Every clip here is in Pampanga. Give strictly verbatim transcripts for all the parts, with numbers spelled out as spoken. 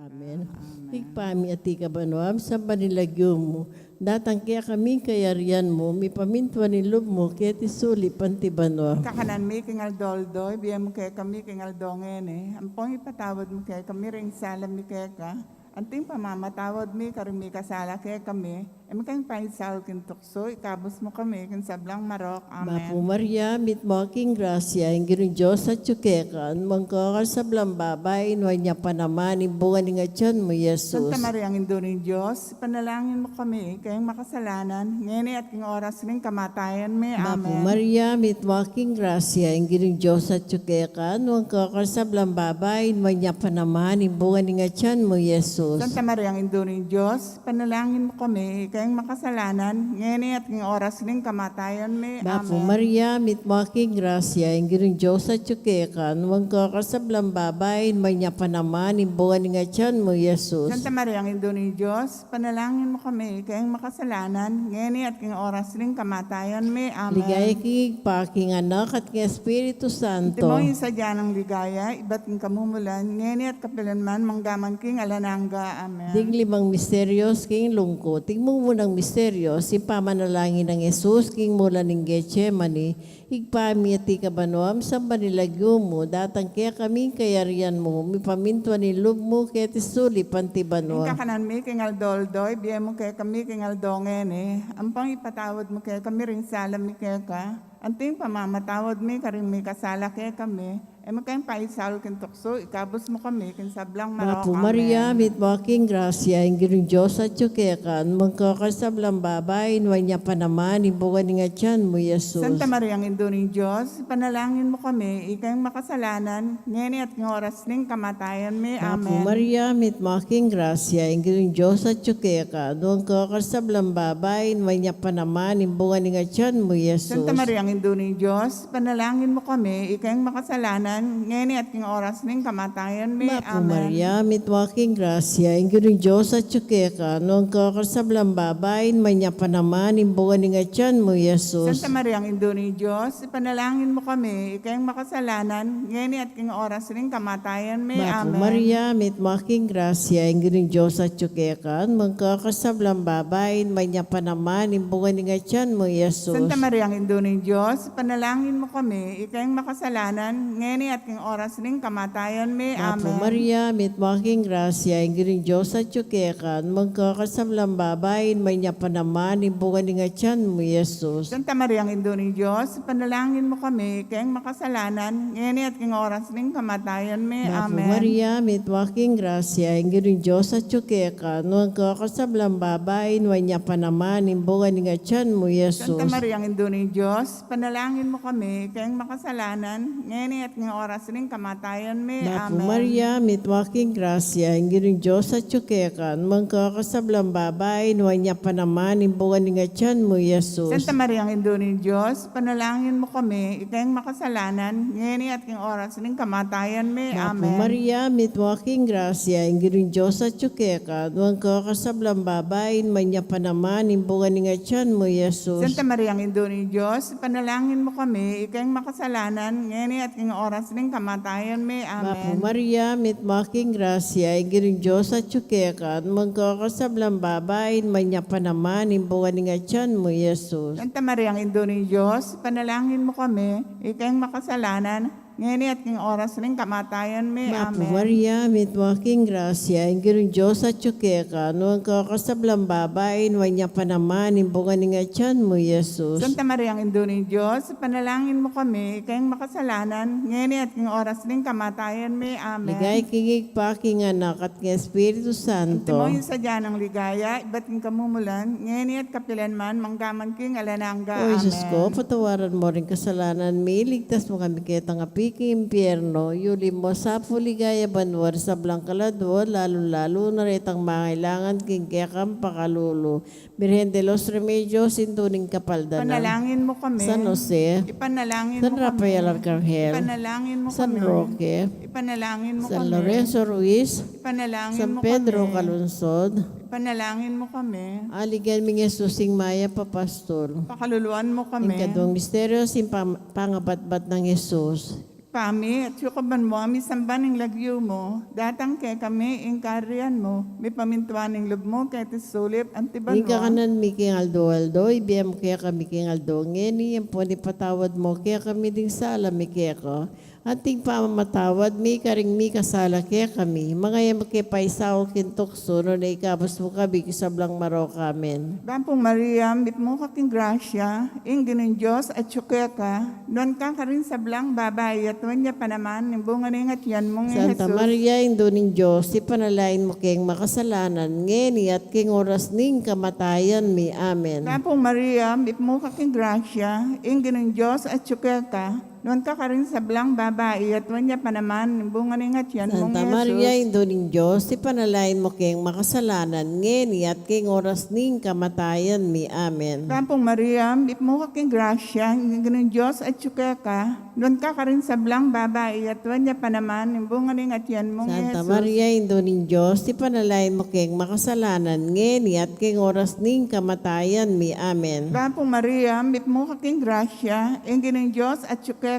Amen. Amen. Ibpa mi, atiu ka banua, misamban ya ing lagyu mu, datang kekami ing kayarian mu, mipamintuan ing lub mu keti sulip anti banua. Ing kakanan mi king aldo-aldo ibie mu kekami king aldo ngeni, ampon ipatawad mu kekami ring sala mi keka, anti ing pamamatawad mi karing mikasala kekami, e mu ke paisaul king tuksu, ikabus mu kami king sablang marok. Amen. Bapu Maria, mitmu ka king grasya, ing Ginung Dios atyu keka, nuan ka karing sablang babai, nuan ya pa naman ing bunga ning atyan mu, Jesus. Santa Maria, Indu ning Dios, ipanalangin mu kami, ing makasalanan, ngeni at king oras ning kamatayan mi. Bapu Amen. Maria, mitmu ka king grasya, ing Ginung Dios atyu keka, nuan ka karing sablang babai, nuan ya pa naman ing bunga ning atyan mu, Jesus. Santa Maria, Indu ning Dios, ipanalangin mu kami, ing makasalanan, ngeni at king oras ning kamatayan mi. Bapu Amen. Maria, mitmu ka king grasya, ing Ginung Dios atyu keka, nuan ka karing sablang babai, nuan ya pa naman ing bunga ning atyan mu, Jesus. Santa Maria, Indu ning Dios, ipanalangin mu kami, ing makasalanan, ngeni at king oras ning kamatayan mi. Amen. Ligaya king Ibpa, king Anak, at king Espiritu Santo. Antimo ing sadya nang ligaya, ibat king kamumulan, ngeni at kapilan man, manggaman king alang angga. Amen. Ding limang misteryos king lungkut. Ing mumunang misteryos, ing pamanalangin nang Jesus king mulan ning Getsemani. Ibpa mi, atiu ka banua, misamban ya ing lagyu mu, datang kekami ing kayarian mu, mipamintuan ing lub mu keti sulip anti banua. Ing kakanan mi king aldo-aldo ibie mu kekami king aldo ngeni, ampon ipatawad mu kekami ring sala mi keka, anti ing pamamatawad mi karing mikasala kekami, e mu ke paisaul king tuksu, ikabus mu kami king sablang marok. Bapu Maria, Amen. Mitmu ka king grasya, ing Ginung Dios atyu keka, nuan ka karing sablang babai, nuan ya pa naman ing bunga ning atyan mu, Jesus. Santa Maria, Indu ning Dios, ipanalangin mu kami, ing makasalanan, ngeni at king oras ning kamatayan mi. Bapu Amen. Maria, mitmu ka king grasya, ing Ginung Dios atyu keka, nuan ka karing sablang babai, nuan ya pa naman ing bunga ning atyan mu, Jesus. Santa Maria, Indu ning Dios, ipanalangin mu kami, ing makasalanan, ngeni at king oras ning kamatayan mi. Bapu Amen. Maria, mitmu ka king grasya, ing Ginung Dios atyu keka, nuan ka karing sablang babai, nuan ya pa naman ing bunga ning atyan mu, Jesus. Santa Maria, Indu ning Dios, ipanalangin mu kami, ing makasalanan, ngeni at king oras ning kamatayan mi. Bapu Amen. Maria, mitmu ka king grasya, ing Ginung Dios atyu keka, nuan ka karing sablang babai, nuan ya pa naman ing bunga ning atyan mu, Jesus. Santa Maria, Indu ning Dios, ipanalangin mu kami, ing makasalanan, ngeni at king oras ning kamatayan mi. Bapu Amen. Maria, mitmu ka king grasya, ing Ginung Dios atyu keka, nuan ka karing sablang babai, nuan ya pa naman ing bunga ning atyan mu, Jesus. Santa Maria, Indu ning Dios, ipanalangin mu kami, ing makasalanan, ngeni at king oras ning kamatayan mi. Bapu Amen. Maria, mitmu ka king grasya, ing Ginung Dios atyu keka, nuan ka karing sablang babai, nuan ya pa naman ing bunga ning atyan mu, Jesus. Santa Maria, Indu ning Dios, ipanalangin mu kami, ing makasalanan, ngeni at king oras ning kamatayan mi. Bapu Amen. Maria, mitmu ka king grasya, ing Ginung Dios atyu keka, nuan ka karing sablang babai, nuan ya pa naman ing bunga ning atyan mu, Jesus. Santa Maria, Indu ning Dios, ipanalangin mu kami, ing makasalanan, ngeni at king oras ning kamatayan mi. Bapu Amen. Maria, mitmu ka king grasya, ing Ginung Dios atyu keka, nuan ka karing sablang babai, nuan ya pa naman ing bunga ning atyan mu, Jesus. Santa Maria, Indu ning Dios, ipanalangin mu kami, ing makasalanan, ngeni at king oras ning kamatayan mi. Bapu Amen. Maria, mitmu ka king grasya, ing Ginung Dios atyu keka, nuan ka karing sablang babai, nuan ya pa naman ing bunga ning atyan mu, Jesus. Santa Maria, Indu ning Dios, ipanalangin mu kami, ing makasalanan, ngeni at king oras ning kamatayan mi. Bapu Amen. Maria, mitmu ka king grasya, ing Ginung Dios atyu keka, nuan ka karing sablang babai, nuan ya pa naman ing bunga ning atyan mu, Jesus. Santa Maria, Indu ning Dios, ipanalangin mu kami, ing makasalanan, ngeni at king oras ning kamatayan mi. Amen. Ligaya king Ibpa, king Anak, at king Espiritu Santo. Antimo ing sadya nang ligaya, ibat king kamumulan, ngeni at kapilan man, manggaman king alang angga. O Jesus ko, Amen. Patawaran mu ring kasalanan mi, iligtas mu kami ketang api king impyerno, yuli mu sa pu king ligaya banua ring sablang kaladua, lalung-lalu na retang mangailangan king kekang pakalulu. Birhen de los Remedios, Indu ning Kapaldanan. Ipanalangin mu kami. San Jose. Ipanalangin San mu kami. Rafael Arcangel. Ipanalangin mu San kami. Roque. Ipanalangin mu San kami. Lorenzo Ruiz. Ipanalangin San mu Pedro kami. Calungsod. Ipanalangin mu kami. Aligan mi ning Jesus ing mayap a pastul. Pakaluluan mu kami. Ing kaduang misteryo, ing pam-, pangabatbat nang Jesus. kekami, at yukuban mu kami samban ing lagyu mu, datang kekami ing kayarian mu, mipamintuan ing lub mu keti sulip anti banua. Ing kakanan mi king aldo-aldo ibie mu kekami king aldo ngeni, ampon ipatawad mu kekami ding sala mi keka, anti ing pamamatawad mi karing mikasala kekami, manga e mu ke paisaul king tuksu, nune ikabus mu kami king sablang marok. Amen. Bapu Maria, mitmu ka king grasya, ing Ginung Dios atyu keka, nuan ka karing sablang babai, at nuan ya pa naman ing bunga ning atian mung Santa Jesus. Maria, Indu ning Dios, ipanalangin mu keng makasalanan, ngeni at king oras ning kamatayan mi. Amen. Bapu Maria, mitmu ka king grasya, ing Ginung Dios atyu keka, nuan ka karing sablang babai, at nuan ya pa naman ing bunga ning atian mung Santa Maria, Jesus. Indu ning Dios, ipanalangin mu keng makasalanan, ngeni at king oras ning kamatayan mi. Amen. Bapu Maria, mitmu ka king grasya, ing Ginung Dios atyu keka, nuan ka karing sablang babai, at nuan ya pa naman ing bunga ning atian mung Santa Jesus. Maria, Indu ning Dios, ipanalangin mu keng makasalanan, ngeni at king oras ning kamatayan mi. Amen. Bapu Maria, mitmu ka king grasya, ing Ginung Dios atyu keka,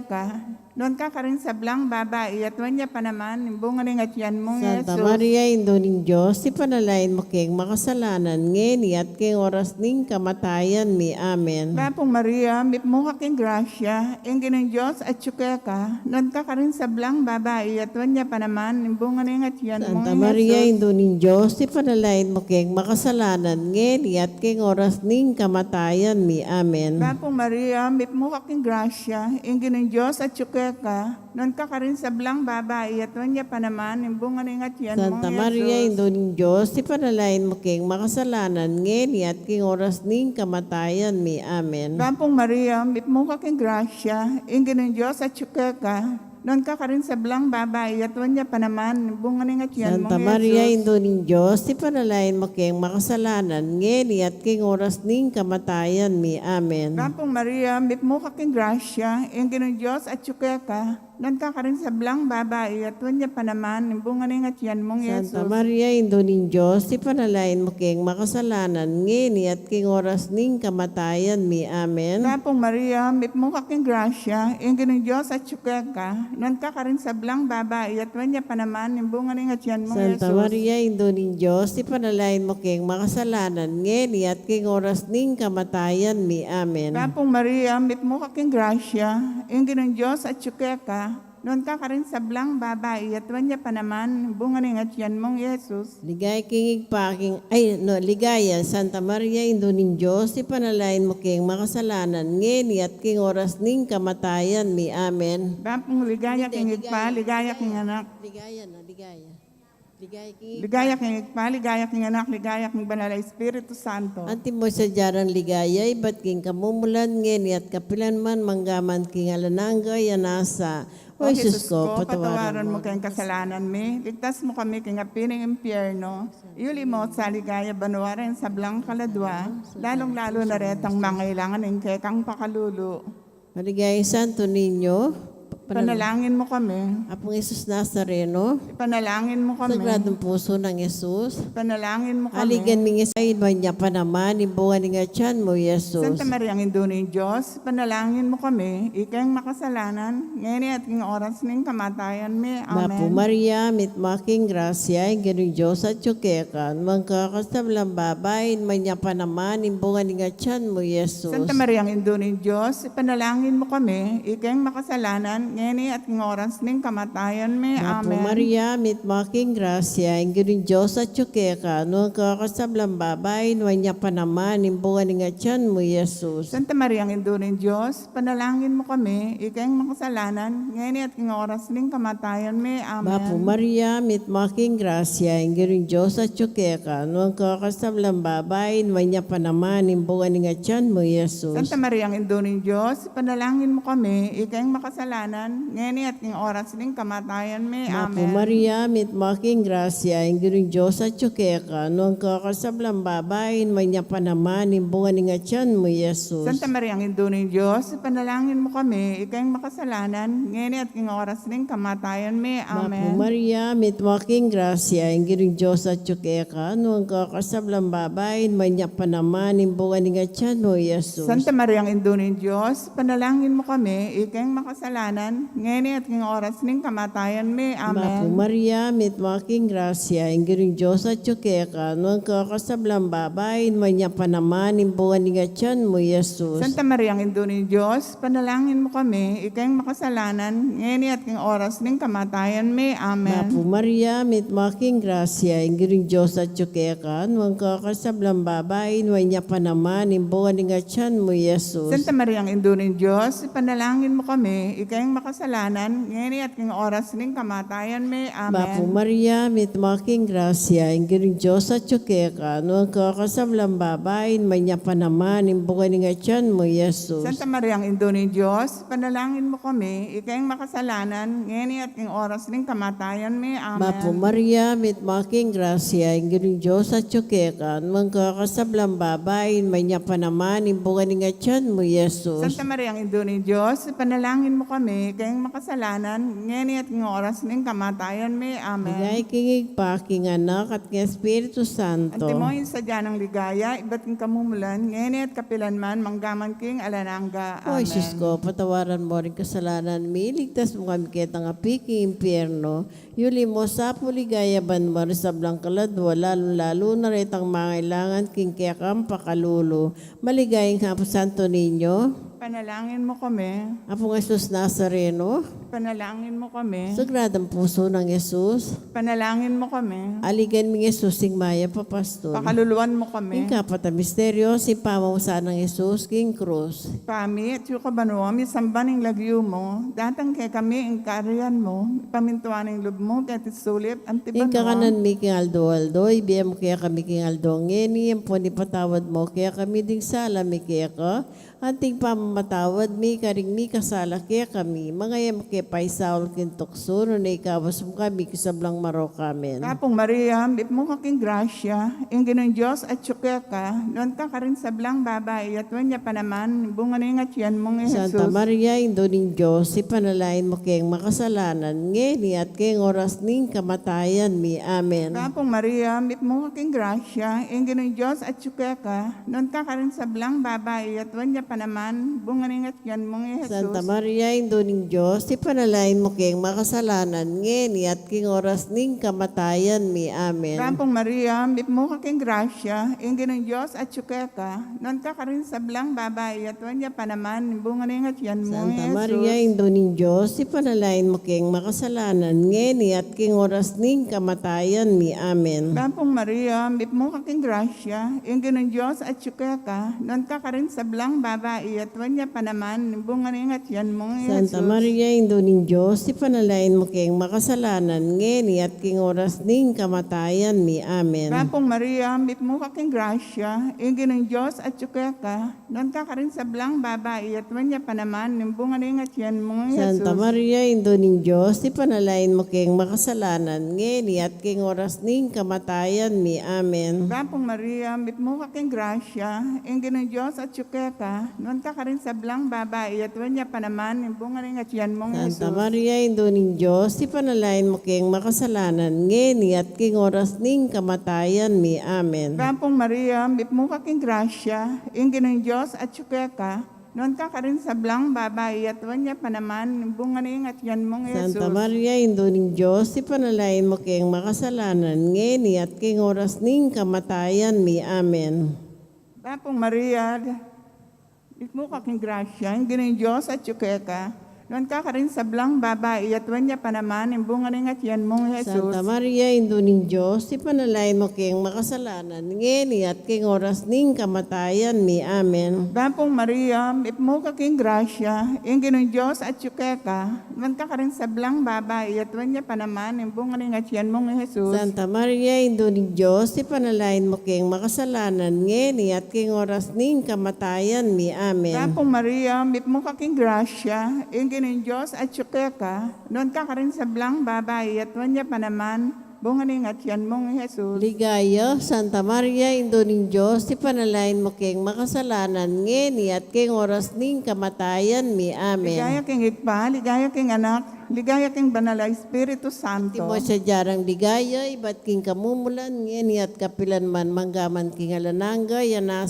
nuan ka karing sablang babai, at nuan ya pa naman ing bunga ning atian mung Santa Jesus. Maria, Indu ning Dios, ipanalangin mu keng makasalanan, ngeni at king oras ning kamatayan mi. Amen. Bapu Maria, mitmu ka king grasya, ing Ginung Dios atyu keka, nuan ka karing sablang babai, at nuan ya pa naman ing bunga ning atian mung Santa Maria, Jesus. Indu ning Dios, ipanalangin mu keng makasalanan, ngeni at king oras ning kamatayan mi. Amen. Bapu Maria, mitmu ka king grasya, ing Ginung Dios atyu keka, nuan ka karing sablang babai, at nuan ya pa naman ing bunga ning atian mung Santa Maria, Jesus. Indu ning Dios, ipanalangin mu keng makasalanan, ngeni at king oras ning kamatayan mi. Amen. Bapu Maria, mitmu ka king grasya, ing Ginung Dios atyu keka, nuan ka karing sablang babai, at nuan ya pa naman ing bunga ning atian mung Santa Maria, Jesus. Indu ning Dios, ipanalangin mu keng makasalanan, ngeni at king oras ning kamatayan mi. Amen. Bapu Maria, mitmu ka king grasya, ing Ginung Dios atyu keka, nuan ka karing sablang babai, at nuan ya pa naman ing bunga ning atian mung Santa Jesus. Maria, Indu ning Dios, ipanalangin mu keng makasalanan, ngeni at king oras ning kamatayan mi. Amen. Bapu Maria, mitmu ka king grasya, ing Ginung Dios atyu keka, nuan ka karing sablang babai, at nuan ya pa naman ing bunga ning atian mung Santa Jesus. Maria, Indu ning Dios, ipanalangin mu keng makasalanan, ngeni at king oras ning kamatayan mi. Amen. Bapu Maria, mitmu ka king grasya, ing Ginung Dios atyu keka, nuan ka karing sablang babai, at nuan ya pa naman ing bunga ning atian mung Jesus. Ligaya king Ibpa, king, ay, no, ligaya, Santa Maria, Indu ning Dios, ipanalangin mu keng makasalanan, ngeni at king oras ning kamatayan mi. Amen. Bapu, ligaya king Ibpa, ligaya king Anak. Ligaya na, ligaya. Ligaya king Ibpa, ligaya king Anak, ligaya king Banal a Espiritu Santo. Antimo sadya rang ligaya, ibat king kamumulan, ngeni at kapilan man, mangga man king alang angga. Nasa, O Jesus ko, patawaran mu keng kasalanan mi, ligtas mu kami king api ning impyerno, iuli mu sa ligaya banua reng sablang kaladua, lalung-lalu na retang mangailangan ning kekang pakalulu. Maligayang Santo Niño, panalangin mu kami. Apung Jesus Nazareno, ipanalangin mu kami. Sagradung Pusu nang Jesus, ipanalangin mu kami. Aligan ming Espiritu, nuan ya pa naman ing bunga ning atian mu, Jesus. Santa Mariang Indu ning Dios, ipanalangin mu kami, ikeng makasalanan, ngeni at king oras ning kamatayan mi. Amen. Bapu Maria, mitmu ka king grasya, ing Ginung Dios atyu keka, nuan ka karing sablang babai, nuan ya pa naman ing bunga ning atian mu, Jesus. Santa Mariang Indu ning Dios, ipanalangin mu kami, ikeng makasalanan, ngeni at king oras ning kamatayan mi. Bapu Amen. Maria, mitmu ka king grasya, ing Ginung Dios atyu keka, nuan ka karing sablang babai, nuan ya pa naman ing bunga ning atian mu, Jesus. Santa Mariang Indu ning Dios, ipanalangin mu kami, ikeng makasalanan, ngeni at king oras ning kamatayan mi. Amen. Bapu Maria, mitmu ka king grasya, ing Ginung Dios atyu keka, nuan ka karing sablang babai, nuan ya pa naman ing bunga ning atian mu, Jesus. Santa Mariang Indu ning Dios, ipanalangin mu kami, ikeng makasalanan, ngeni at king oras ning kamatayan mi. Bapu Amen. Maria, mitmu ka king grasya, ing Ginung Dios atyu keka, nuan ka karing sablang babai, nuan ya pa naman ing bunga ning atian mu, Jesus. Santa Mariang Indu ning Dios, ipanalangin mu kami, ikeng makasalanan, ngeni at king oras ning kamatayan mi. Bapu Amen. Maria, mitmu ka king grasya, ing Ginung Dios atyu keka, nuan ka karing sablang babai, nuan ya pa naman ing bunga ning atian mu, Jesus. Santa Mariang Indu ning Dios, ipanalangin mu kami, ikeng makasalanan, ngeni at king oras ning kamatayan mi. Amen. Bapu Maria, mitmu ka king grasya, ing Ginung Dios atyu keka, nuan ka karing sablang babai, nuan ya pa naman ing bunga ning atyan mu, i Jesus. Santa Maria, Indu ning Dios, ipanalangin mu kami, ikeng makasalanan, ngeni at king oras ning kamatayan mi. Amen. Bapu Maria, mitmu ka king grasya, ing Ginung Dios atyu keka, nuan ka karing sablang babai, nuan ya pa naman ing bunga ning atyan mu, i Jesus. Santa Maria, Indu ning Dios, ipanalangin mu kami, ikeng makasalanan, ngeni at king oras ning kamatayan mi. Amen. Bapu Maria, mitmu ka king grasya, ing Ginung Dios atyu keka, nuan ka karing sablang babai, nuan ya pa naman ing bunga ning atyan mu, i Jesus. Santa Maria, Indu ning Dios, ipanalangin mu kami, ikeng makasalanan, ngeni at king oras ning kamatayan mi. Amen. Bapu Maria, mitmu ka king grasya, ing Ginung Dios atyu keka, nuan ka karing sablang babai, nuan ya pa naman ing bunga ning atyan mu, i Jesus. Santa Maria, Indu ning Dios, ipanalangin mu kami, ikeng makasalanan, ngeni at king oras ning kamatayan mi. Amen. Ligaya king Ibpa, king Anak, at king Espiritu Santo. Antimo ing sadya nang ligaya, ibat king kamumulan, ngeni at kapilan man, manggaman king alang angga. O Jesus ko, patawaran mu ring kasalanan mi, iligtas mu kami ketang api king impyerno, yuli mu sa pu king ligaya banua ring sablang kaladua, lalung-lalu na retang mangailangan king kekang pakalulu. Maligayang Apu Santo Niño, ipanalangin mu kami. Apung Jesus Nazareno, ipanalangin mu kami. Sagradang Pusu nang Jesus, ipanalangin mu kami. Aligan ming Jesus, ing mayap a pastul, pakaluluan mu kami. Ing kapat a misteryo, ing pamamusan nang Jesus king krus. Ibpa mi, atsu ka banua, misamban ing lagyu mu, datang kekami ing kayarian mu, mipamintuan ing lub mu keti sulip anti banua. Ing kakanan mi king aldo-aldo ibie mu kekami king aldo ngeni, ampon ipatawad mu kekami ding sala mi keka, anti ing pamamatawad mi karing mikasala kekami. Manga e mu ke paisaul king tuksu, nune ikabus mu kami king sablang marok. Amen. Bapu Maria, mitmu ka king grasya, ing Ginung Dios atyu keka, nuan ka karing sablang babai, at nuan ya pa naman ing bunga ning atyan mung i Jesus. Santa Maria, Indu ning Dios, ipanalangin mu keng makasalanan, ngeni at king oras ning kamatayan mi. Amen. Bapu Maria, mitmu ka king grasya, ing Ginung Dios atyu keka, nuan ka karing sablang babai, at nuan ya pa naman ing bunga ning atyan mung i Jesus. Santa Maria, Indu ning Dios, ipanalangin mu keng makasalanan, ngeni at king oras ning kamatayan mi. Amen. Bapu Maria, mitmu ka king grasya, ing Ginung Dios atyu keka, nuan ka karing sablang babai, at nuan ya pa naman ing bunga ning atyan mung i Jesus. Santa Maria, Indu ning Dios, ipanalangin mu keng makasalanan, ngeni at king oras ning kamatayan mi. Amen. Bapu Maria, mitmu ka king grasya, ing Ginung Dios atyu keka, nuan ka karing sablang babai, at nuan ya pa naman ing bunga ning atyan mung i Jesus. Santa Maria, Indu ning Dios, ipanalangin mu keng makasalanan, ngeni at king oras ning kamatayan mi. Amen. Bapu Maria, mitmu ka king grasya, ing Ginung Dios atyu keka, nuan ka karing sablang babai, at nuan ya pa naman ing bunga ning atyan mung i Jesus. Santa Maria, Indu ning Dios, ipanalangin mu keng makasalanan, ngeni at king oras ning kamatayan mi. Amen. Bapu Maria, mitmu ka king grasya, ing Ginung Dios atyu keka, nuan ka karing sablang babai, at nuan ya pa naman ing bunga ning atyan mung i Jesus. Santa Maria, Indu ning Dios, ipanalangin mu keng makasalanan, ngeni at king oras ning kamatayan mi. Amen. Bapu Maria, mitmu ka king grasya, ing Ginung Dios atyu keka, nuan ka karing sablang babai, at nuan ya pa naman ing bunga ning atyan mung i Jesus. Santa Maria, Indu ning Dios, ipanalangin mu keng makasalanan, ngeni at king oras ning kamatayan mi. Amen. Bapu Maria, mitmu ka king grasya, ing Ginung Dios atyu keka, nuan ka karing sablang babai, at nuan ya pa naman ing bunga ning atyan mung i Jesus. Santa Maria, Indu ning Dios, ipanalangin mu keng makasalanan, ngeni at king oras ning kamatayan mi. Amen. Bapu Maria, mitmu ka king grasya, ing Ginung Dios atyu keka, nuan ka karing sablang babai, at nuan ya pa naman ing bunga ning atyan mung i Jesus. Santa Maria, Indu ning Dios, ipanalangin mu keng makasalanan, ngeni at king oras ning kamatayan mi. Amen. Bapu Maria, mitmu ka king grasya, ing Ginung Dios atyu keka, nuan ka karing sablang babai, at nuan ya pa naman ing bunga ning atyan mung i Jesus. Ligaya, Santa Maria, Indu ning Dios, ipanalangin mu keng makasalanan, ngeni at king oras ning kamatayan mi. Amen. Ligaya king Ibpa, ligaya king Anak, ligaya king Banal a Espiritu Santo. Antimo ing sadya nang ligaya, ibat king kamumulan, ngeni at kapilan man, manggaman king alang angga. Amen.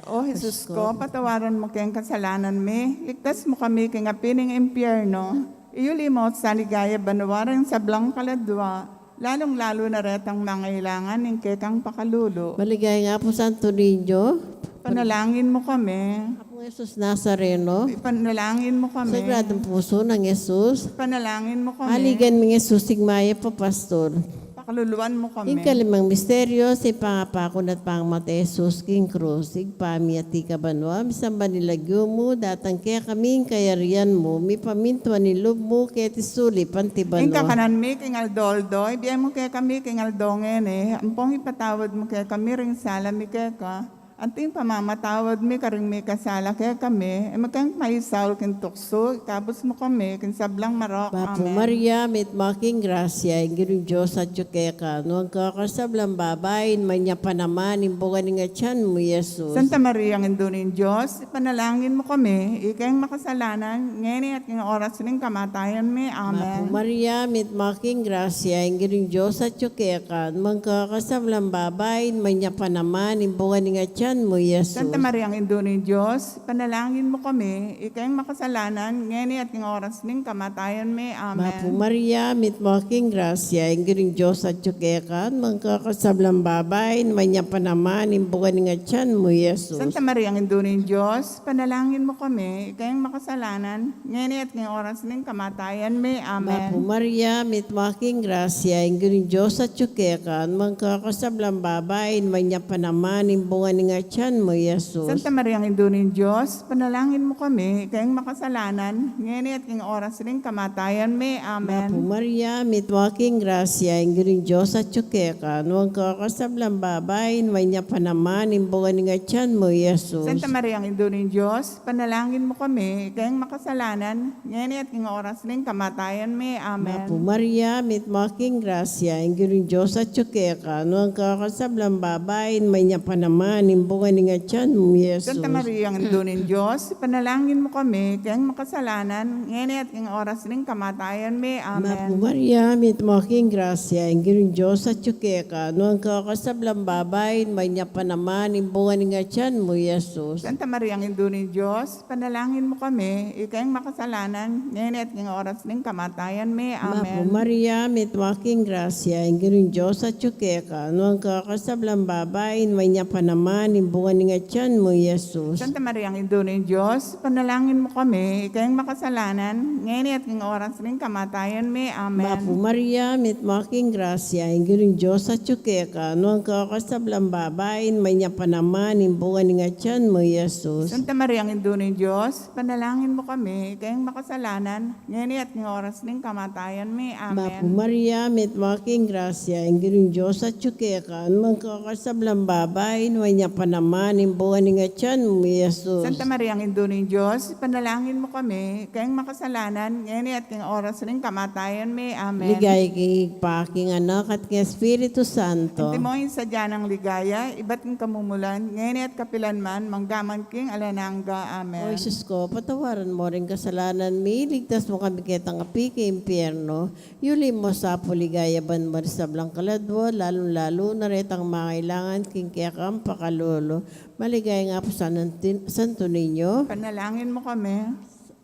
O Jesus ko, patawaran mu keng kasalanan mi, iligtas mu kami king api ning impyerno, Iyuli mo sa ligaya banua ring sablang kaladua, lalung-lalu na retang mangailangan ning kekang pakalulu. Maligaya nga pu, Santo Niño. Panalangin mo kami. Apung Jesus Nazareno. Ipanalangin mo kami. Sagradung Pusu nang Jesus. Ipanalangin mo kami. Aligan ming Jesus, ing mayap a pastul. Pakaluluan mo kami. Ing kalimang misteryo, ing pangapaku na at pangamatay Jesus king krus. Ibpa mi, atiu ka banua, misamban ya ing lagyu mu, datang kekami ing kayarian mu, mipamintuan ing lub mu keti sulip anti banua. Ing kakanan mi king aldo-aldo ibie mu kekami king aldo ngeni, ampon ipatawad mu kekami ring sala mi keka, anti ing pamamatawad mi karing mikasala kekami, e mu ke paisaul king tuksu, ikabus mu kami king sablang marok. Bapu Maria, mitmu ka king grasya, ing Ginung Dios atyu keka, nuan ka karing sablang babai, at nuan ya pa naman ing bunga ning atyan mu, Jesus. Santa Maria, Indu ning Dios, ipanalangin mu kami, ikeng makasalanan, ngeni at king oras ning kamatayan mi. Amen. Bapu Maria, mitmu ka king grasya, ing Ginung Dios atyu keka, nuan ka karing sablang babai, at nuan ya pa naman ing bunga ning atyan mu, Jesus. Santa Maria, Indu ning Dios, ipanalangin mu kami, ikeng makasalanan, ngeni at king oras ning kamatayan mi. Amen. Bapu Maria, mitmu ka king grasya, ing Ginung Dios atyu keka, nuan ka karing sablang babai, at nuan ya pa naman ing bunga ning atyan mu, Jesus. Santa Maria, Indu ning Dios, ipanalangin mu kami, ikeng makasalanan, ngeni at king oras ning kamatayan mi. Amen. Bapu Maria, mitmu ka king grasya, ing Ginung Dios atyu keka, nuan ka karing sablang babai, at nuan ya pa naman ing bunga ning atyan mu, Jesus. Santa Maria, Indu ning Dios, ipanalangin mu kami, ikeng makasalanan, ngeni at king oras ning kamatayan mi. Amen. Bapu Maria, mitmu ka king grasya, ing Ginung Dios atyu keka, nuan ka karing sablang babai, at nuan ya pa naman ing bunga ning atyan mu, Jesus. Santa Maria, Indu ning Dios, ipanalangin mu kami, ikeng makasalanan, ngeni at king oras ning kamatayan mi. Amen. Bapu Maria, mitmu ka king grasya, ing Ginung Dios atyu keka, nuan ka karing sablang babai, at nuan ya pa naman ing bunga ning atyan mu, Jesus. Santa Maria, Indu ning Dios, ipanalangin mu kami, ikeng makasalanan, ngeni at king oras ning kamatayan mi. Amen. Bapu Maria, mitmu ka king grasya, ing Ginung Dios atyu keka, nuan ka karing sablang babai, at nuan ya pa naman ing bunga ning atyan mu, Jesus. Santa Maria, Indu ning Dios, ipanalangin mu kami, ikeng makasalanan, ngeni at king oras ning kamatayan mi. Amen. Bapu Maria, mitmu ka king grasya, ing Ginung Dios atyu keka, nuan ka karing sablang babai, at nuan ya pa naman ing bunga ning atyan mu, Jesus. Santa Maria, Indu ning Dios, ipanalangin mu kami, ikeng makasalanan, ngeni at king oras ning kamatayan mi. Amen. Bapu Maria, mitmu ka king grasya, ing Ginung Dios atyu keka, nuan ka karing sablang babai, at nuan ya pa naman ing bunga ning atyan mu, Jesus. Santa Maria, Indu ning Dios, ipanalangin mu kami, ikeng makasalanan, ngeni at king oras ning kamatayan mi. Amen. Bapu Maria, mitmu ka king grasya, ing Ginung Dios atyu keka, nuan ka karing sablang babai, at nuan ya pa naman ing bunga ning atyan mu, Jesus. Santa Maria, Indu ning Dios, ipanalangin mu kami, ikeng makasalanan, ngeni at king oras ning kamatayan mi. Amen. Ligaya king Ibpa, king Anak, at king Espiritu Santo. Antimo ing sadya nang ligaya, ibat king kamumulan, ngeni at kapilan man, mangga man king alang angga. Amen. O Jesus ko, patawaran mu ring kasalanan mi, iligtas mu kami ketang api king impiernu, yuli mu sa pu king ligaya banua ring sablang kaladua, lalung-lalu na retang mangailangan king kekang pakalulu. Maligaya nga pu San Antin-, Santo Niño. Panalangin mu kami.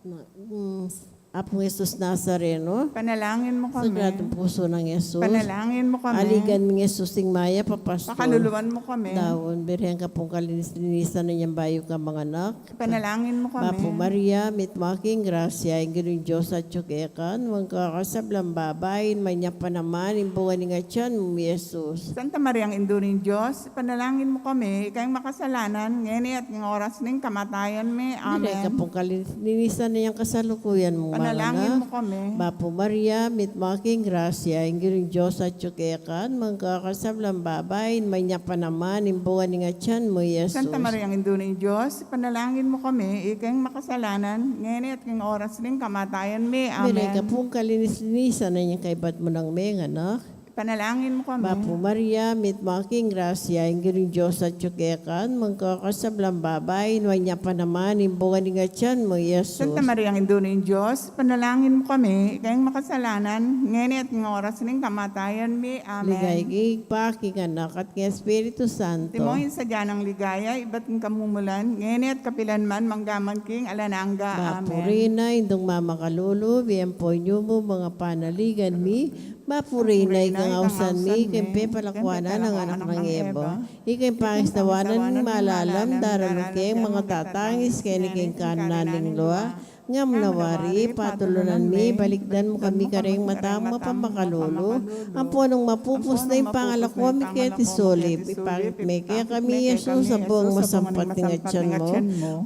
Na, mm, Apung Jesus Nazareno. Panalangin mu kami. Sagradung Pusu nang Jesus. Panalangin mu kami. Aligan ming Jesus, ing mayap a pastul. Pakaluluan mu kami. Daun, Birhen ka pung kalinis-linisan, inyang bayu kang manganak. Panalangin mu kami. Bapu Maria, mitmu ka king grasya, ing Ginung Dios atyu keka, nuan ka karing sablang babai, at nuan ya pa naman ing bunga ning atyan mu, Jesus. Santa Maria, Indu ning Dios, ipanalangin mu kami, ikeng makasalanan, ngeni at king oras ning kamatayan mi. Amen. Birhen ka pung kalinis-linisan, inyang kasalukuyan mung manganak. Panalangin mu kami. Bapu Maria, mitmu ka king grasya, ing Ginung Dios atyu keka, nuan ka karing sablang babai, at nuan ya pa naman ing bunga ning atyan mu, Jesus. Santa Maria, Indu ning Dios, ipanalangin mu kami, ikeng makasalanan, ngeni at king oras ning kamatayan mi. Amen. Birhen ka pung kalinis-linisan, inyang kaybat mu nang menganak. Panalangin mu kami. Bapu Maria, mitmu ka king grasya, ing Ginung Dios atyu keka, nuan ka karing sablang babai, nuan ya pa naman ing bunga ning atian mu, i Jesus. Santa Maria, Indu ning Dios, panalangin mu kami, ikami makasalanan, ngeni at king oras ning kamatayan mi. Amen. Ligaya king Ibpa, king Anak, at king Espiritu Santo. Antimo ing sadya nang ligaya, ibat king kamumulan, ngeni at kapilan man, mangga man king alang angga. Amen. Bapu Reyna, Indung mamakalulu, bie ampon yumu ing panaligan mi, Bapu Reyna, ikang ausan mi, ikang pepalakuanan nang anak nang Eva. Ikang pangisnawanan ning malalam, daralan keng makatatangis keni king kanan ning lua. Ngam na wari, patulunan mi, balikdan mu kami karing mata mu mapamakalulu. Ampon nung mapupus na ing pangalako mi keti sulip, ipakit me kekami i Jesus, a bungang masampat ning atian mu.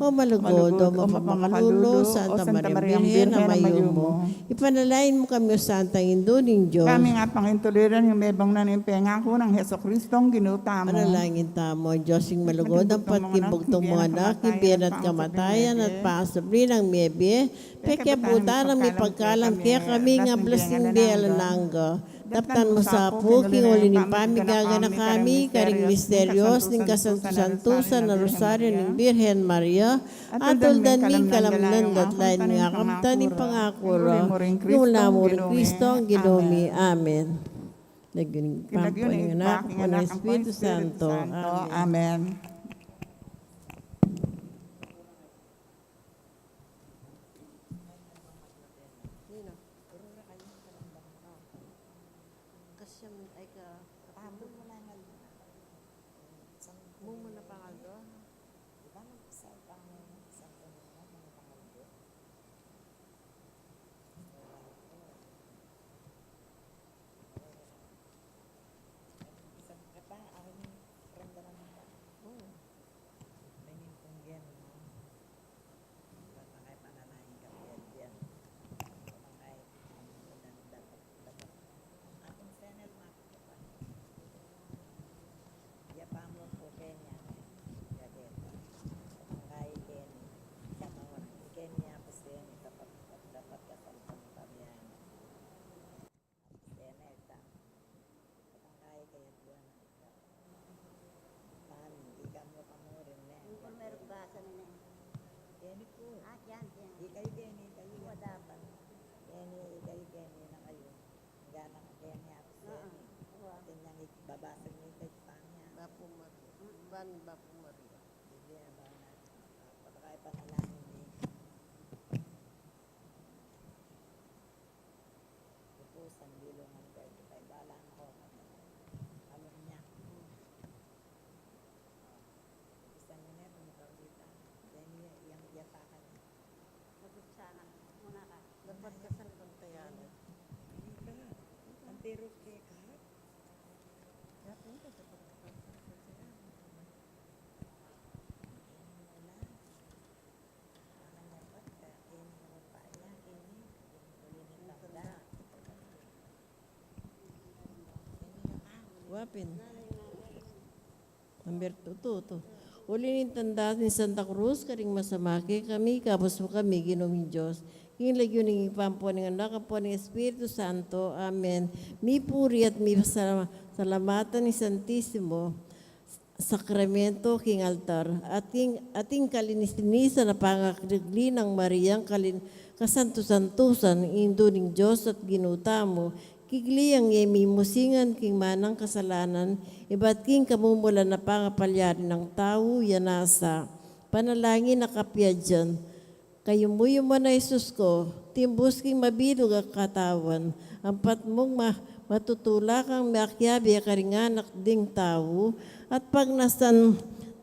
O malugud, o mapamakalulu, Santa Maria Birhen, amayun mu. Ipanalangin mu kami, O Santang Indu ning Dios. Kami ngan pangintuliran ing mebang na ning pengaku nang Jesucristong Ginu tamu. Panalangin tamu, Dios ing malugud, ampat king bugtung mung anak, king bie na at kamatayan, at pangasubli nang mebie, pekyabutan nang mipagkalam kekami ing ablas ning bie alang angga. Daptan mu sa pu king uli ning pamigaganaka mi karing misteryos ning kasantu-santusan a Rosaryo ning Birhen Maria, At tuldan mi ing kalamnan da at lain mi kakamtan ing pangaku ra. King lagyu na mu ring Kristo a Ginu mi. Amen. Lagyu ning Ibpa, king Anak, king Espiritu Santo. Amen. Mumuna pangaldo. Di ba nagsalita ang Santo Niño, mga pangaldo? Sabi ka pa, aking ramdaman ka. Oo. May nintunggen, no? Basta kay panalangin ka, piyan, piyan. Basta kay, ano, dapat, dapat. Ating Senel, ma- Iya pa mu pu keni, iya keta. Patangkai keni, iya pa mu, keni, apus keni, dapat, dapat kasalpan kami yan. Apus keni, ita. Patangkai kaya buwan na ita. Pani, ika mu pa mu rin, ne. Yung primero basa na, ne. Keni pu. Ah, diyan, diyan. Ikayu keni, ikayu. Wa dapat. Keni, ikayu keni, na kayu. Gana ka kaya ni Ate Seni. Kanyang babasag ni kay Panya. Bapu Maria. Ban Bapu Maria. Biblia ba na? Patangkai panalangin ni. Ipusan bilungan kay kay bala na ko. Alam niya. Isang minute, ang tawag dito. Then, yung, yung yatakan niya. Nagutsahan. Muna ka. Dapat kasalpantayanan. Hindi ka. Ang tirok kay ka. Dapat ka sa pagkakasal. Wala. Ang dapat ka, eh, wala pa yan, eh, uli ni tanda. Wapin. Number two, two, two. Uli ning tanda ning Santa Cruz, karing masama kekami, ikabus mu kami, Ginu ming Dios. King lagyu ning Ibpa, ampo ning Anak, ampo ning Espiritu Santo. Amen. Mipuri at mipasalamatan ing Santisimo Sakramento king altar, at king, at king kalinis-linisan a pangakrigli nang Mariang kalin-, kasantu-santusan, Indu ning Dios at Ginu tamu, kigli yang e mimusingan king manang kasalanan, ibat king kamumulan a pangapalyari nang tau, ya nasa panalangin a kapiadan. Kayumu-yumu na, Jesus ko, timbus king mabilug a katawan, ampat mung ma-, matutulakang makiabe karing anak ding tau, at pagnasan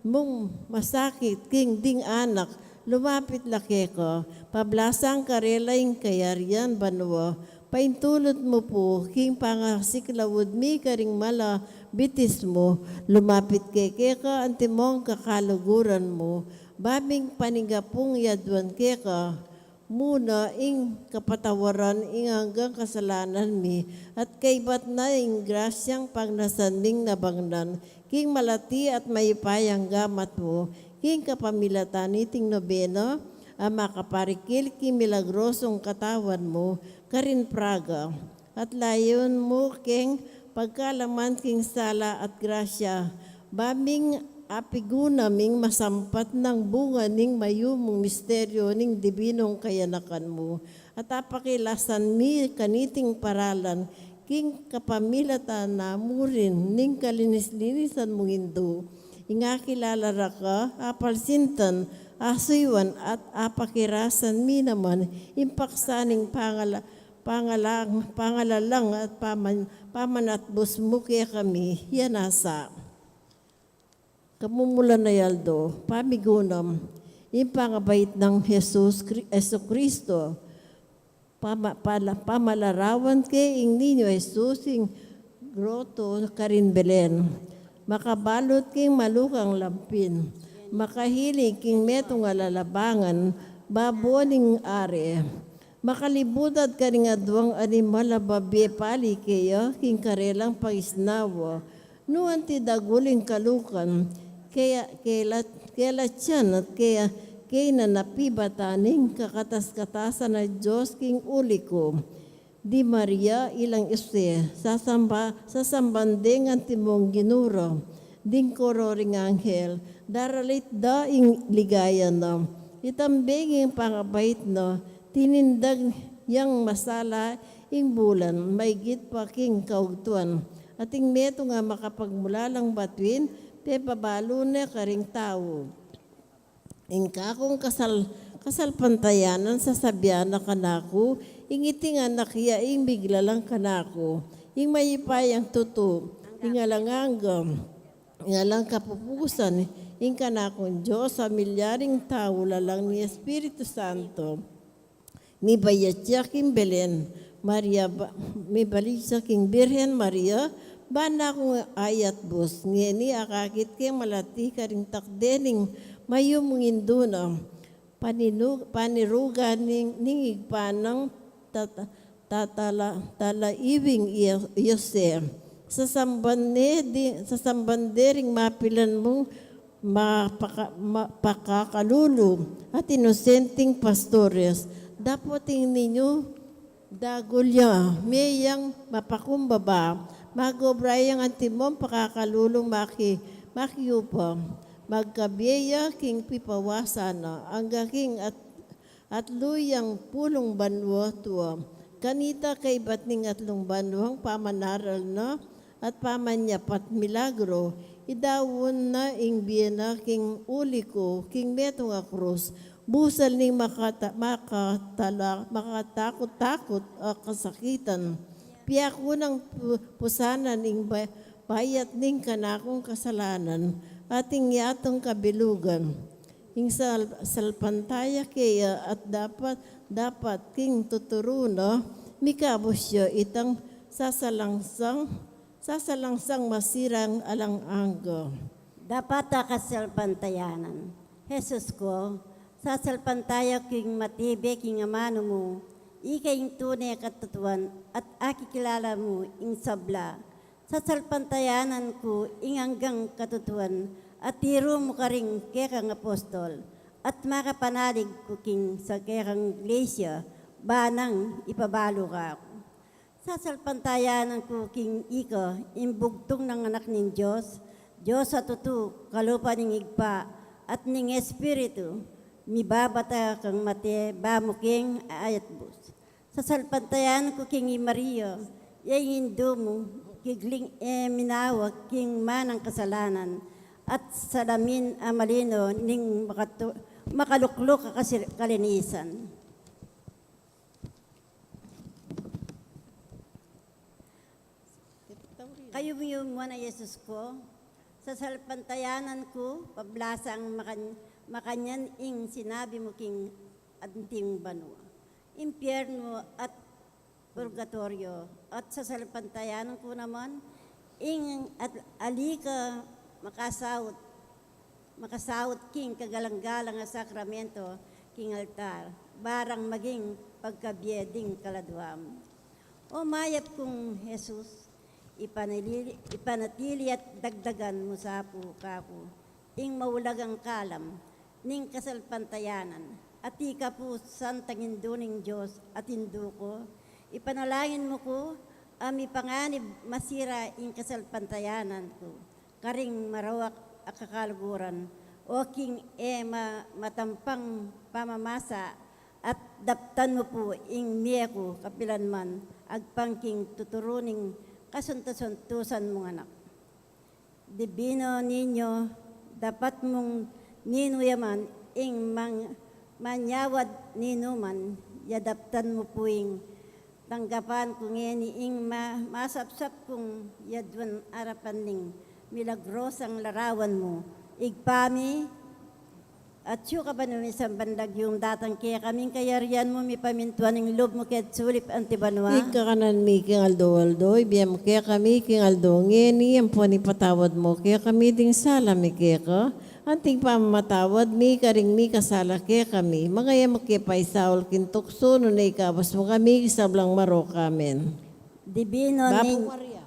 mung masakit king ding anak, lumapit la keka, pablasang karela ing kayarian banua, paintulut mu pu king pangasiklaud mi karing mala bitis mu, lumapit ke keka antimong kakaluguran mu, babing panigapung yaduan keka, muna ing kapatawaran ing anggang kasalanan mi, at kaybat na ing grasyang pagnasan ming nabangnan, king malati at mayupayang gamat mu, king kapamilatan niting nobena, a makaparikil king milagrosong katawan mu, karin Praga. At layun mu keng pagkalaman king sala at grasya, ba ming apigunam ing masampat nang bunga ning mayumung misteryu ning dibinung kayanakan mu, at apakilasan mi kaniting paralan, king kapamilatan na mu rin ning kalinis-linisan mung Indu, ing akilala ra ka, apalsintan, asuyuan, at apakirasan mi naman ing paksa ning pangala-, pangalang, pangalalang at paman-, pamanatbus mu kekami. Yan nasa kamumulan a aldo, pamigunam, ing pangabait nang Jesus Cri-, Jesucristo, pama-, pala-, pamalarawan ke ing Niño Jesus ing groto karin Belen, makabalut king malukang lampin, makahiling king metung a lalabangan, babo ning are, makalibutad karing aduang animal a babie pali keya king karelang pangisnawa, nu anti dagul ing kalukan, kaya, kela-, kelatyan at kaya, kaya na napibatan ning kakatas-katasan a Dios king uli ku. Di Maria, ilang Jose, sasamba-, sasamban deng antimong ginura, ding koro ring anghel, daralit da ing ligaya na, itambeng ing pangabait na, tinindag yang masala ing bulan, maigit pa king kaugtuan, at ing metung a makapagmulalang batuin, pepabalu ne karing tau. Ing kakung kasal-, kasalpantayanan sasabian na kanaku, ing iti ngan a kaya ing biglalang kanaku, ing mayupayang tutu, ing alang angga, ing alang kapupusan, ing kanakung Dios a milyaring tau lalang ning Espiritu Santo. Mibayat ya king Belen, Maria ba-, mibayat ya king Birhen Maria, bana kung ayatbus, ngeni akakit ke malati karing takde ning mayumung Indu na, paninu-, panirugan ning, ning Ibpa nang tata-, tatala-, talaiwing Iyo-, Yose. Sasamban ne di, sasamban de ring mapilan mung mapaka-, ma-, pakakalulu at inosenteng pastores, dapot ing Niñu dagul ya, meyang mapakumbaba, mag-obra yang antimong pakakalulung maki-, makiupa, magkabie ya king pipawasan na, angga king at-, atlu yang pulung banua tua. Kanita kaibat ning atlung banuang pamanaral na, at pamanyapat milagro, idaun na ing bie na king uli ku, king metung a krus, busal ning makata-, makatala-, makatakut-takut a kasakitan. Piaku nang pu-, pusanan ing ba-, bayat ning kanakung kasalanan, at ing yatung kabilugan. Ing sal-, salpantaya keya at dapat, dapat king tuturu na, mikabus ya itang sasalangsang, sasalangsang masirang alang angga. Dapat a kasalpantayanan. Jesus ku, sasalpantaya ku ing matibe king amanu mu, ika ing tune katutuan at akikilala mu ing sabla. Sasalpantayanan ku ing anggang katutuan a tiru mu karing kekang apostol, at makapanalig ku king sa kekang iglesia, ba nang ipabalu kaku. Sasalpantayanan ku king ika, ing bugtung nang Anak ning Dios, Dios a tutu, kalupa ning Ibpa, at ning Espiritu, mibabata kang mate, ba mu keng ayatbus. Sasalpantayanan ku king i Maria, ya ing Indu mu, kigling e minawa king manang kasalanan, at salamin a malino ning makatu-, makalukluk a kasi-, kalinisan. Kayumyum mu na, Jesus ku, sasalpantayanan ku, pablasang makan-, makanyan ing sinabi mu king anting banua, impyernu at purgatorio, at sasalpantayanan ku naman ing at ali ka makasaut, makasaut king kagalang-galang a sakramento king altar, barang maging pagkabie ding kaladuam. O mayap kung Jesus, ipanili-, ipanatili at dagdagan mu sa pu kaku ing maulagang kalam ning kasalpantayanan, at ika pu, Santang Indu ning Dios at Indu ku, ipanalangin mu ku a mipanganib masira ing kasalpantayanan ku karing marawak a kakaluguran, o king e ma-, matampang pamamasa, at daptan mu pu ing mie ku kapilan man agpang king tuturu ning kasuntusuntusan mung anak. Divino Niño, dapat mung ninu ya man ing mang-, manyawad ninuman, ya daptan mu pu ing tanggapan ku ngeni ing ma-, masapsap kung yaduan arapan ning milagrosang larawan mu. Ibpa mi, atyu ka ban misamban lagyu mu, datang kekami ing kayarian mu, mipamintuan ing lub mu keti sulip anti banua. Ing kakanan mi king aldo-aldo ibie mu kekami king aldo ngeni, ampon ipatawad mu kekami ding sala mi keka, anting pamamatawad mi karing mikasala kekami. Manga e mu ke paisaul king tuksu, nune ikabus mu kami king sablang marok. Amen. Divino Bapu Ni-, Maria.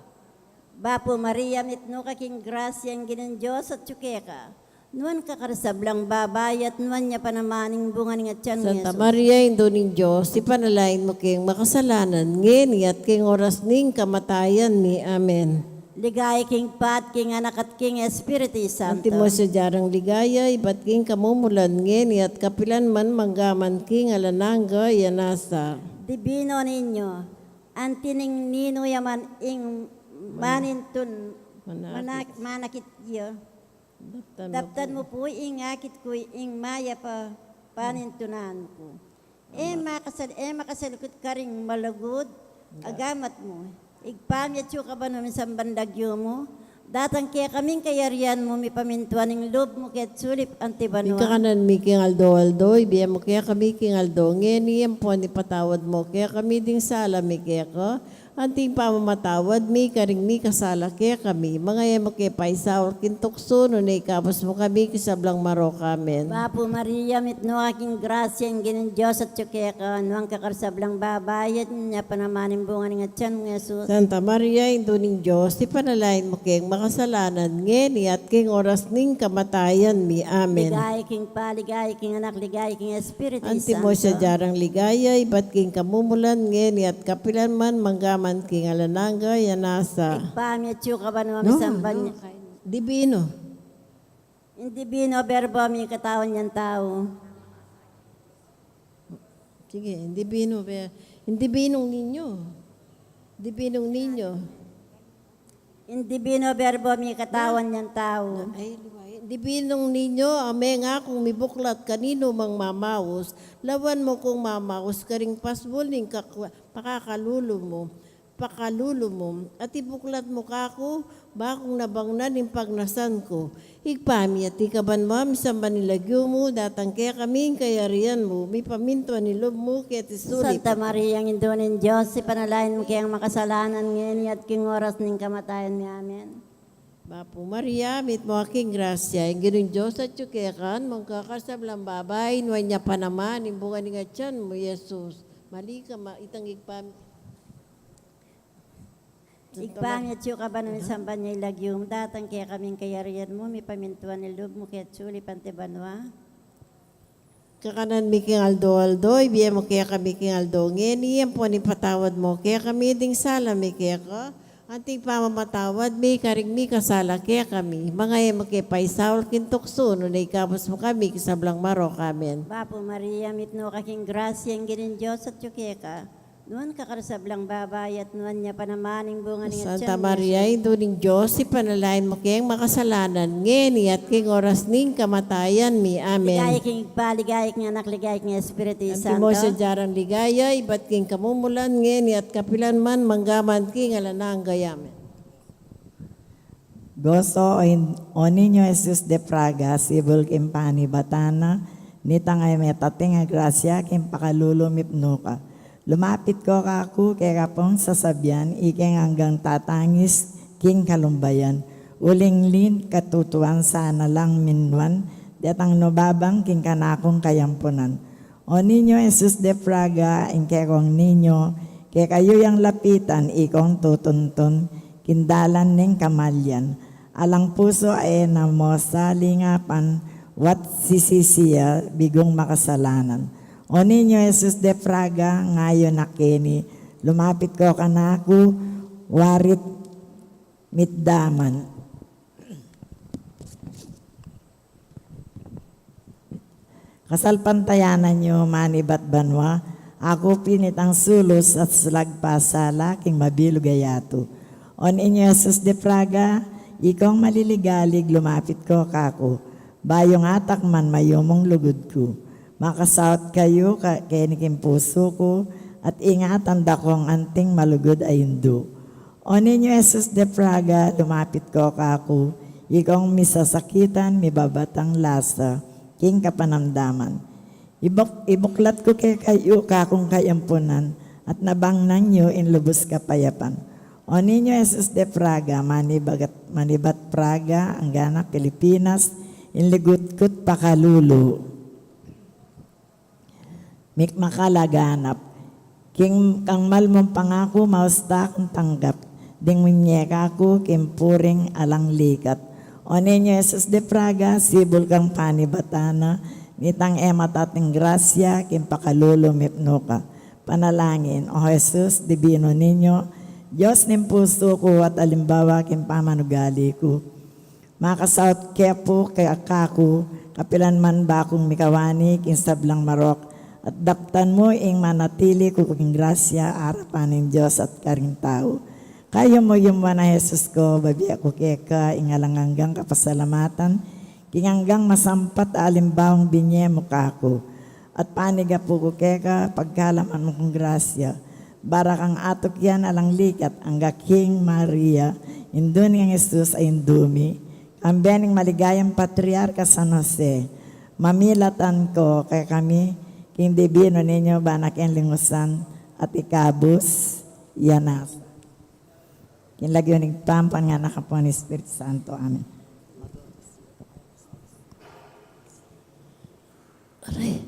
Bapu Maria, mitmu ka king grasya, ing Ginung Dios atyu keka. Nuan ka karing sablang babai, at nuan ya pa naman ing bunga ning atian mu, Santa Jesus. Maria, Indu ning Dios, ipanalangin mu keng makasalanan, ngeni at king oras ning kamatayan mi. Amen. Ligaya king Ibpa, king Anak, at king Espiritu Santo. Antimo sadya rang ligaya, ibat king kamumulan, ngeni at kapilan man, manggaman king alang angga. Amen. Divino Niño, anti ning ninu ya man ing manintun, manakit, manakit ya. Daptan mu pu ing akit ku, ing mayap a panintunan ku. E makasal-, e makasalikut karing malugud a gamat mu. Ibpa mi, atyu ka ban misamban lagyu mu, datang kekami ing kayarian mu, mipamintuan ing lub mu keti sulip anti banua. Ing kakanan mi king aldo-aldo ibie mu kekami king aldo ngeni, ampon ipatawad mu kekami ding sala mi keka, anting pamamatawad mi karing mikasala kekami. Manga e mu ke paisaul king tuksu, nune ikabus mu kami king sablang marok. Amen. Bapu Maria, mitmu ka king grasya, ing Ginung Dios atyu keka. Nuan ka karing sablang babai, at nuan ya pa naman ing bunga ning atian mu, Jesus. Santa Maria, Indu ning Dios, ipanalangin mu keng makasalanan, ngeni at king oras ning kamatayan mi. Amen. Ligaya king Ibpa, ligaya king Anak, ligaya king Espiritu Santo. Antimo sadya rang ligaya, ibat king kamumulan, ngeni at kapilan man, manggaman king alang angga. Amen. Ibpa mi, atyu ka banua, misamban. Divino. Ing Divino Verbo, mikatawan yang tau. Sige, ing Divino Ver-, ing Divinong Niño. Divinong Niño. Ing Divino Verbo, mikatawan yang tau. Ay, luwai. Divinong Niño, a mengaku mibuklat kaninumang mamaus, lawan mu kung mamaus karing pasbul ning kak-, pakakalulu mu. Pakalulu mu, at ibuklat mu kaku, bakung nabangnan ing pagnasan ku. Ibpa mi, atiu ka banua, misamban ing lagyu mu, datang kekami ing kayarian mu, mipamintuan ing lub mu keti sulip. Santa Maria, Indu ning Dios, ipanalangin mu keng makasalanan, ngeni at king oras ning kamatayan mi. Amen. Bapu Maria, mitmu ka king grasya, ing Ginung Dios atyu keka, nuan ka karing sablang babai, nuan ya pa naman ing bunga ning atian mu, Jesus. Mali ka ma-, itang Ibpa mi. Ibpa mi, atyu ka banua, misamban ya ing lagyu mu, datang kekami ing kayarian mu, mipamintuan ing lub mu keti sulip anti banua. Kakanan mi king aldo-aldo ibie mu kekami king aldo ngeni, ampon ipatawad mu kekami ding sala mi keka, anting pamamatawad mi karing mikasala kekami. Manga e mu ke paisaul king tuksu, nune ikabus mu kami king sablang marok. Amen. Bapu Maria, mitmu ka king grasya, ing Ginung Dios atyu keka. Nuan ka karing sablang babai, at nuan ya pa naman ing bunga ning atian mu, Jesus. Santa Maria, Indu ning Dios, ipanalangin mu keng makasalanan, ngeni at king oras ning kamatayan mi. Amen. Ligaya king Ibpa, ligaya king Anak, ligaya king Espiritu Santo. Antimo sadya rang ligaya, ibat king kamumulan, ngeni at kapilan man, manggaman king alang angga. Amen. Gozo, o in-, o Niño Jesus de Praga, sibul king panibatan na, nitang e metating a grasya king pakalulu, mipnu ka. Lumapit ko kaku keka pung sasabian, ikeng anggang tatangis king kalumbayan. Uling ling katutuan sana lang minuan, detang nubabang king kanakung kayampunan. O Niño Jesus de Praga, ing kekong Niño, kekayu yang lapitan, ikong tutuntun king dalan ning kamalian. Alang pusu a e na mo salingapan, wat sisisi ya, bigung makasalanan. O Niño Jesus de Praga, ngayun a keni, lumapit ko kanaku, Warit mitdaman. Kasalpantayanan yu, manibat banua, aku pin itang sulus at sulagpa sala king mabilug a yatu. O Niñu Jesus de Praga, ikong maliligalig lumapit ko kaku, bayung atakman mayumung lugud ku. Makasaut kayu ka, keni king pusu ku, at ingatan da kong anting malugud a indu. O Niñu Jesus de Praga, lumapit ko kaku, ikong misasakitan, mibabatang lasa king kapanamdaman. Ibuk-, ibuklat ku kekayu kakung kayampunan, at nabangnan yu ing lubus kapayapan. O Niñu Jesus de Praga, manibat, manibat Praga, angga na Pilipinas, ing lugud ku't pakalulu. Mikmakal a ganap. King kang malmung pangaku, maus da kung tanggap ding muñeka ku king puring alang likat. O Niñu Jesus de Praga, sibul kang panibatan na nitang e matating grasya king pakalulu mipnu ka. Panalangin. O Jesus, Divino Niño, Dios ning pusu ku at alimbawa king pamanugali ku. Makasaut ke pu kaya kaku, kapilan man ba kung mikawani king sablang marok, at daptan mu ing manatili ku king grasya arapan ning Dios at karing tau. Kayumu-yumuan a Jesus ku, bibie ku keka ing alang anggang kapasalamatan, king anggang masampat a alimbawang binie mu kaku. At panigapu ku keka, pagkalaman mu kung grasya, bara kang atukyan alang likat, angga king Maria, indu nang Jesus a indu mi, kambe ning maligayang patriarka San Jose, mamilatan ko kekami, king Divino Niño, ba na keng lingusan at ikabus ya na. King lagyu ning Ibpa, ampo ning Anak, ampo ning Espiritu Santo. Amen. Aray.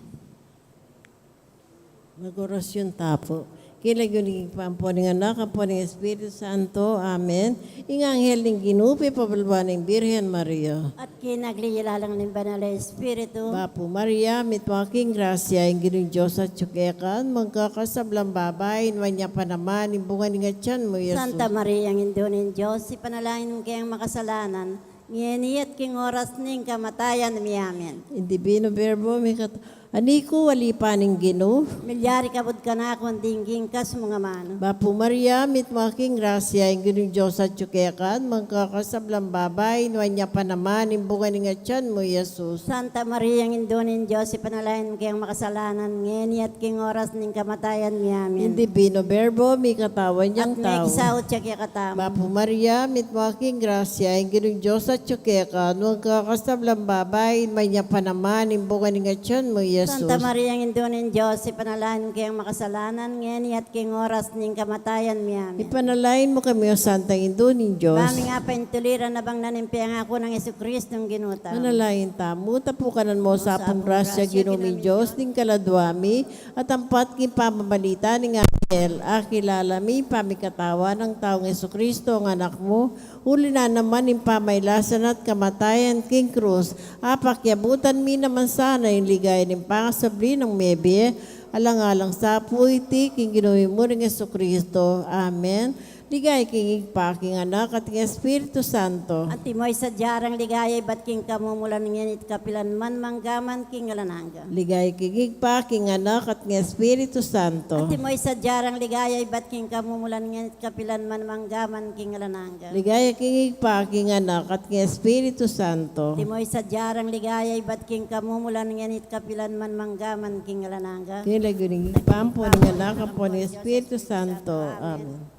Mag-orasyon ta pu. King lagyu ning Ibpa, ampo ning Anak, ampo ning Espiritu Santo. Amen. Ing anghel ning Ginu pepabaluan ing Birhen Maria. At king aglililalang ning Banal a Espiritu. Bapu Maria, mitmu ka king grasya, ing Ginung Dios atyu keka, nuan ka king sablang babai, nuan ya pa naman ing bunga ning atyan mu, Jesus. Santa Maria, Indu ning Dios, ipanalangin mu kaming makasalanan, ngeni at king oras ning kamatayan mi. Amen. Ing Divino Verbo, mikat-, ani ku, ali pa ning Ginu. Milyari kabud kanaku ing dinging kas mung amanu. Bapu Maria, mitmu ka king grasya, ing Ginung Dios atyu keka, nuan ka king sablang babai, nuan ya pa naman ing bunga ning atyan mu, Jesus. Santa Maria, Indu ning Dios, ipanalangin mu kaming makasalanan, ngeni at king oras ning kamatayan mi. Amen. Ing Divino Verbo, mikatawan yang tau. At mekisaut ya kekatamu. Bapu Maria, mitmu ka king grasya, ing Ginung Dios atyu keka, nuan ka king sablang babai, nuan ya pa naman ing bunga ning atyan mu, Jesus. Santa Maria, Indu ning Dios, ipanalangin mu kaming makasalanan, ngeni at king oras ning kamatayan mi. Amen. Ipanalangin mu kami, O Santa Indu ning Dios. Ba mi nga paintuliran a bang na ning pengaku nang Jesucristo ing Ginu tamu. Manalangin tamu. Tapukanan mu sa pung grasya, Ginu ming Dios, ding kaladua mi, at ampat king pamamalita ning anghel, akilala mi ing pamikatawan nang taung Jesucristo, ing Anak mu, uli na naman ning pamailasan at kamatayan king krus, apakyabutan mi naman sana ing ligaya ning pangasubli nang mebie, alang-alang sa pu iti king Ginu ming Jesucristo. Amen. Ligaya king Ibpa, king Anak, at king Espiritu Santo. Antimo ing sadya nang ligaya ibat king kamumulan, ngeni at kapilan man, mangga man king alang angga. Ligaya king Ibpa, king Anak, at king Espiritu Santo. Antimo ing sadya nang ligaya ibat king kamumulan, ngeni at kapilan man, mangga man king alang angga. Ligaya king Ibpa, king Anak, at king Espiritu Santo. Antimo ing sadya nang ligaya ibat king kamumulan, ngeni at kapilan man, mangga man king alang angga. King lagyu ning Ibpa, ampo ning Anak, ampo ning Espiritu Santo. Amen.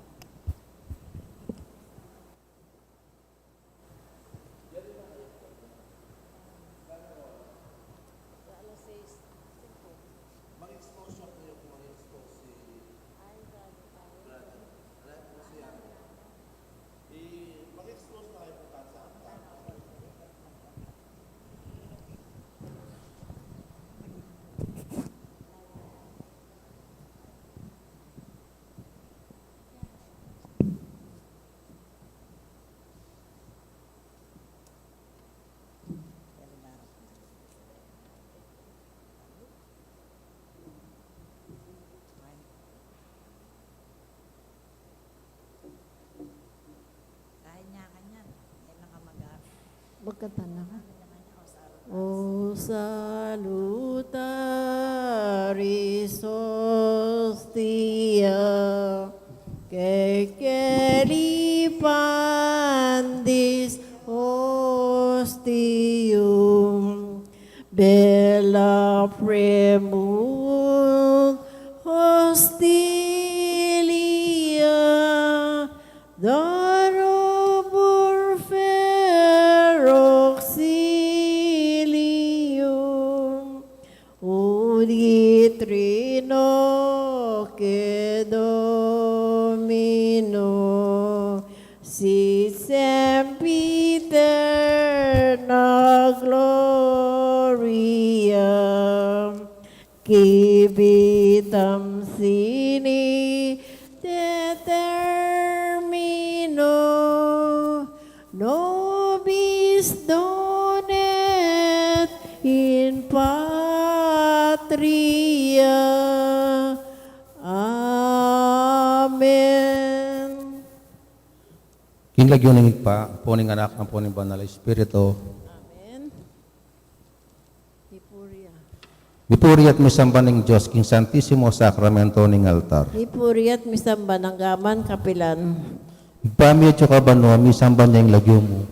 Pagkatana ka. O salutaris hostia, que queripandis hostium, bella premunt hostilia, Darubur feroxilium, udit Trinoque Domino, sit sempiterna gloria. Qui vitam sine determino, nobis donet in patria. Amen. King lagyu ning Ibpa, ampo ning Anak, ampo ning Banal a Espiritu. Amen. Mipuria. Mipuria at misamban ing Dios king Santisimo Sakramento ning altar. Mipuria at misamban anggaman kapilan. Ibpa mi, atsu ka banua, misamban ya ing lagyu mu.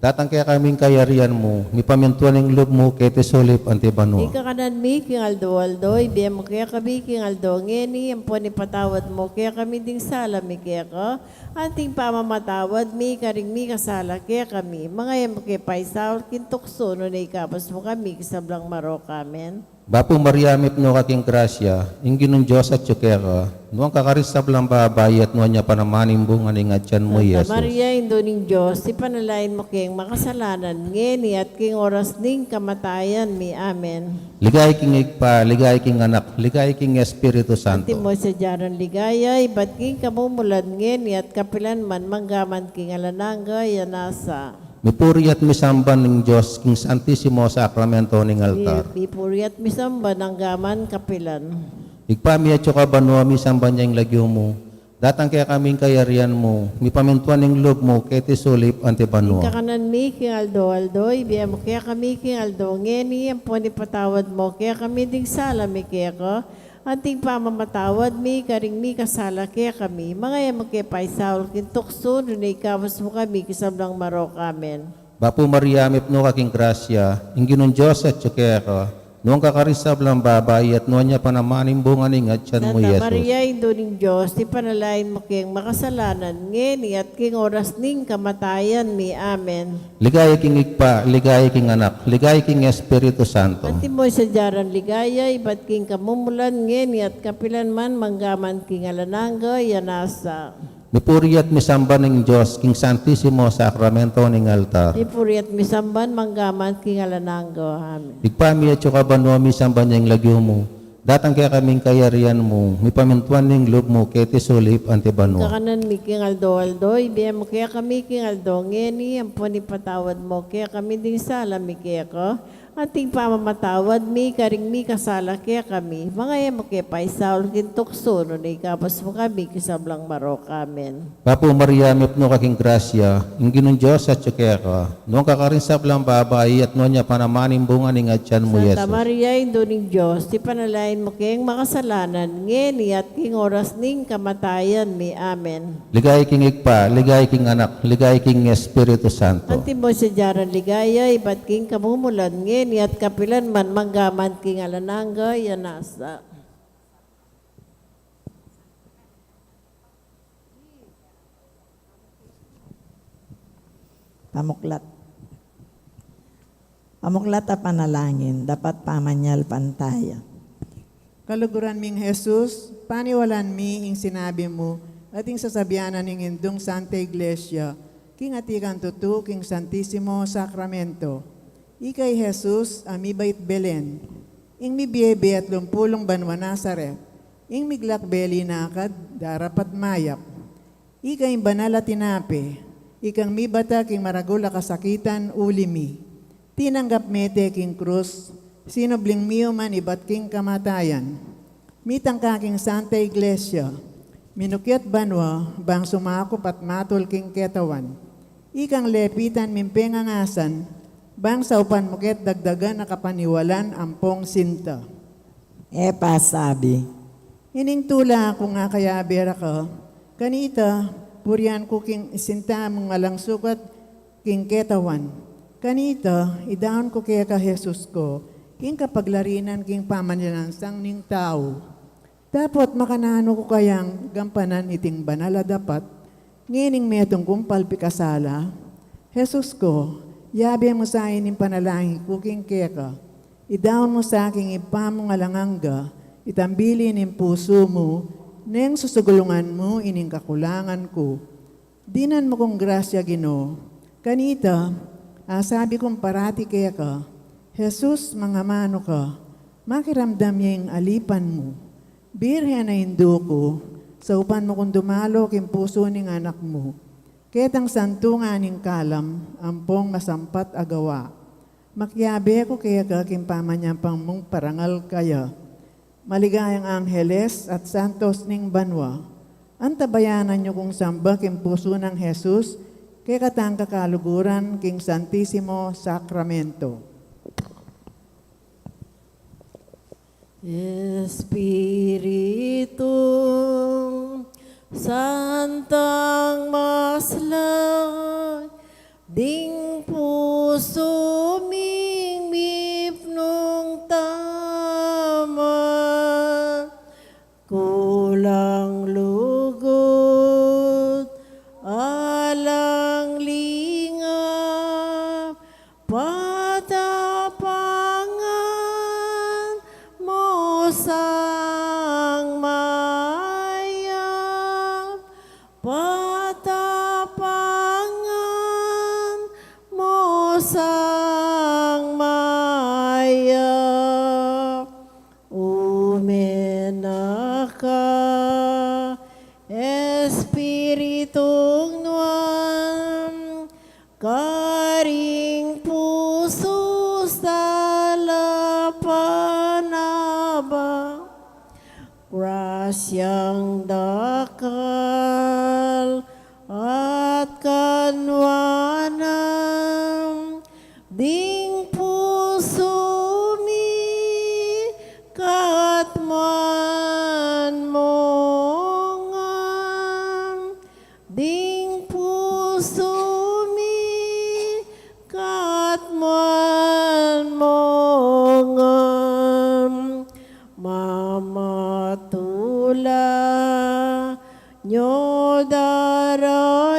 Datang kekami ing kayarian mu, mipamintuan ing lub mu keti sulip anti banua. Ing kakanan mi king aldo-aldo, ibie mu kekami king aldo ngeni, ampon ipatawad mu kekami ding sala mi keka, anting pamamatawad mi karing mikasala kekami. Manga e mu ke paisaul king tuksu, nune ikabus mu kami king sablang marok. Amen. Bapu Maria, mipnu ka king grasya, ing Ginung Dios atsu keka, nuan ka karing sablang babai at nuan ya pa naman ing bunga ning atian mu, Santa Jesus. Maria, Indu ning Dios, ipanalangin mu keng makasalanan, ngeni at king oras ning kamatayan mi. Amen. Ligaya king Ibpa, ligaya king Anak, ligaya king Espiritu Santo. Antimo ing sadya nang ligaya, ibat king kamumulan, ngeni at kapilan man, manggaman king alang angga. Amen. Mipuria at misamban ing Dios king Santisimo Sakramento ning altar. Mi-, mipuria at misamban anggaman kapilan. Ibpa mi, atsu ka banua, misamban ya ing lagyu mu. Datang kekami ing kayarian mu, mipamintuan ing lub mu keti sulip anti banua. Ing kakanan mi king aldo-aldo, ibie mu kekami king aldo ngeni, ampon ipatawad mu kekami ding sala mi keka, anting pamamatawad mi karing mikasala kekami. Manga e mu ke paisaul king tuksu, nune ikabus mu kami king sablang marok. Amen. Bapu Maria, mipnu ka king grasya, ing Ginung Dios atsu keka, nuan ka karing sablang babai at nuan ya pa naman ing bunga ning atian mu, Santa Jesus. Maria, Indu ning Dios, ipanalangin mu keng makasalanan, ngeni at king oras ning kamatayan mi. Amen. Ligaya king Ibpa, ligaya king Anak, ligaya king Espiritu Santo. Antimo ing sadya nang ligaya, ibat king kamumulan, ngeni at kapilan man, manggaman king alang angga. Amen. Mipuria at misamban ing Dios king Santisimo Sakramento ning altar. Mipuria at misamban, manggaman king alang angga. Amen. Ibpa mi, atsu ka banua, misamban ya ing lagyu mu. Datang kekami ing kayarian mu, mipamintuan ing lub mu keti sulip anti banua. Ing kakanan mi king aldo-aldo, ibie mu kekami king aldo ngeni, ampon ipatawad mu kekami ding sala mi keka, anting pamamatawad mi karing mikasala kekami. Manga e mu ke paisaul king tuksu, nune ikabus mu kami king sablang marok. Amen. Bapu Maria, mipnu ka king grasya, ing Ginung Dios atsu keka, nuan ka karing sablang babai at nuan ya pa naman ing bunga ning atian mu, Santa Jesus. Maria, Indu ning Dios, ipanalangin mu keng makasalanan, ngeni at king oras ning kamatayan mi. Amen. Ligaya king Ibpa, ligaya king Anak, ligaya king Espiritu Santo. Antimo ing sadya nang ligaya, ibat king kamumulan, ngeni at kapilan man, manggaman king alang angga. Amen. Pamuklat. Pamuklat a panalangin, dapat pamanyalpan taya. Kaluguran ming Jesus, paniwalan mi ing sinabi mu, at ing sasabian na ning Indung Santa Iglesia, king atikan tutu king Santisimo Sakramento. Ika i Jesus a mibait Belen, ing mibie-bie atlung pulung banua Nazaret, ing miglakbe linakad, darapat mayap. Ika ing banal a tinape, ikang mibata king maragul a kasakitan uli mi. Tinanggap mete king krus, sinubling miuman ibat king kamatayan. Mitangka king Santa Iglesia, minukyat banua, bang sumakup at matul king ketawan. Ikang lepitan ming pengangasan, Bang saupan mu ket dagdagan a kapaniwalan ampong sinta. E pasabi. Ining tula ku nga kayabe ra ka, kanita, purian ku king sinta mung alang sukat king ketawan. Kanita, idaun ku keka Jesus ku, king kapaglarinan king pamanyalansang ning tau. Dapot makananu ku kayang gampanan iting banal a dapat, ngening metung kung palpikasala? Jesus ku, yabe mu sa ining panalangin ku king keka. Idaun mu sa king Ibpa mung alang angga, itang bili ning pusu mu, neng susugulungan mu ining kakulangan ku. Dinan mu kung grasya, Ginu. Kanita, asabi kung parati keka, Jesus, mangamanu ka, makiramdam ya ing alipan mu. Birhen a Indu ku, saupan mu kung dumalo king pusu ning anak mu. Ketang santungan ning kalam, ampong masampat a gawa. Makiabe ku keka king pamanyampang mung parangal kaya. Maligayang angeles at santos ning banua, antabayanan yu kung samba king pusu nang Jesus, kekatang kakaluguran king Santisimo Sakramento. Espiritu Santang maslay, ding pusu ming mipnung tama, kulang lugud, alang lingap, patapangan mu sang mayap, patapangan mu sang mayap. Ume na ka, Espiritung Nuan, karing pusu sala panaba. Grasyang dakal at kanuanan ding pusu mi katmuan mu ngan. Ding pusu mi katmuan mu ngan. Mamatula nyo daraing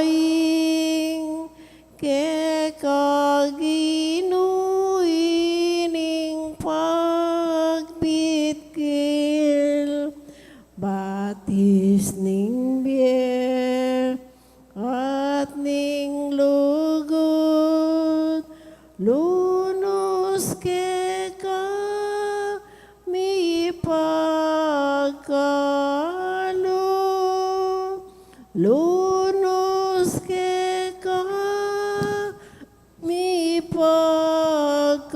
keka Ginu ining pagbitkil, batis ning bie at ning lugud, lunus keka mi pagkalub, lunus keka mi pagkalub.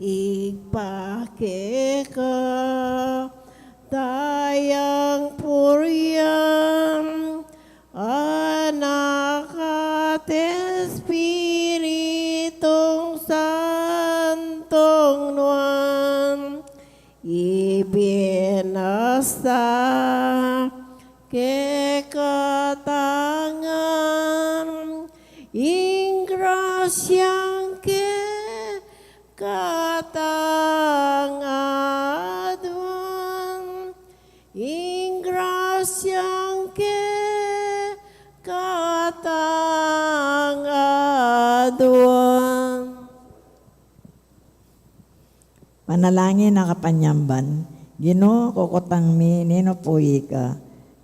Ibpa keka, tayang purian, Anak at Espiritung Santong Nuan, ibie na sa kekatang ngan ing grasyang kekatang aduan, ing grasyang kekatang aduan. Panalangin a kapanyamban. Ginu, kukutang mi, ninu pu ika?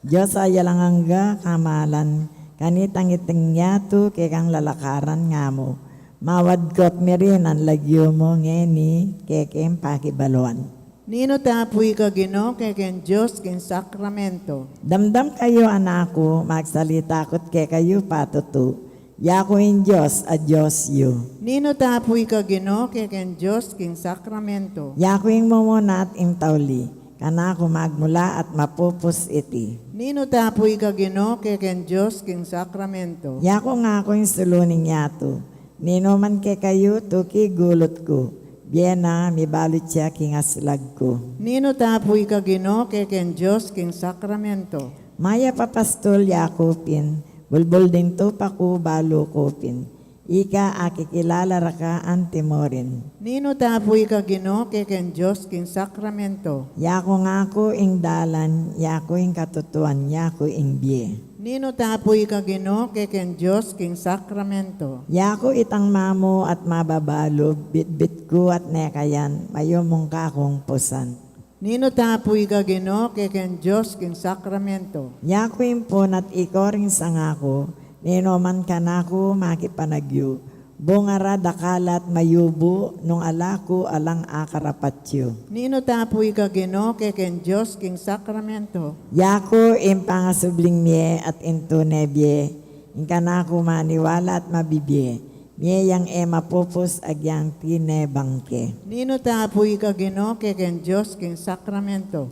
Dios a alang angga, kamalan, kanitang iting yatu kekang lalakaran nga mu. Mawadkot mi rin ang lagyu mu ngeni kekeng pakibaluan. Ninu ta pu ika, Ginu, kekeng Dios king sakramento? Damdam kayu, anak ku, magsalita ku't kekayu patutu. Yaku ing Dios a Dios yu. Ninu ta pu ika, Ginu, kekeng Dios king sakramento? Yaku ing mumuna at ing tauli. kanaku magmula at mapupus iti. Ninu tapuy ka, Ginu, kekeng Dios king sakramento? Yaku ngaku ing sulu ning yatu. Ninu man kekayu tuki gulut ku, bie na mibalu ya king aslag ku. Ninu tapuy ka, Ginu, kekeng Dios king sakramento? Mayap a pastul yaku pin, bulbul ding tupa ku balu ku pin. Ika akikilala ra ka anti murin. Ninu tapuy ka, Ginu, kekeng Dios king sakramento? Yaku ngaku ing dalan, yaku ing katutuan, yaku ing bie. Ninu tapuy ka, Ginu, kekeng Dios king sakramento? Yaku itang mamu at mababalub, bitbit ku at nekayan, mayumung kakung pusan. Ninu tapuy ka, Ginu, kekeng Dios king sakramento? Yaku ing pun at iko ring sanga ku, ninu man kanaku makipanagyu, bunga ra dakal at mayubu, nung ala ku alang akarapat yu. Ninu tapuy ka, Ginu, kekeng Dios king sakramento? Yaku ing pangasubling mie at ing tune bie, ing kanaku maniwala at mabibie, mie yang e mapupus agyang tinebang ke. Ninu tapuy ka, Ginu, kekeng Dios king sakramento?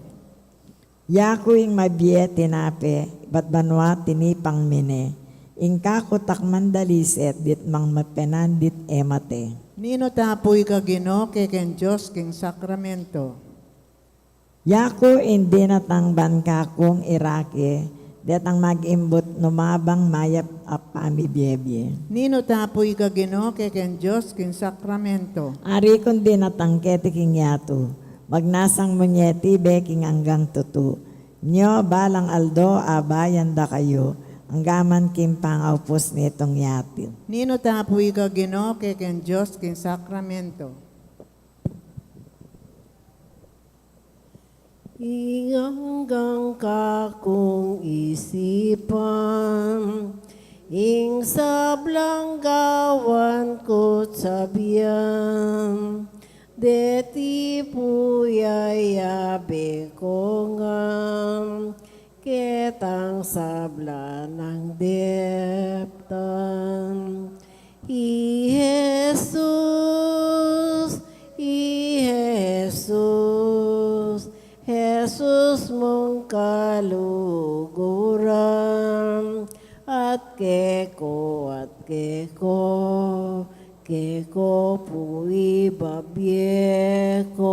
Yaku ing mabie tinape, ibat banua tinipang mine, ing kaku takman daliset, dit mang mapenandit e mate. Ninu tapuy ka, Ginu, kekeng Dios king sakramento? Yaku ing dinatang ban kakung irake, detang magimbut numabang mayap a pamibiebie. Ninu tapuy ka, Ginu, kekeng Dios king sakramento? Ari kung dinatang keti king yatu, magnasang mu ne king anggang tutu. Nyo balang aldo abayan da kayu, anggaman king pangaupus nitung yatu. Ninu tapuy ka, Ginu, kekeng Dios king sakramento? Ing anggang kakung isipan, ing sablang gawan ku't sabian, deti pu yayabe ku ngan, ketang sabla nang deptan. I Jesus, i Jesus, Jesus mung kaluguran, at keko, at keko, keko pu ibabie ku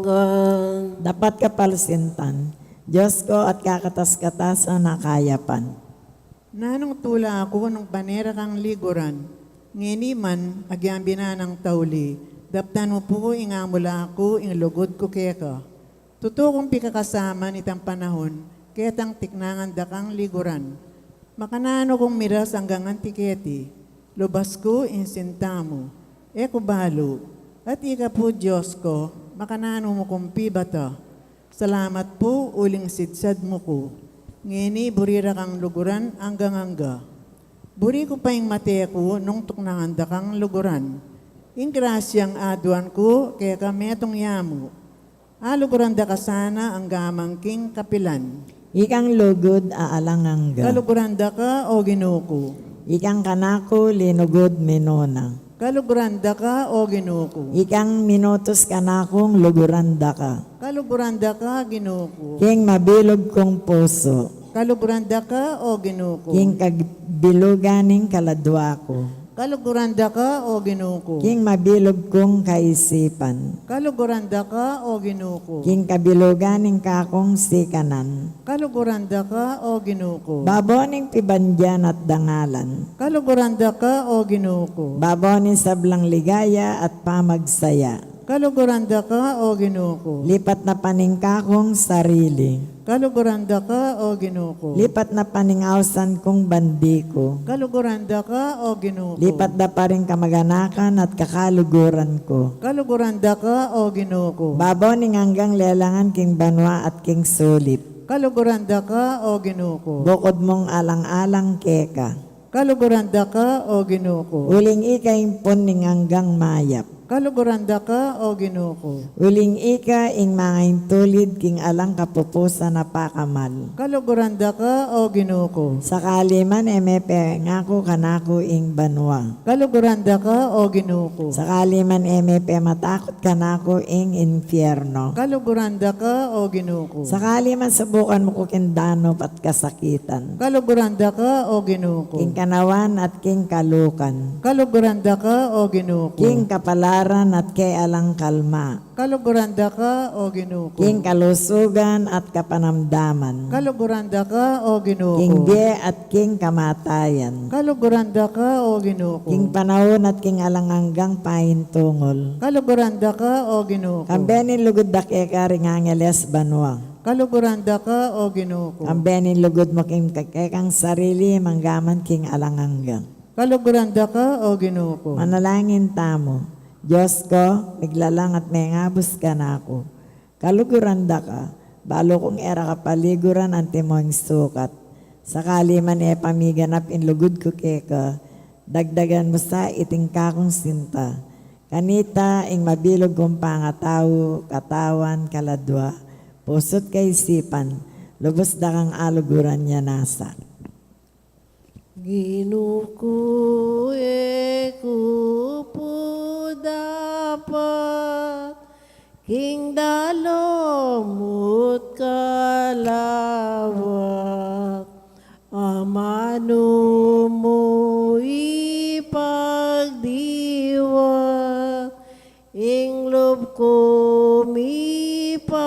ngan. Dapat kapalsintan, Dios ku at kakatas-katasan a kayapan. Nanung tula ku nung pane ra kang liguran, ngeni man agyang binanang tauli, daptan mu pu ing amula ku, ing lugud ku keka. Tutu kung pikakasaman itang panahun, ketang tiknangan da kang liguran. Makananu kung miras anggang anti keti, lubas ku ing sinta mu. E ku balu, at ika pu Dios ku, makananu mu kung pibata. Salamat pu uling sidsad mu ku. Ngeni buri ra kang luguran anggang angga. Buri ku pa ing mate ku nung tuknangan da kang luguran. Ing grasyang aduan ku keka metung yamu. Aluguran da ka sana anggaman king kapilan. Ikang lugud a alang angga. Kaluguran da ka, o Ginu ku. Ikang kanaku linugud minuna. Kaluguran da ka, o Ginu ku. Ikang minutus kanakung luguran da ka. Kaluguran da ka, Ginu ku. King mabilug kung pusu. Kaluguran da ka, o Ginu ku. King kabilugan ning kaladua ku. Kaluguran da ka, o Ginu ku. King mabilug kung kaisipan. Kaluguran da ka, o Ginu ku. King kabilugan ning kakung sikanan. Kaluguran da ka, o Ginu ku. Babo ning pibandian at dangalan. Kaluguran da ka, o Ginu ku. Babo ning sablang ligaya at pamagsaya. Kaluguran da ka, o Ginu ku. Lipat na pa ning kakung sarili. Kaluguran da ka, o Ginu ku. Lipat na pa ning ausan kung bandi ku. Kaluguran da ka, o Ginu ku. Lipat da pa ring kamaganakan at kakaluguran ku. Kaluguran da ka, o Ginu ku. Babo ning anggang lelangan king banua at king sulip. Kaluguran da ka, o Ginu ku. Bukud mung alang-alang keka. Kaluguran da ka, o Ginu ku. Uling ika ing pun ning anggang mayap. Kaluguran da ka, O Ginu ku. Uling ika ing mangaintulid king alang kapupusan a pakamal. Kaluguran da ka, O Ginu ku. Sakali man e me pengaku kanaku ing banua. Kaluguran da ka, O Ginu ku. Sakali man e me pematakut kanaku ing infierno. Kaluguran da ka, O Ginu ku. Sakali man subukan mu ku king danup at kasakitan. Kaluguran da ka, O Ginu ku. King kanawan at king kalukan. Kaluguran da ka, O Ginu ku. King kapalaran at keng alang kalma. Kaluguran da ka, O Ginu ku. King kalusugan at kapanamdaman. Kaluguran da ka, O Ginu ku. King bie at king kamatayan. Kaluguran da ka, O Ginu ku. King panaun at king alang anggang paintungul. Kaluguran da ka, O Ginu ku. Kambe ning lugud da keka ring angeles banua. Kaluguran da ka, O Ginu ku. Kambe ning lugud mu king kekang sarili manggaman king alang angga. Kaluguran da ka, O Ginu ku. Manalangin tamu. Dios ku, miglalang at mengabus kanaku. Kaluguran da ka, balu kung e ra ka paliguran antimong sukat. Sakali man e pamiganap ing lugud ku keka, dagdagan mu sa iting kakung sinta. Kanita ing mabilug kung pangatau, katawan, kaladua, pusu't kaisipan, lubus da kang aluguran ya nasa. Ginu ku, e ku pu dapat king dalu mu't kalawat, amanu mu ipagdiwang ing lub ku mipakaya.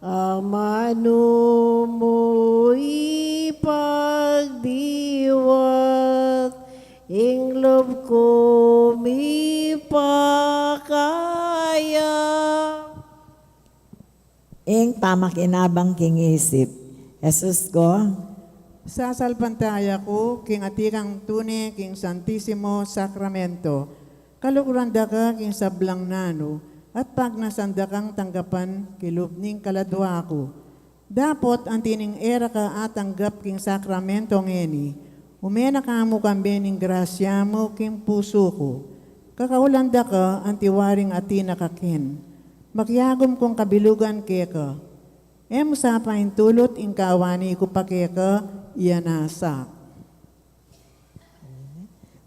Amanu mu ipagdiwang ing lub ku mipakaya. Ing pamakinabang king isip. Jesus ku, sasalpantaya ku king atin kang tune king Santisimo Sakramento. Kaluguran da ka king sablang nanu, at pagnasan da kang tanggapan king lub ning kaladua ku. Dapot anti ning e ra ka atanggap king sakramento ngeni, ume na ka mu kambe ning grasya mu king pusu ku. Kakaulan da ka anti waring atin na ka ken. Makiagum kung kabilugan keka. E mu sa paintulut ing kawani ku pa keka, iya nasa.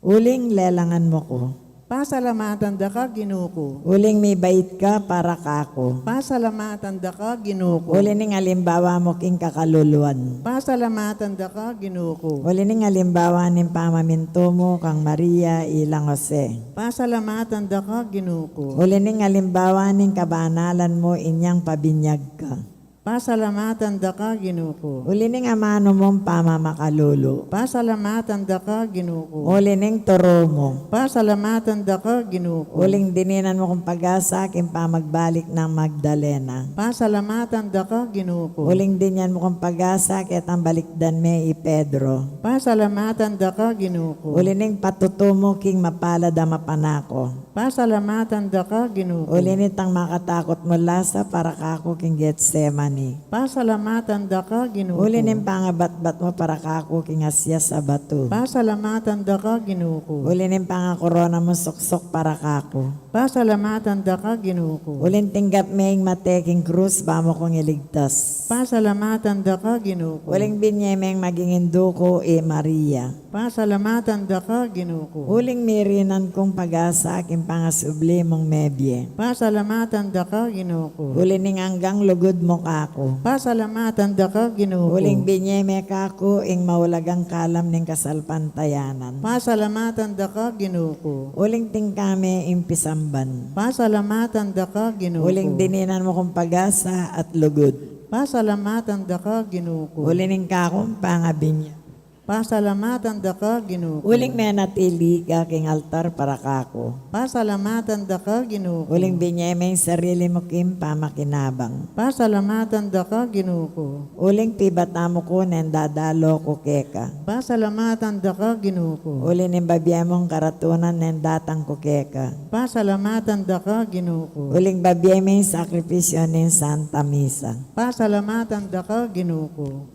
Uling lelangan mu ku. Pasalamatan da ka, Ginu ku. Uling mibait ka para kaku. Pasalamatan da ka, Ginu ku. Uli ning alimbawa mu king kakaluluan. Pasalamatan da ka, Ginu ku. Uli ning alimbawa ning pamamintu mu kang Maria ilang Jose. Pasalamatan da ka, Ginu ku. Uli ning alimbawa ning kabanalan mu inyang pabinyag ka. Pasalamatan da ka, Ginu ku. Uli ning amanu mung pamamakalulu. Pasalamatan da ka, Ginu ku. Uli ning turu mu. Pasalamatan da ka, Ginu ku. Uling dininan mu kung pag-asa king pamagbalik nang Magdalena. Pasalamatan da ka, Ginu ku. Uling dinyan mu kung pag-asa ketang balikdan me i Pedro. Pasalamatan da ka, Ginu ku. Uli ning patutu mu king mapalad a mapanako. Pasalamatan da ka, Ginu ku. Uli nitang makatakut mu la sa para kaku king Getsemani. Pasalamatan da ka, Ginu ku. Uli ning pangabatbat mu para kaku king asias a batu. Pasalamatan da ka, Ginu ku. Uli ning pangakorona mu suksuk para kaku. Pasalamatan da ka, Ginu ku. Uling tinggap me ing mate king krus bamu kung iligtas. Pasalamatan da ka, Ginu ku. Uling binye meng maging indu ku i Maria. Pasalamatan da ka, Ginu ku. Uling mirinan kung pag-asa king pangasubli mung mebie. Pasalamatan da ka, Ginu ku. Uli ning anggang lugud mu kaku. Pasalamatan da ka, Ginu ku. Uling binye me kaku ing maulagang kalam ning kasalpantayanan. Pasalamatan da ka, Ginu ku. Uling tingka me ing pisamban. Pasalamatan da ka, Ginu ku. Uling dininan mu kung pag-asa at lugud. Pasalamatan da ka, Ginu ku. Uli ning kakung pangabinyag. Pasalamatan da ka, Ginu ku. Uling menatili ka king altar para kaku. Pasalamatan da ka, Ginu ku. Uling binye me ing sarili mu king pamakinabang. Pasalamatan da ka, Ginu ku. Uling pibata mu ku neng dadalu ku keka. Pasalamatan da ka, Ginu ku. Uli ning babie mung karatunan neng datang ku keka. Pasalamatan da ka, Ginu ku. Uling babie me ing sakripisyu ning Santa Misa. Pasalamatan da ka, Ginu ku.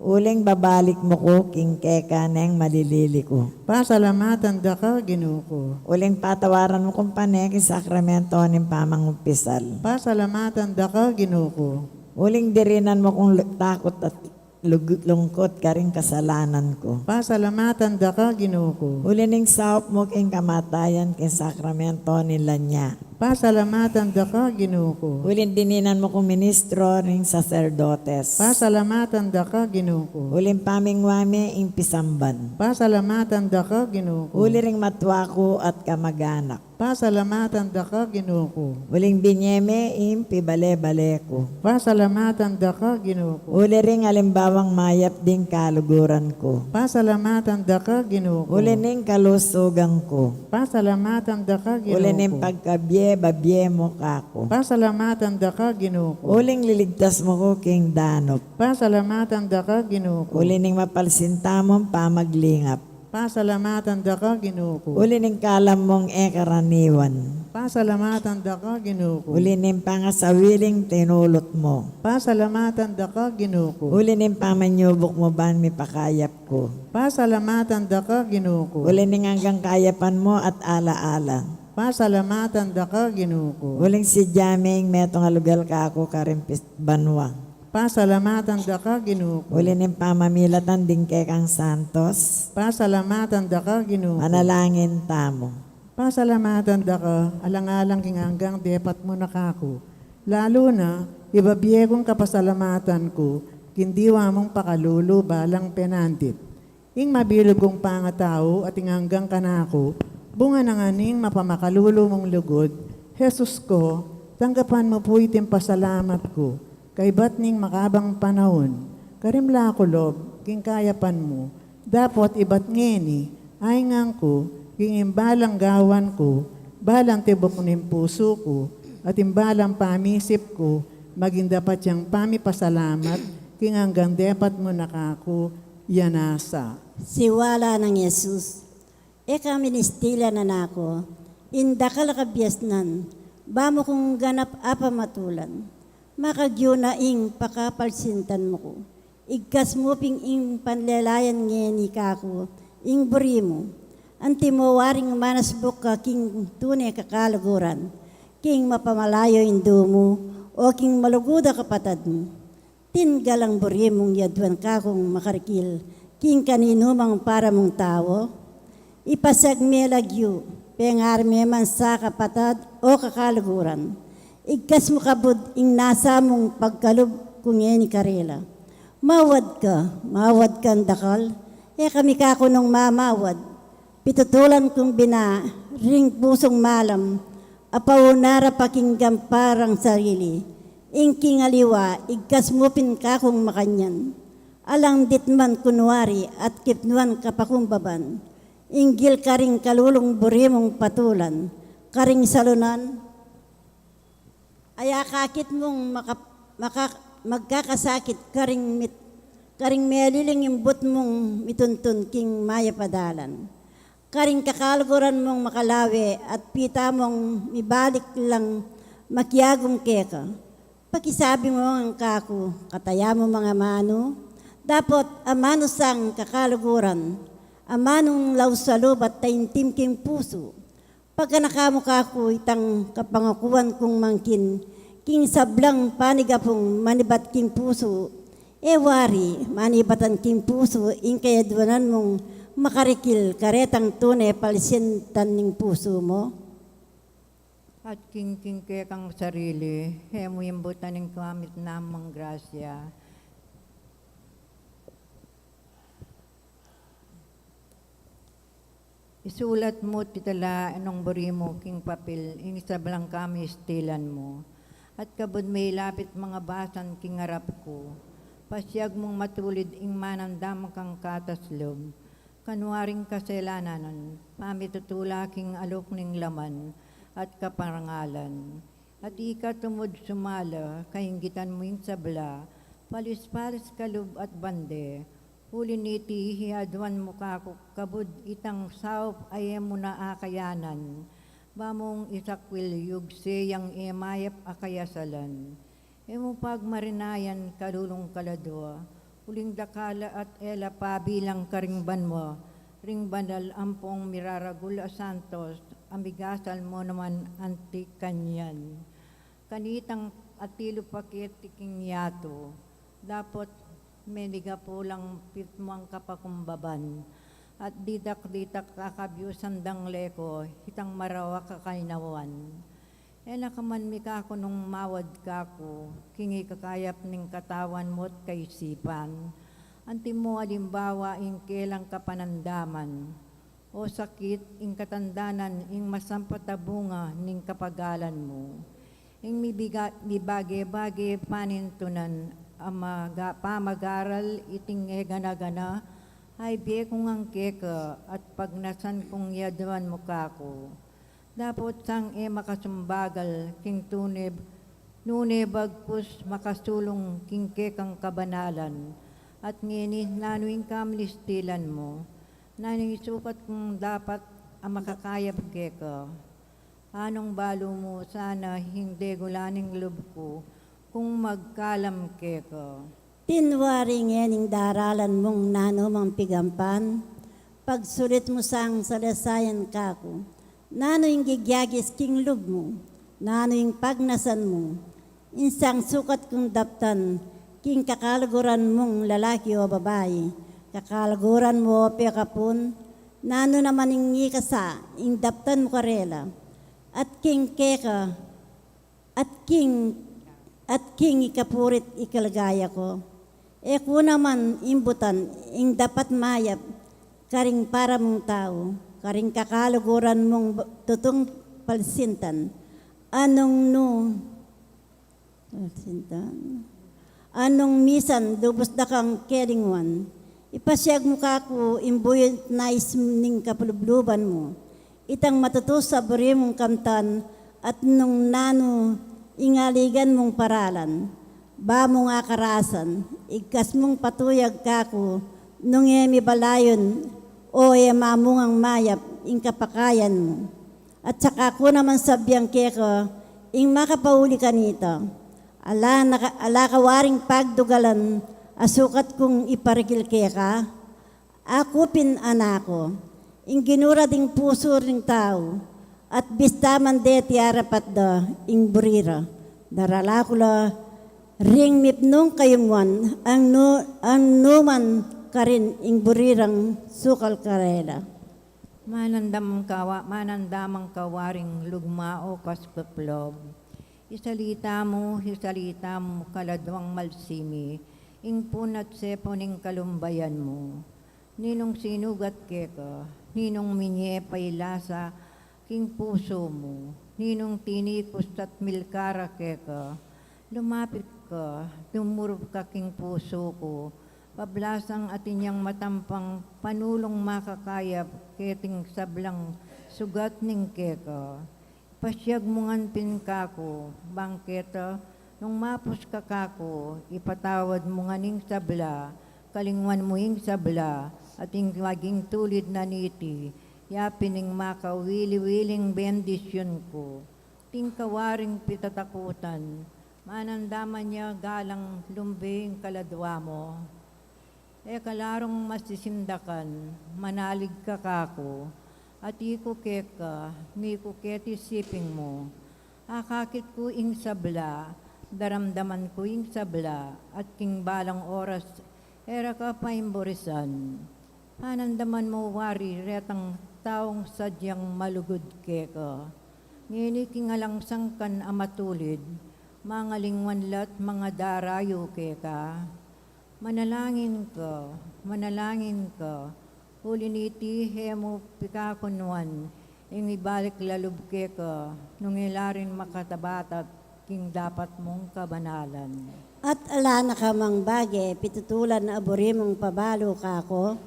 Uling babalik mu ku king keka neng malilili ku. Pasalamatan da ka, Ginu ku. Uling patawaran mu kung pane king sakramento ning pamangumpisal. Pasalamatan da ka, Ginu ku. Uling dirinan mu kung lu-, takut at lug-, lungkut karing kasalanan ku. Pasalamatan da ka, Ginu ku. Uli ning saup mu king kamatayan king sakramento ning lanya. Pasalamatan da ka, Ginu ku. Uli dininan mu kung ministro ring saserdotes. Pasalamatan da ka, Ginu ku. Uli pamingwa me ing pisamban. Pasalamatan da ka, Ginu ku. Uli ring matwa ku at kamaganak. Pasalamatan da ka, Ginu ku. Uling binye me ing pibale-bale ku. Pasalamatan da ka, Ginu ku. Uli ring alimbawang mayap ding kaluguran ku. Pasalamatan da ka, Ginu ku. Uli ning kalusugan ku. Pasalamatan da ka, Ginu ku. Uli ning pagkabie-babie mu kaku. Pasalamatan da ka, Ginu ku. Uling liligtas mu ku king danup. Pasalamatan da ka, Ginu ku. Uli ning mapalsinta mung pamaglingap. Pasalamatan da ka, Ginu ku. Uli ning kalam mung e karaniwan. Pasalamatan da ka, Ginu ku. Uli ning pangasawiling tinulut mu. Pasalamatan da ka, Ginu ku. Uli ning pamanyubuk mu ban mipakayap ku. Pasalamatan da ka, Ginu ku. Uli ning anggang kayapan mu at ala-ala. Pasalamatan da ka, Ginu ku. Uling sidya me ing metung a lugal kaku karing pis-, banua. Pasalamatan da ka, Ginu ku. Uli ning pamamilatan ding kekang santos. Pasalamatan da ka, Ginu ku. Manalangin tamu. Pasalamatan da ka, alang-alang king anggang depat mu na kaku. Lalu na, ibabie kung kapasalamatan ku, king diwa mung pakalulu balang penandit. Ing mabilug kung pangatau at ing anggang kanaku, bunga na ngan ning mapamakalulu mung lugud, Jesus ku, tanggapan mu pu iting pasalamat ku, kaybat ning makabang panaun, karin la ku lub, king kayapan mu, dapot ibat ngeni, aingan ku, king imbalang gawan ku, balang tibuk ning pusu ku, at imbalang pamisip ku, maging dapat yang pamipasalamat, king anggang depat mu na kaku, ya nasa. Siwala nang Jesus, e ka ministilan, anak ku, ing dakal a kabiasnan, ba mu kung ganap a pamatulan, makagyu na ing pakapalsintan mu ku, igkas mu pin ing panlelayan ngeni kaku, ing buri mu, antimo waring manasbuk ka king tune kakaluguran, king mapamalayu indu mu, o king malugud a kapatad mu. Tin galang buri mung yaduan kakung makarikil, king kaninumang para mung tau. Ipasiag me lagyu, pengar me man sa kapatad o kakaluguran. Igkas mu kabud ing nasa mung pagkalub ku ngeni karela. Mawad ka, mawad kang dakal, e kami kaku nung mamawad. Pitutulan kung bina, ring pusung malam, a paunara pa king gamparang sarili, ing king aliwa, igkas mu pin kakung makanyan. Alang ditman kunwari at kipnuan kapakumbaban, inggil karing kalulung buri mung patulan, karing salunan, aya kakit mung maka-, maka-, magkakasakit karing mit-, karing meliling imbut mung mituntun king mayap a dalan. Karing kakaluguran mung makalawe at pita mung mibalik lang makiagum keka. Pakisabi mu ngan kaku, kataya mu mang amanu, dapot amanu sang kakaluguran, amanung laus a lub at taimtim king pusu. Paganaka mu kaku itang kapangakuan kung mangkin, king sablang panigapung manibat king pusu, e wari, manibatan king pusu, ing kayaduanan mung makarikil, karetang tune palsintan ning pusu mu. At king, king kekang sarili, e mu imbutan ing kamit namang grasya. Isulat mu titala nung buri mu king papil ing sablang kamistilan mu, at kabud me ilapit mangabasan king arap ku, pasiag mung matulid ing manandam kang katas lub, kanwaring kaselanan, pamitutula king aluk ning laman at kaparangalan. At ika tumud sumala, kainggitan mu ing sabla, palis-palis kalub at bande, uli niti, aduan mu kaku kabud itang saup a e mu na akayanan, ba mung isakwil yugse yang e mayap a kayasalan. E mu pagmarinayan kalulung kaladua, Uling dakal la at e la pabilang karing banua, ring banal ampong miraragul a santos, a migasal mu naman anti kanyan. Kanitang atilu pa keti king yatu, dapot meniga pulang pitmung kapakumbaban, at didak-didak kakabiusan dang leko, itang marawak a kainawan. E na ka man mikakunung mawad kaku, king ikakayap ning katawan mu at kaisipan. Anti mu alimbawa ing kelang kapanandaman, o sakit, ing katandanan, ing masampat a bunga ning kapagalan mu. Ing mibiga-, mibage-bage panintunan, a maga-, pamagaral iting e gana-gana, ay bie kung angke ka at pagnasan kung yaduan mu kaku. Dapot sang e makasumbagal king tune, nune bagkus makasulung king kekang kabanalan, at ngeni nanu ing kaministilan mu, nanu ing sukat kung dapat a makakayap keka. Anung balu mu sana ing degula ning lub ku kung magkalam keka. Tinwari ngening daralan mung nanu mang pigampan, pagsulit mu sang salasayan kaku, nanu ing gigyagis king lub mu, nanu ing pagnasan mu, ing sang sukat kung daptan king kakaluguran mung lalaki o babai, kakaluguran mu o pekapun, nanu naman ing ikasa ing daptan mu karela, at king keka, at king, at king ikapurit ikaligaya ku. E ku naman imbutan ing dapat mayap karing para mung tau, karing kakaluguran mung ba-, tutung palsintan. Anung nu, palsintan. Anung misan lubus da kang kelinguan. Ipasiag mu kaku ing buyut nais ning kapalubluban mu. Itang matutus a buri mung kamtan at nung nanu ing aligan mung paralan. Ba mung akarasan, igkas mung patuyag kaku, nung e mibalayun, o e mamungang mayap ing kapakayan mu. At saka ku naman sabian keka, ing makapauli kanita, ala na ka-, ala ka waring pagdugalan, a sukat kung iparikil keka, aku pin anak ku, ing ginura ding pusu ring tau, at bista man deti arapat da ing buri ra, darala ku la ring mipnung kayumuan, ang nu-, ang numan karin ing buri rang sukal karela. Manandam kawa-, manandamang kawaring lugma o kaskuplog. Isalita mu, isalita mu, kaladuang malsimi, ing pun at sepu ning kalumbayan mu. Ninung sinugat keka, ninung minye pailasa king pusu mu, ninung tinikus at milkara keka, lumapit ka, dumurup ka king pusu ku, pablasang atin yang matampang panulung makakayap keting sablang sugat ning keka. Pasiag mu ngan pin kaku, bang keta, nung mapus ka kaku, ipatawad mu ngan ing sabla, kalinguan mu ing sabla, at ing maging tulid na niti, ya pin ing makawili-wiling bendisyun ku. Atin ka waring pitatakutan, manandaman ya galang lumbe ing kaladua mu. E ka la rung masisindakan, manalig ka kaku, at iku keka, miku keti siping mu. Akakit ku ing sabla, daramdaman ku ing sabla, at king balang oras, e ra ka paimburisan. Panandaman mu wari retang taung sadyang malugud keka. Ngeni king alang sangkan a matulid, mangalinguan la't mangadarayu keka. Manalangin ka, manalangin ka, uli niti e mu pikakunuan, ing ibalik la lub keka, nung e la rin makatabatat king dapat mung kabanalan. At ala na ka mang bage pitutulan a buri mung pabalu kaku,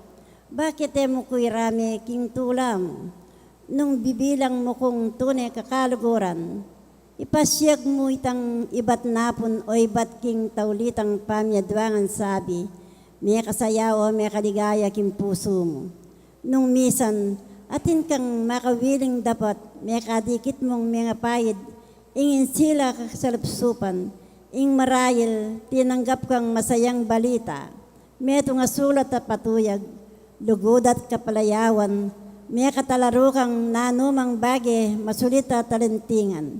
bakit e mu ku irame king tula mu, nung bibilang mu kung tune kakaluguran? Ipasiag mu itang ibat napun o ibat king taulitang pamiadwangan sabi, mekasaya o mekaligaya king pusu mu. Nung misan, atin kang makawiling dapat, mekadikit mung mengapaid, ing insila kasalupsupan, ing marayil, tinanggap kang masayang balita. Metung a sulat a patuyag, lugud at kapalayawan, mekatalaru kang nanumang bage, masulit a talintingan.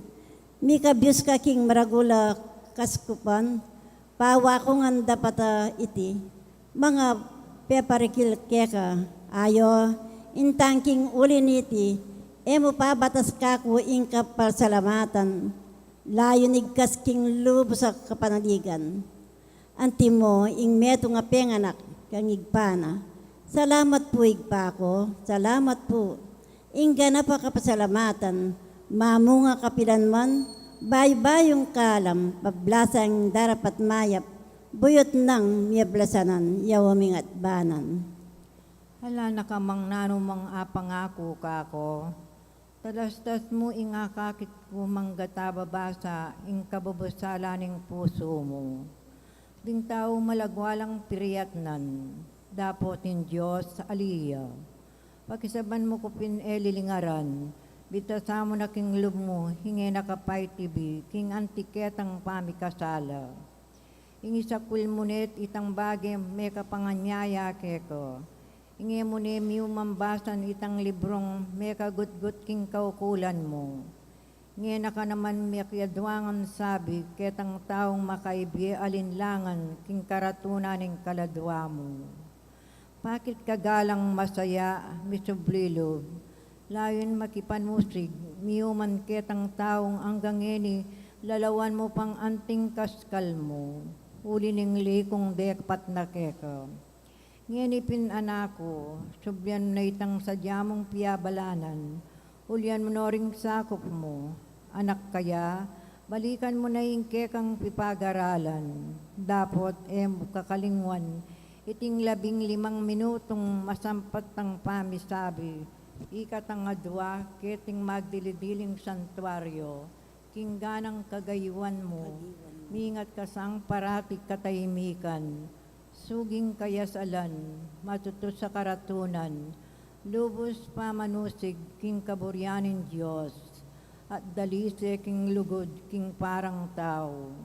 Mikabius ka king maragul a kaskupan, pawaku ngan dapat a iti, manga peparikil keka, ayo, intang king uli niti, e mu pabatas kaku ing kapasalamatan, layun igkas king lubus a kapanaligan. Antimo ing metung a penganak kang Ibpa na, "Salamat pu, Ibpa ku, salamat pu." Ing ganap a kapasalamatan, mamunga kapilan man, bayu-bayung kalam, pablasang darapat mayap, buyut nang miyablasanan, ya umingat banan. Ala na ka mang nanumang apangaku kaku, talastas mu ing akakit ku mangga tababasa ing kabubusala ning pusu mu. Ding tau malagwa lang piriatnan, dapot ing Dios ali ya. Pakisaban mu ku pin e lilingaran, bitasa mu na king lub mu, ing e na ka paitibi, king anti ketang pamikasala. Ing isakul mu ne itang bage mekapanganyaya keka. Ing e mu ne miumambasan itang librung mekagutgut king kaukulan mu. Ing e na ka naman mekiadwa ngan sabi ketang taung makaibie alinlangan king karatunan ning kaladwa mu. Pakit ka galang masaya, misubli lub, layun makipanusig, miuman ketang taung anggang ngeni lalawan mu pang anting kaskal mu, uli ning likung depat na keka. Ngeni pin, anak ku, sublian mu na itang sadya mung piabalanan, ulian mu no ring sakup mu. Anak ka ya, balikan mu na ing kekang pipagaralan. Dapot e mu kakalingwan iting labing limang minutung masampat tang pamisabi, ikatang adwa keting magdili-diling santuario, king ganang kagayuan mu, mingat ka sang parati katahimikan, suging kayasalan, matutus a karatunan, lubus pamanusig king kaburian ning Dios, at dalise king lugud king parang tau.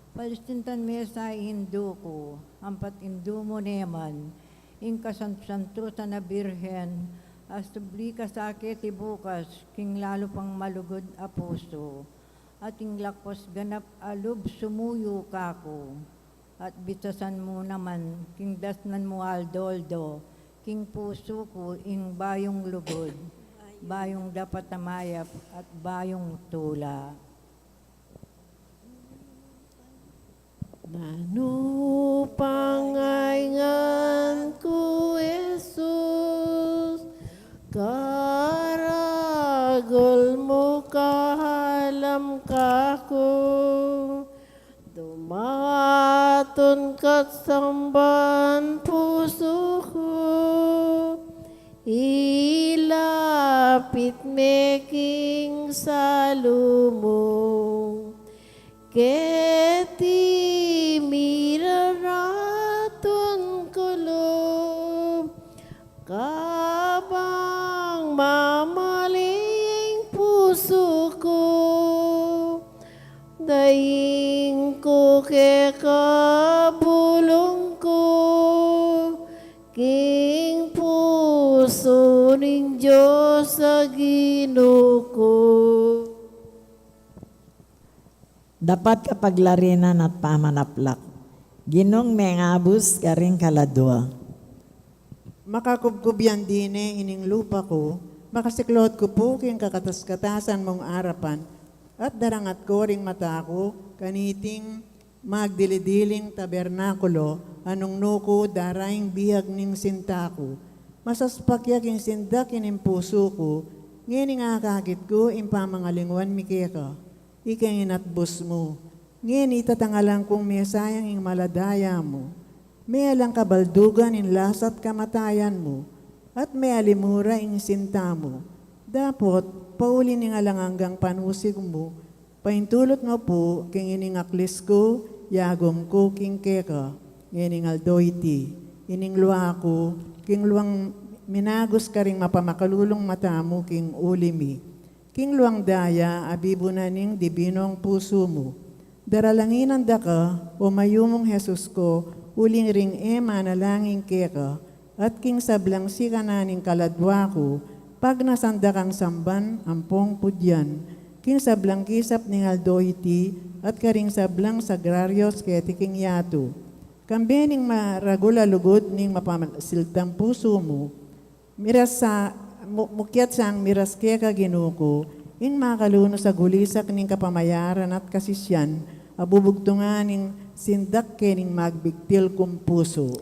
Palisintan me sa indu ku, ampat indu mu ne man, ing kasantusantusan a Birhen, a subli ka sa keti bukas king lalu pang malugud a pusu, at ing lakwas ganap a lub sumuyu kaku, at bitasan mu naman king dasnan mu aldo-aldo king pusu ku ing bayung lugud, bayung dapat a mayap, at bayung tula. Nanu pang aingan ku, Jesus, karagul mu kalam kaku, dumatun ka't samban pusu ku, ilapit me king salu mu. Keti miraratun ku lub, kabang mamaling pusu ku, daing ku keka bulung ku, king pusu ning Dios a Ginu ku. Dapat kapaglarinan at pamanaplak. Ginung mengabus karing kaladua. Makakubkub yang dine ining lupa ku, makasiklaud ku pu king kakatas-katasan mung arapan, at darangat ku ring mata ku kaniting magdili-diling tabernakulo, a nung nuku daraing biag ning sinta ku. Masaspak ya king sindak ining pusu ku, ngening akakit ku ing pamangalingwan mi keka. Ika ing inatbus mu. Ngeni tatangalan kung mesayang ing maladaya mu. Mealang kabaldugan ing lasa't kamatayan mu, at mealimura ing sinta mu. Dapot, pauli ning alang anggang panusig mu, paintulut mu pu king ining aklis ku, yagum ku king keka, ngening aldo iti, ining lua ku, king luang minagus karing mapamakalulung mata mu king uli mi. King luang daya, abibunan ning dibinong pusu mu. Daralanginan da ka, o mayumung Jesus ku, Uling ring e manalangin keka, at king sablang sikanan ning kaladwa ku, pagnasan da kang samban ampong pudyan, king sablang kisap ning aldo iti, at karing sablang sagraryos keti king yatu. Kambe ning maragul a lugud ning mapamasiltang pusu mu, miras sa, mu-, mukyat sang miras keka Ginu ku, ing makalunus a gulisak ning kapamayaran at kasisian, a bubugtungan ning sindak kening magbigtil kung pusu.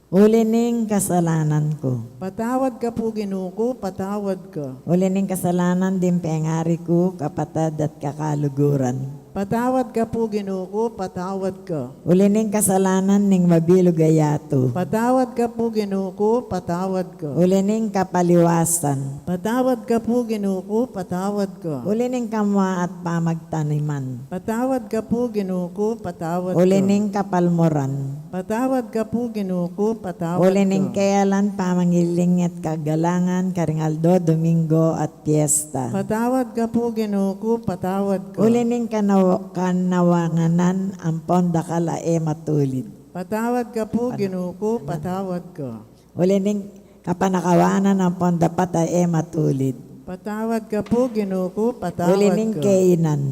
Uli ning kasalanan ku. Patawad ka pu, Ginu ku, patawad ka. Uli ning kasalanan ding pengari ku, kapatad at kakaluguran. Patawad ka pu, Ginu ku, patawad ka. Uli ning kasalanan ning mabilug a yatu. Patawad ka pu, Ginu ku, patawad ka. Uli ning kapaliwasan. Patawad ka pu, Ginu ku, patawad ka. Uli ning kamua at pamagtaniman. Patawad ka pu, Ginu ku, patawad ka. Uli ning kapalmuran. Patawad ka pu, Ginu ku, patawad ka. Uli ning kealan pamangiling at kagalangan karing aldo Domingo at piesta. Patawad ka pu, Ginu ku, patawad ka. Uli ning kanaw-, kanawanganan ampon dakal a e matulid. Patawad ka pu, Ginu ku, patawad ka. Uli ning kapanakawanan ampon dapat a e matulid. Patawad ka pu, Ginu ku, patawad ka. Uli ning kainan.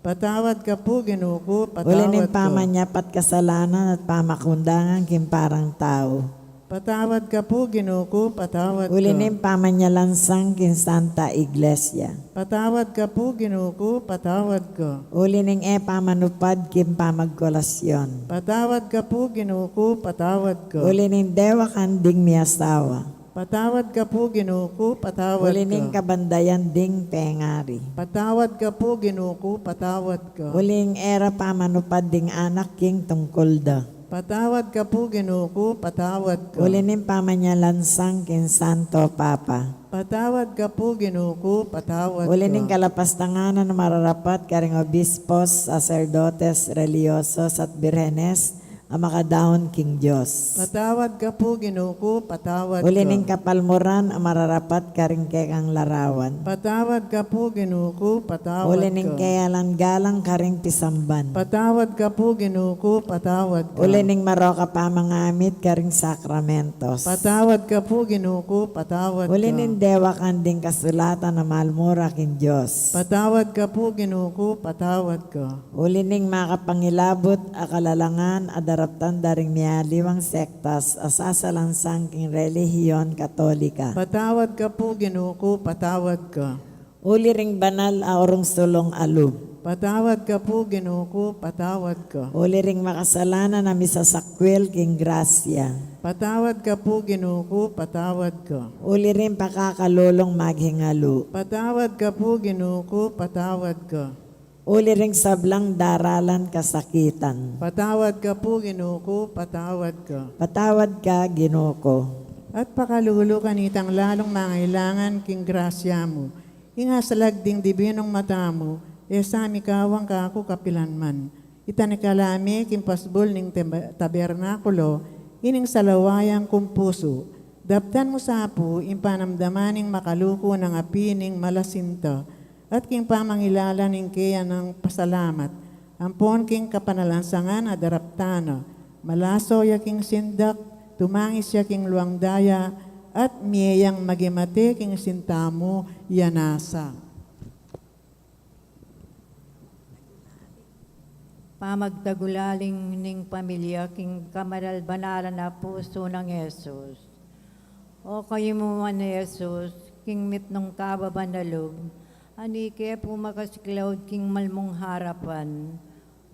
Patawad ka pu, Ginu ku, patawad ka. Uli ning pamanyapat kasalanan at pamakundangan king parang tau. Patawad ka pu, Ginu ku, patawad ka. Uli ning pamanyalansang king Santa Iglesia. Patawad ka pu, Ginu ku, patawad ka. Uli ning e pamanupad king pamagkolasyon. Patawad ka pu, Ginu ku, patawad ka. Uli ning dewakan ding miasawa. Patawad ka pu, Ginu ku, patawad ka. Uli ning kabandayan ding pengari. Patawad ka pu, Ginu ku, patawad ka. Uli ning e ra pamanupad ding anak king tungkul da. Patawad ka pu, Ginu ku, patawad ka. Uli ning pamanyalansang king Santo Papa. Patawad ka pu, Ginu ku, patawad ka. Uli ning kalapastangan a mararapat karing obispos, saserdotes, relihiyosos, at birhenes a makadaun king Dios. Patawad ka pu, Ginu ku, patawad ka. Uli ning kapalmuran a mararapat karing kekang larawan. Patawad ka pu, Ginu ku, patawad ka. Uli ning kealan galang karing pisamban. Patawad ka pu, Ginu ku, patawad ka. Uli ning marok a pamangamit karing sakramentos. Patawad ka pu, Ginu ku, patawad ka. Uli ning dewakan ding kasulatan a malmura king Dios. Patawad ka pu, Ginu ku, patawad ka. Uli ning makapangilabut a kalalangan a daraptan da ring mialiwang sektas a sasalansang king relihiyon Katolika. Patawad ka pu, Ginu ku, patawad ka. Uli ring banal a urung sulung a lub. Patawad ka pu, Ginu ku, patawad ka. Uli ring makasalanan a misasakwil king grasya. Patawad ka pu, Ginu ku, patawad ka. Uli ring pakakalulung maghingalu. Patawad ka pu, Ginu ku, patawad ka. Uli ring sablang daralan kasakitan. Patawad ka pu, Ginu ku, patawad ka. Patawad ka, Ginu ku. At pakalulu kanitang lalung mangailangan king grasya mu. Ing asalag ding dibinung mata mu, e sa mikawang kaku kapilan man. Itani ka la me king pasbul ning teb-, tabernakulo, ining salawayang kung pusu. Daptan mu sa pu, ing panamdaman ning makaluku nang api ning malasinta, at king pamangilala ning keyang pasalamat, ampon king kapanalansangan a daraptan na, malaso ya king sindak, tumangis ya king luang daya, at mie yang magimate king sinta mu, ya nasa. Pamagtagulaling ning pamilya king kabanal-banalan a pusu nang Jesus. O kaymu man Jesus, king mitmung kababan a lub, ani ke pu makasiklaud king mal mung harapan,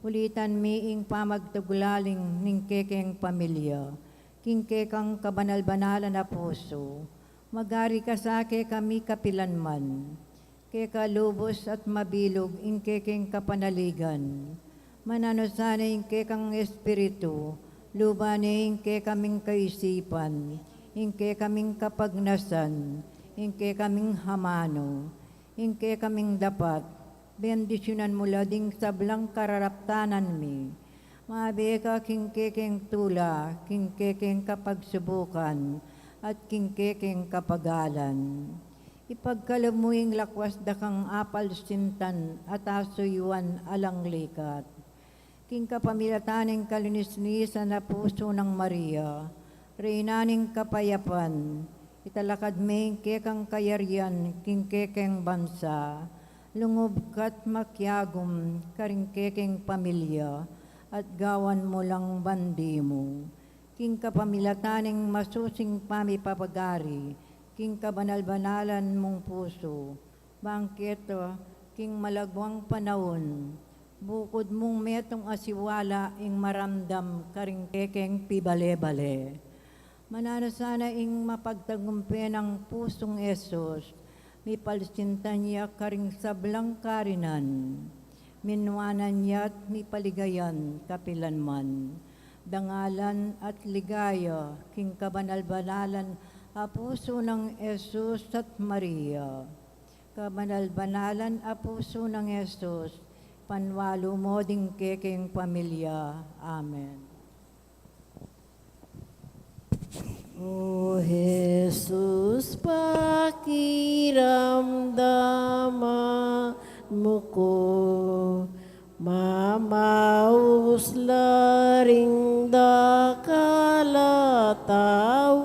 ulitan mi ing pamagtagulaling ning kekeng pamilya, king kekang kabanal-banalan a pusu, magari ka sa kekami kapilan man. Keka lubus at mabilug ing kekeng kapanaligan. Mananu sana ing kekang espiritu, luba ne ing kekaming kaisipan, ing kekaming kapagnasan, ing kekaming amanu, ing kekaming dapat, bendisyunan mu la ding sablang kararaptanan mi. Mabe ka king kekeng tula, king kekeng kapagsubukan, at king kekeng kapagalan. Ipagkalub mu ing lakwas da kang apalsintan at asuyuan alang likat. King kapamilatan ning kalinis-linisan a pusu nang Maria, Reyna ning kapayapan, italakad me ing kekang kayarian king kekeng bansa, lungub ka't makiagum karing kekeng pamilya, at gawan mu lang bandi mu. King kapamilatan ning masusing pamipapagari king kabanal-banalan mung pusu, bang keta king malagwang panaun, bukud mung metung a siwala ing maramdam karing kekeng pibale-bale. Mananu sana ing mapagtagumpe nang pusung Jesus, mipalsintan ya karing sablang karinan, minuanan ya't mipaligayan kapilan man. Dangalan at ligaya king kabanal-banalan a pusu nang Jesus at Maria. Kabanal-banalan a pusu nang Jesus, panwalu mo ding kekeng pamilya. Amen. O Jesus, pakiramdaman mu ku, mamaus la ring dakal a tau,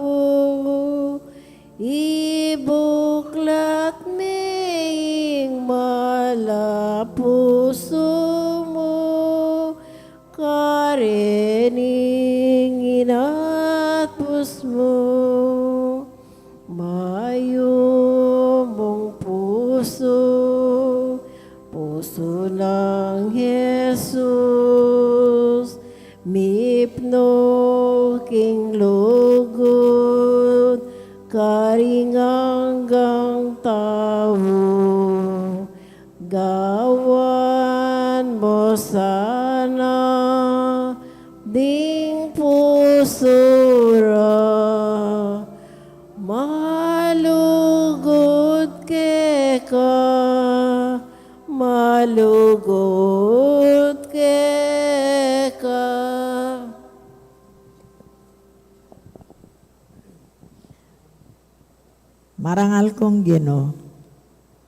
ibuklat me ing mal a pusu mu, karening inatpus mu. Mayumung pusu, pusu nang Jesus, mipnu king lugud karing anggang tau. Gawan mu sana ding pusu ra malugud keka, malugud keka. Marangal kung Ginu.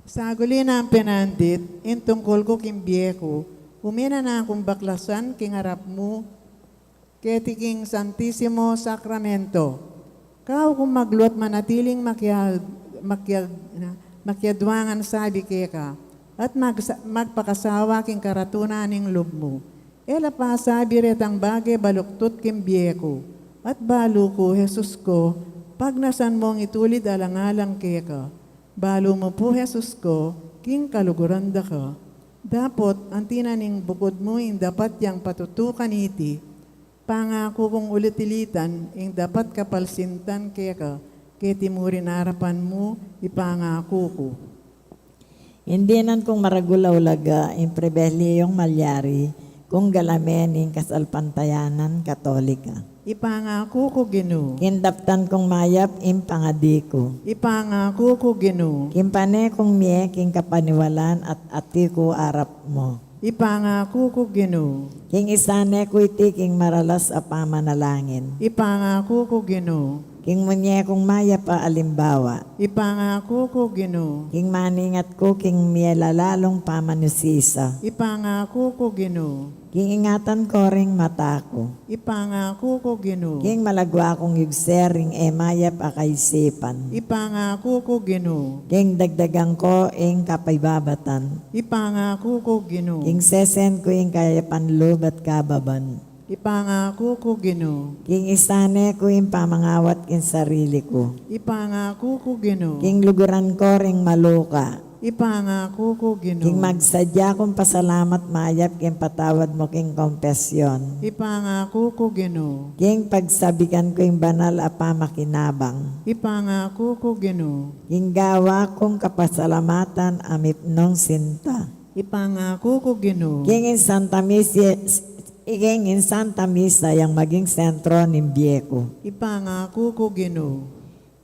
Saguli nang penandit, ing tungkul ku king bie ku, ume na kung baklasan king arap mu, keti king Santisimo Sakramento. Kau kung magluat manatiling makiag-, makiag-, na, makiadwangan sabi keka, at magsa-, magpakasawa king karatunan ning lub mu. E la pasabi retang bage baluktut king bie ku, at balu ku, Jesus ku, pagnasan mung itulid alang-alang keka. Balu mu pu, Jesus ku, king kaluguran da ka. Dapot anti na ning bukud mu ing dapat yang patutukan iti, pangaku kung ulit-ulitan ing dapat kapalsintan keka, keti mu rin arapan mu, ipangaku ku. Ing dinan kung maragul a ulaga ing pribilehiyung malyari kung galame ning kasalpantayanan Katolika. Ipangaku ku, Ginu. King daptan kung mayap ing pangadi ku. Ipangaku ku, Ginu. King pane kung mie king kapaniwalan at ati ku arap mu. Ipangaku ku, Ginu. King isane ku iti king maralas a pamanalangin. Ipangaku ku, Ginu. King munye kung mayap a alimbawa. Ipangaku ku, Ginu. King maningat ku king mie la lalung pamanusisa. Ipangaku ku, Ginu. King ingatan ko ring mata ku. Ipangaku ku, Ginu. King malagwa kung yugse ring e mayap a kaisipan. Ipangaku ku, Ginu. King dagdagan ko ing kapaibabatan. Ipangaku ku, Ginu. King sesen ku ing kayapan lub at kababan. Ipangaku ku, Ginu. King isane ku ing pamangawat king sarili ku. Ipangaku ku, Ginu. King luguran ko ring maluka. Ipangaku ku, Ginu. King magsadya kung pasalamat mayap king patawad mu king kompesyon. Ipangaku ku, Ginu. King pagsabikan ku ing banal a pamakinabang. Ipangaku ku, Ginu. King gawa kung kapasalamatan a mipnung sinta. Ipangaku ku, Ginu. King ing Santa Misa, king ing Santa Misa yang maging sentro ning bie ku. Ipangaku ku, Ginu.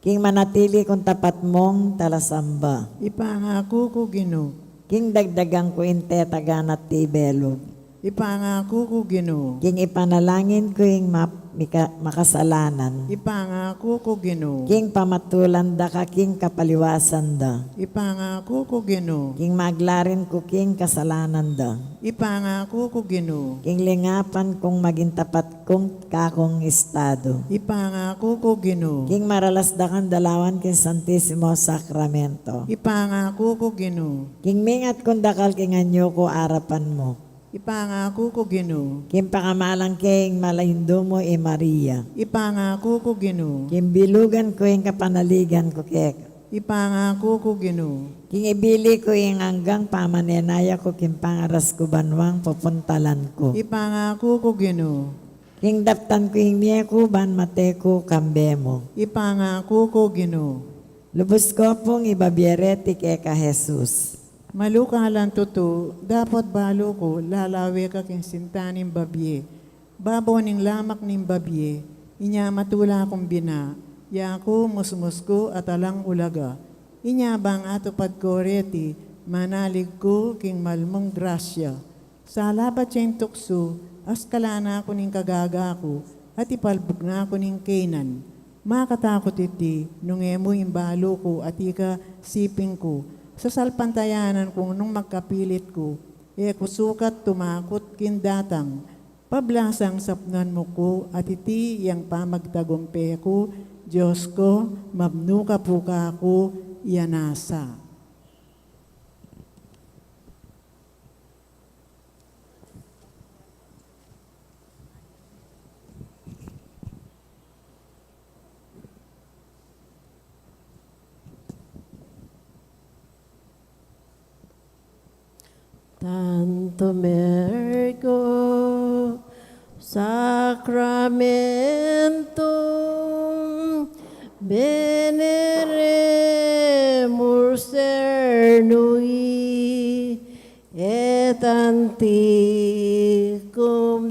King manatili kung tapat mung talasamba. Ipangaku ku, Ginu. King dagdagan ku ing tetagan at tibe lub. Ipangaku ku, Ginu. King ipanalangin ku ing ma-, mika-, makasalanan. Ipangaku ku, Ginu. King pamatulan da ka king kapaliwasan da. Ipangaku ku, Ginu. King maglarin ku king kasalanan da. Ipangaku ku, Ginu. King lingapan kung maging tapat kung kakung estado. Ipangaku ku, Ginu. King maralas da kang dalawan king Santisimo Sakramento. Ipangaku ku, Ginu. King mingat kung dakal king anyu ku arapan mu. Ipangaku ku, Ginu. King pakamalan ke ing malaindu mu i Maria. Ipangaku ku, Ginu. King bilugan ku ing kapanaligan ku keka. Ipangaku ku, Ginu. King ibili ku ing anggang pamanenaya ku king pangaras ku banwang pupuntalan ku. Ipangaku ku, Ginu. King daptan ku ing mie ku ban mate ku kambe mu. Ipangaku ku, Ginu. Lubus ku pung ibabie reti keka Jesus. Malukalan tutu, dapot balu ku, lalawe ka king sinta ning babie. Babo ning lamak ning babie, inya matula kung bina, yaku, musmus ku, at alang ulaga. Inya bang atupad ku reti, manalig ku king malmung grasya. Salabat ya ing tuksu, askalan na ku ning kagaga ku, at ipalbug na ku ning keynan. Makatakut iti, nung e mu ing balu ku, at ika siping ku. Sasalpantayanan kung nung magkapilit ku, e ku sukat tumakut king datang. Pablasang sapnan mu ku, at iti yang pamagtagumpe ku, Dios ku, mabnu ka pu kaku, ya nasa. Tantum ergo sacramentum veneremur cernui, et antiquum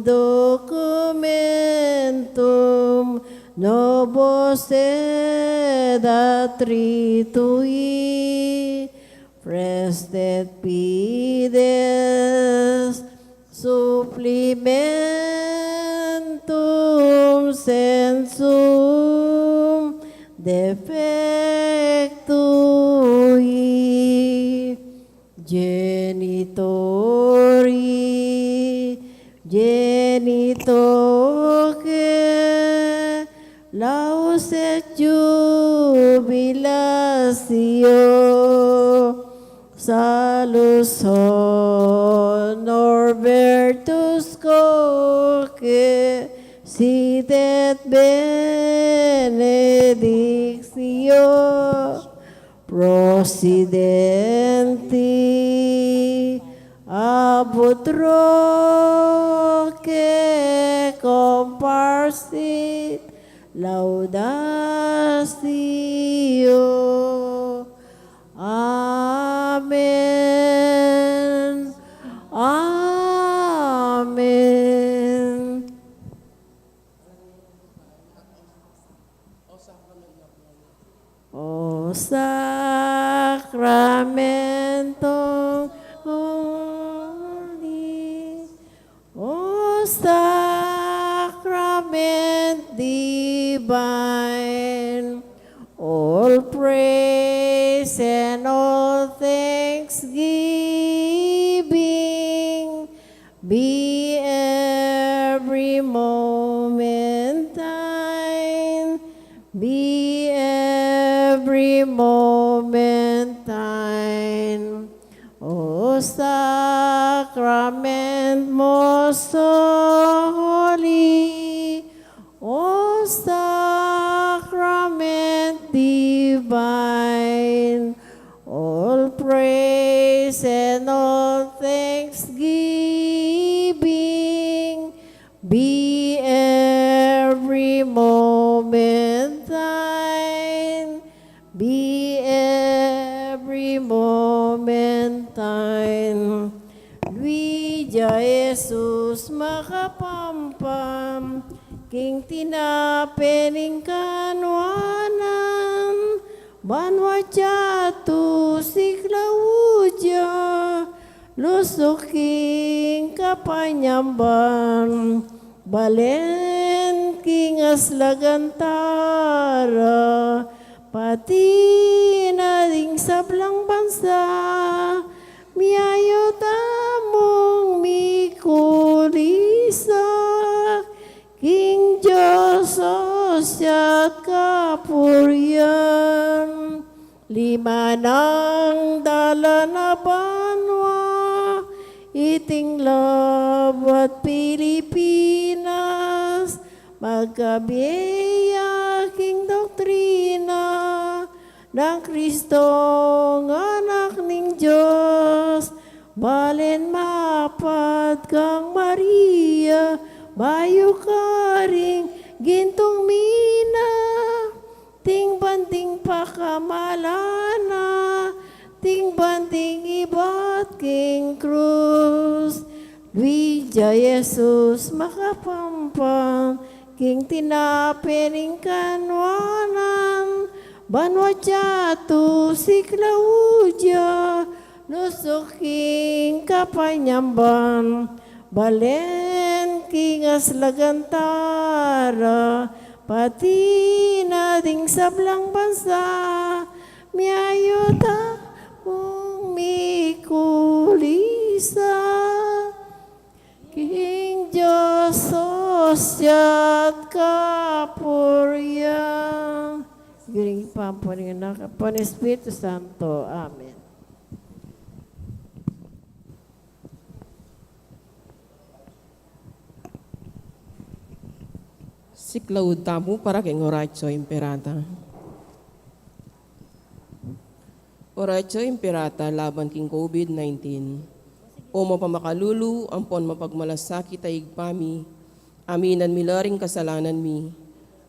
documentum novo sed attritui, prestet fides supplimentum censum defectui. Genitori, genitoque, laus et jubilatio, salus honor virtus quae sit et benedictio procidenti ab utroque comparsit laudatio. Amen. Amen. O sacramentum holy, O sacrament divine, all praise and all thanksgiving be every moment thine, be every moment thine. O sacrament most holy, O sacrament divine, all praise and all thanksgiving be every moment thine, be every moment thine. Luija Jesus makapampam, king tinape ning kanuanan, banua yatu siklau ya, lusuk king kapanyamban, balen king aslagan tara, pati na ding sablang bansa, miyayu tamung mikulisa, king Dios sosiat kapurian. Lima nang dalan a banua, iting labat Pilipinas, magkabie ya king doktrina, nang Kristong Anak ning Dios, balen mapat kang Maria, bayu karing gintung mina, atin banting pakamalan na, atin banting ibat king krus. Luid ya Jesus makapampan, king tinape ning kanuanan, ban wa ya tusik laud ya, lusuk king kapanyamban, balen king aslagan tara, pati na ding sablang bansa, miyayu tamung mikulisa, king Dios sosiat kapurian. King lagyu ning Ibpa, ampo ning Anak, ampo ning Espiritu Santo. Amen. Siklaud tamu para king Oratio Imperata. Oratio Imperata laban king COVID nineteen. O mapamakalulu ampon mapagmalasakit a Ibpa mi, aminan mi la ring kasalanan mi,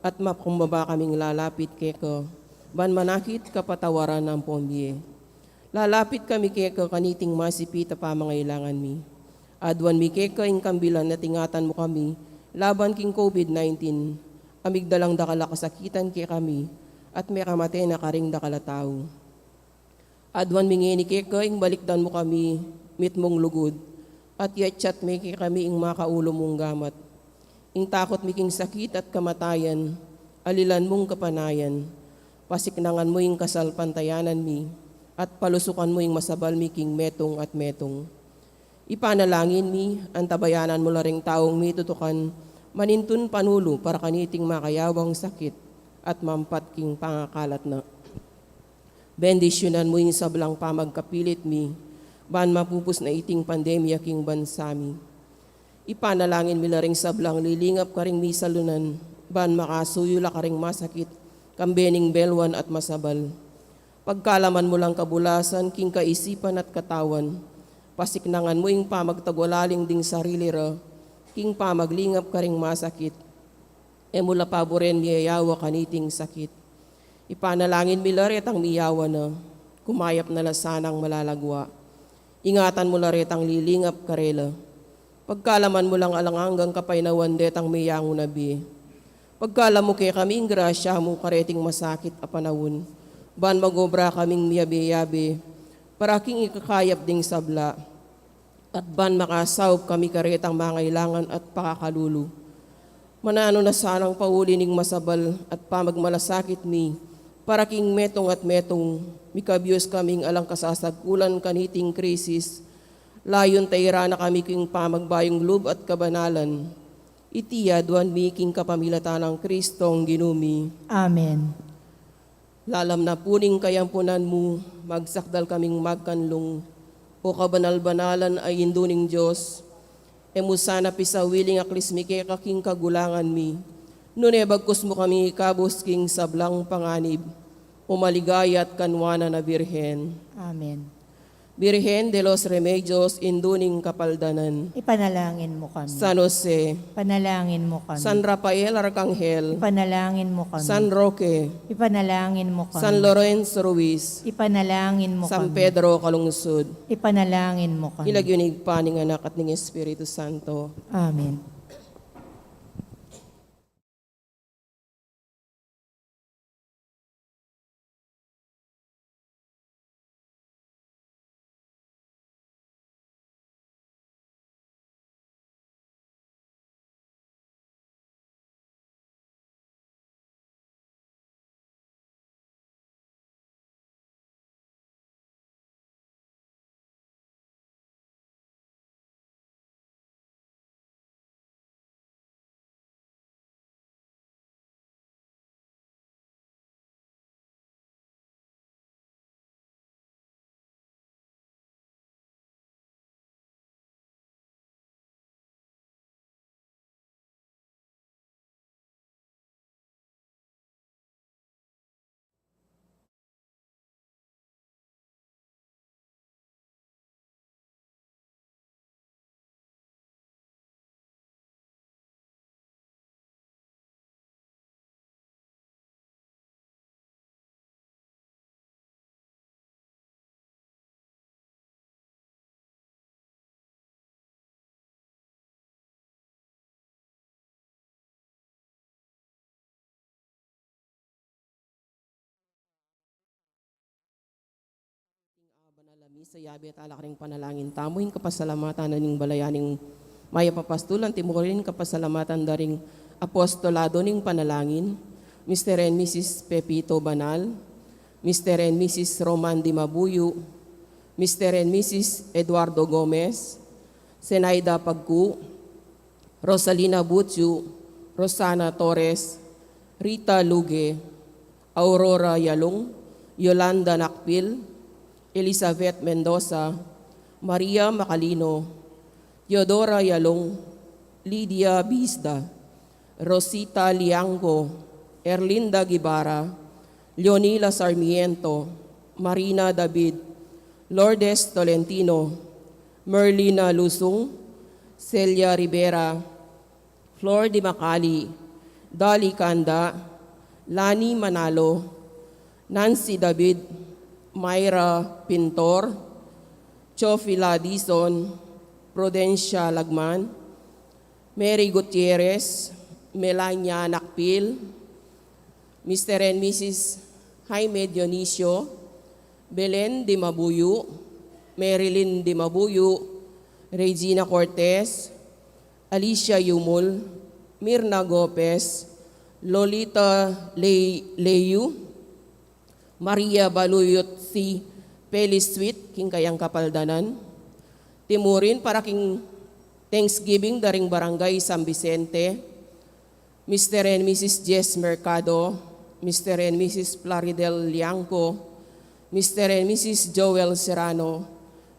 at mapakumbaba kaming lalapit keka, ban manakit kapatawaran ampon bie. Lalapit kami keka kaniting masipit a pamangailangan mi. Aduan mi keka ing kambilan at ingatan mu kami laban king COVID nineteen, a migdalang dakal a kasakitan kekami, at mekamate na karing dakal a tau. Aduan mi ngeni keka ing balikdan mu kami mitmung lugud, at yatsat me kekami ing makaulu mung gamat. Ing takut mi king sakit at kamatayan, alilan mung kapanayan, pasiknangan mu ing kasalpantayanan mi, at palusukan mu ing masabal mi king metung at metung. Ipanalangin mi, antabayanan mu la ring taung mitutukan, manintun panulu para kaniting makayawang sakit, at mampat king pangakalat na. Bendisyunan mu ing sablang pamagkapilit mi, ban mapupus na iting pandemya king bansa mi. Ipanalangin mi la ring sablang lilingap karing misalunan, ban makasuyu la karing masakit, kambe ning belwan at masabal. Pagkalaman mu lang kabulasan king kaisipan at katawan, pasiknangan mu ing pamagtagulaling ding sarili ra, king pamaglingap karing masakit. E mu la paburen miyayawa kaniting sakit. Ipanalangin mi la retang miyawa na, kumayap na la sanang malalagua. Ingatan mu la retang lilingap karela. Pagkalaman mu lang alang anggang kapaynawan detang meyangu na bie. Pagkalam mu kekami ing grasya mu kareting masakit a panaun, ban magobra kaming miyabe-yabe para king ikakayap ding sabla, at ban makasaup kami karetang mangailangan at pakakalulu. Mananu na sanang pauli ning masabal at pamagmalasakit mi, para king metung at metung, mikabius kaming alang kasasagkulan kaniting krisis, layun ta ira na kami king pamagbayung lub at kabanalan. Iti aduan mi king kapamilatan nang Kristong Ginu mi. Amen. Lalam na pu ning kayampunan mu, magsakdal kaming magkanlung, O kabanal-banalan a Indu ning Dios. E mu sana pisawili ing aklis mi keka king kagulangan mi, nune bagkus mu kami ikabus king sablang panganib, O maligaya at kanuanan a Birhen. Amen. Birhen de los Remedios, Indu ning Kapaldanan. Ipanalangin mu kami. San Jose. Ipanalangin mu kami. San Rafael Arkanghel. Ipanalangin mu kami. San Roque. Ipanalangin mu kami. San Lorenzo Ruiz. Ipanalangin mu kami. San Pedro Calungsod. Ipanalangin mu kami. King lagyu ning Ibpa, ning Anak, at ning Espiritu Santo. Amen. Misa, yabe tala karing panalangin tamu, ing kapasalamatan na ning balayan ning Mayap a Pastulan, timurin kapasalamatan da ring apostolado ning panalangin, Mister and Missus Pepito Banal, Mister and Missus Roman Dimabuyu, Mister and Missus Eduardo Gomez, Zenaida Pagku, Rosalina Butsu, Rosana Torres, Rita Luge, Aurora Yalung, Yolanda Nakpil, Elizabeth Mendoza, Maria Macalino, Teodora Yalung, Lydia Bisda, Rosita Liangco, Erlinda Guevara, Leonila Sarmiento, Marina David, Lourdes Tolentino, Merlina Lusung, Celia Rivera, Flor Di Macali, Dali Canda, Lani Manalo, Nancy David, Myra Pintor, Chofila Dizon, Prudencia Lagman, Mary Gutierrez, Melania Nakpil, Mister and Missus Jaime Dionisio, Belen Dimabuyu, Marilyn Dimabuyu, Regina Cortez, Alicia Yumul, Mirna Gopez, Lolita Le-, Leyu, Maria Baluyot, si Pelis Sweet, king kayang kapaldanan. Timurin para king Thanksgiving da ring Barangay San Vicente, Mister and Missus Jess Mercado, Mister and Missus Plaridel Liangco, Mister and Missus Joel Serrano,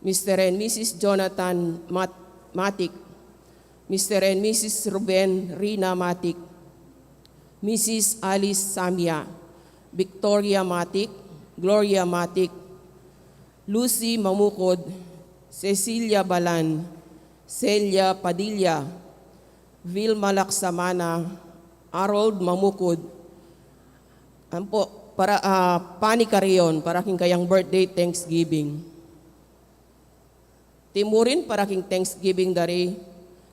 Mister and Missus Jonathan Mat-, Matic, Mister and Missus Ruben Rina Matic, Missus Alice Samia, Victoria Matic, Gloria Matic, Lucy Mamukod, Cecilia Balan, Celia Padilla, Vilma Laksamana, Harold Mamukod. Ampo, para, ah, Pani Carrion, para king kayang birthday Thanksgiving. Timurin para king Thanksgiving da ri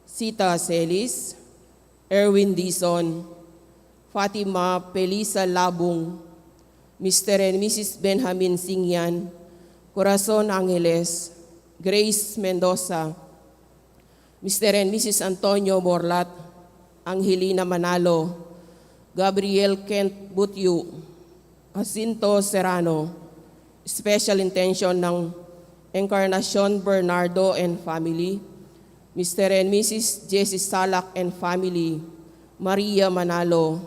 Sita Celis, Erwin Dizon, Fatima Felisa Labung, Mister and Missus Benjamin Singyan, Corazon Angeles, Grace Mendoza, Mister and Missus Antonio Borlat, Angelina Manalo, Gabriel Kent Butyu, Jacinto Serrano, special intention ng Encarnacion Bernardo and family, Mister and Missus Jessie Salak and family, Maria Manalo,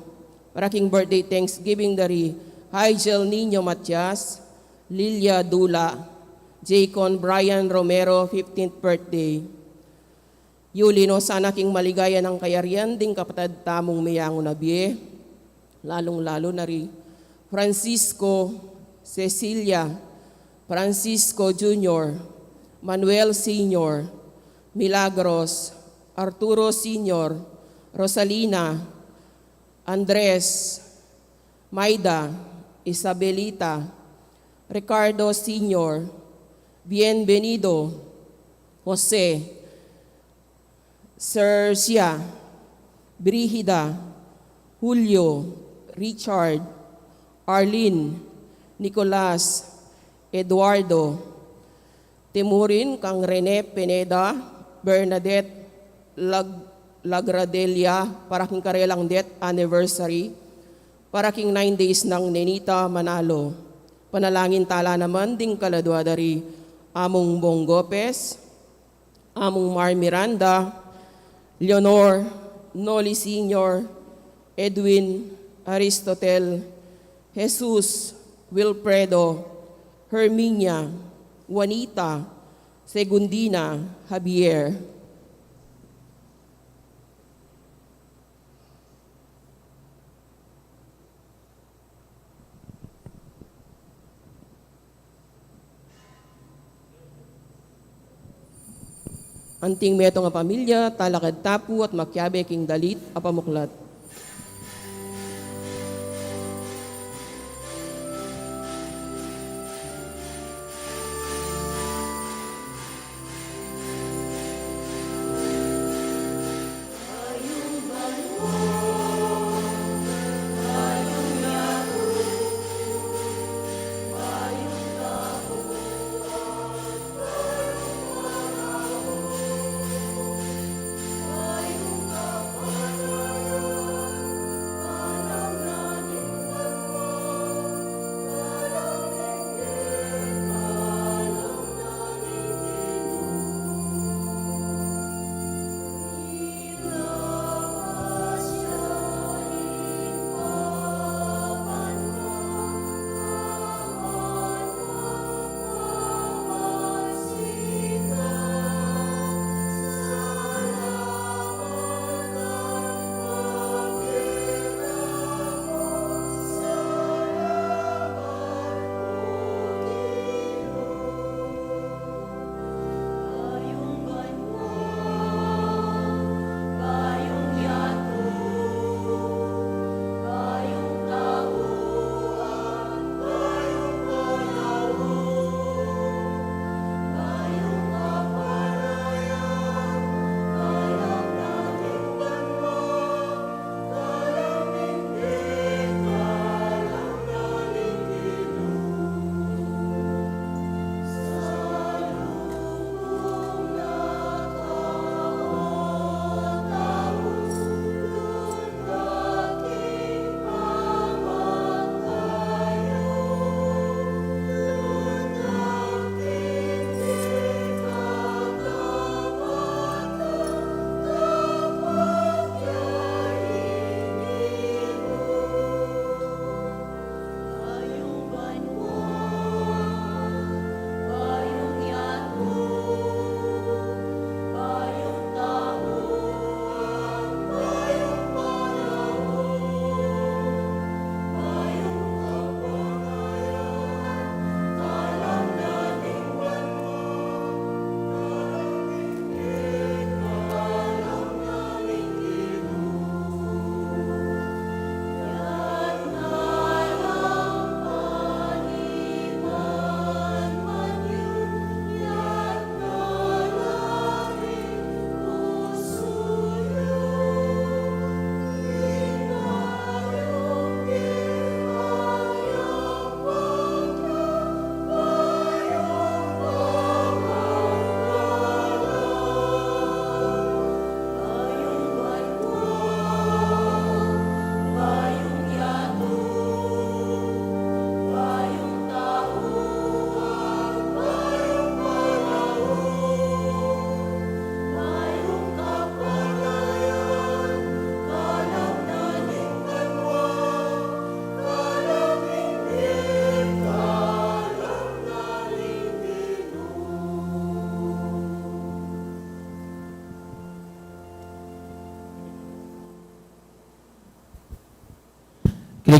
para king birthday Thanksgiving da ri Higel Nino Matias, Lilia Dula, Jaycon Brian Romero, fifteenth birthday. Yuli no sana king maligaya nang kayarian ding kapatad tamung meyangu na bie, lalung-lalu na ri Francisco, Cecilia, Francisco Junior, Manuel Senior, Milagros, Arturo Senior, Rosalina, Andres, Maida, Isabelita, Ricardo Senior, Bienvenido, Jose, Sersia, Brigida, Julio, Richard, Arlene, Nicolas, Eduardo, timurin kang Rene Pineda, Bernadette Lag-, Lagradelia, para king karelang death anniversary, para king nine days nang Nenita Manalo. Panalangin tala naman ding kaladua da ri Among Bong Gopez, Among Mar Miranda, Leonor, Noli Senior, Edwin, Aristotel, Jesus, Wilfredo, Herminia, Juanita, Segundina, Javier. Anting metung a pamilya, talakad ta pu at makiabe king dalit a pamuklat.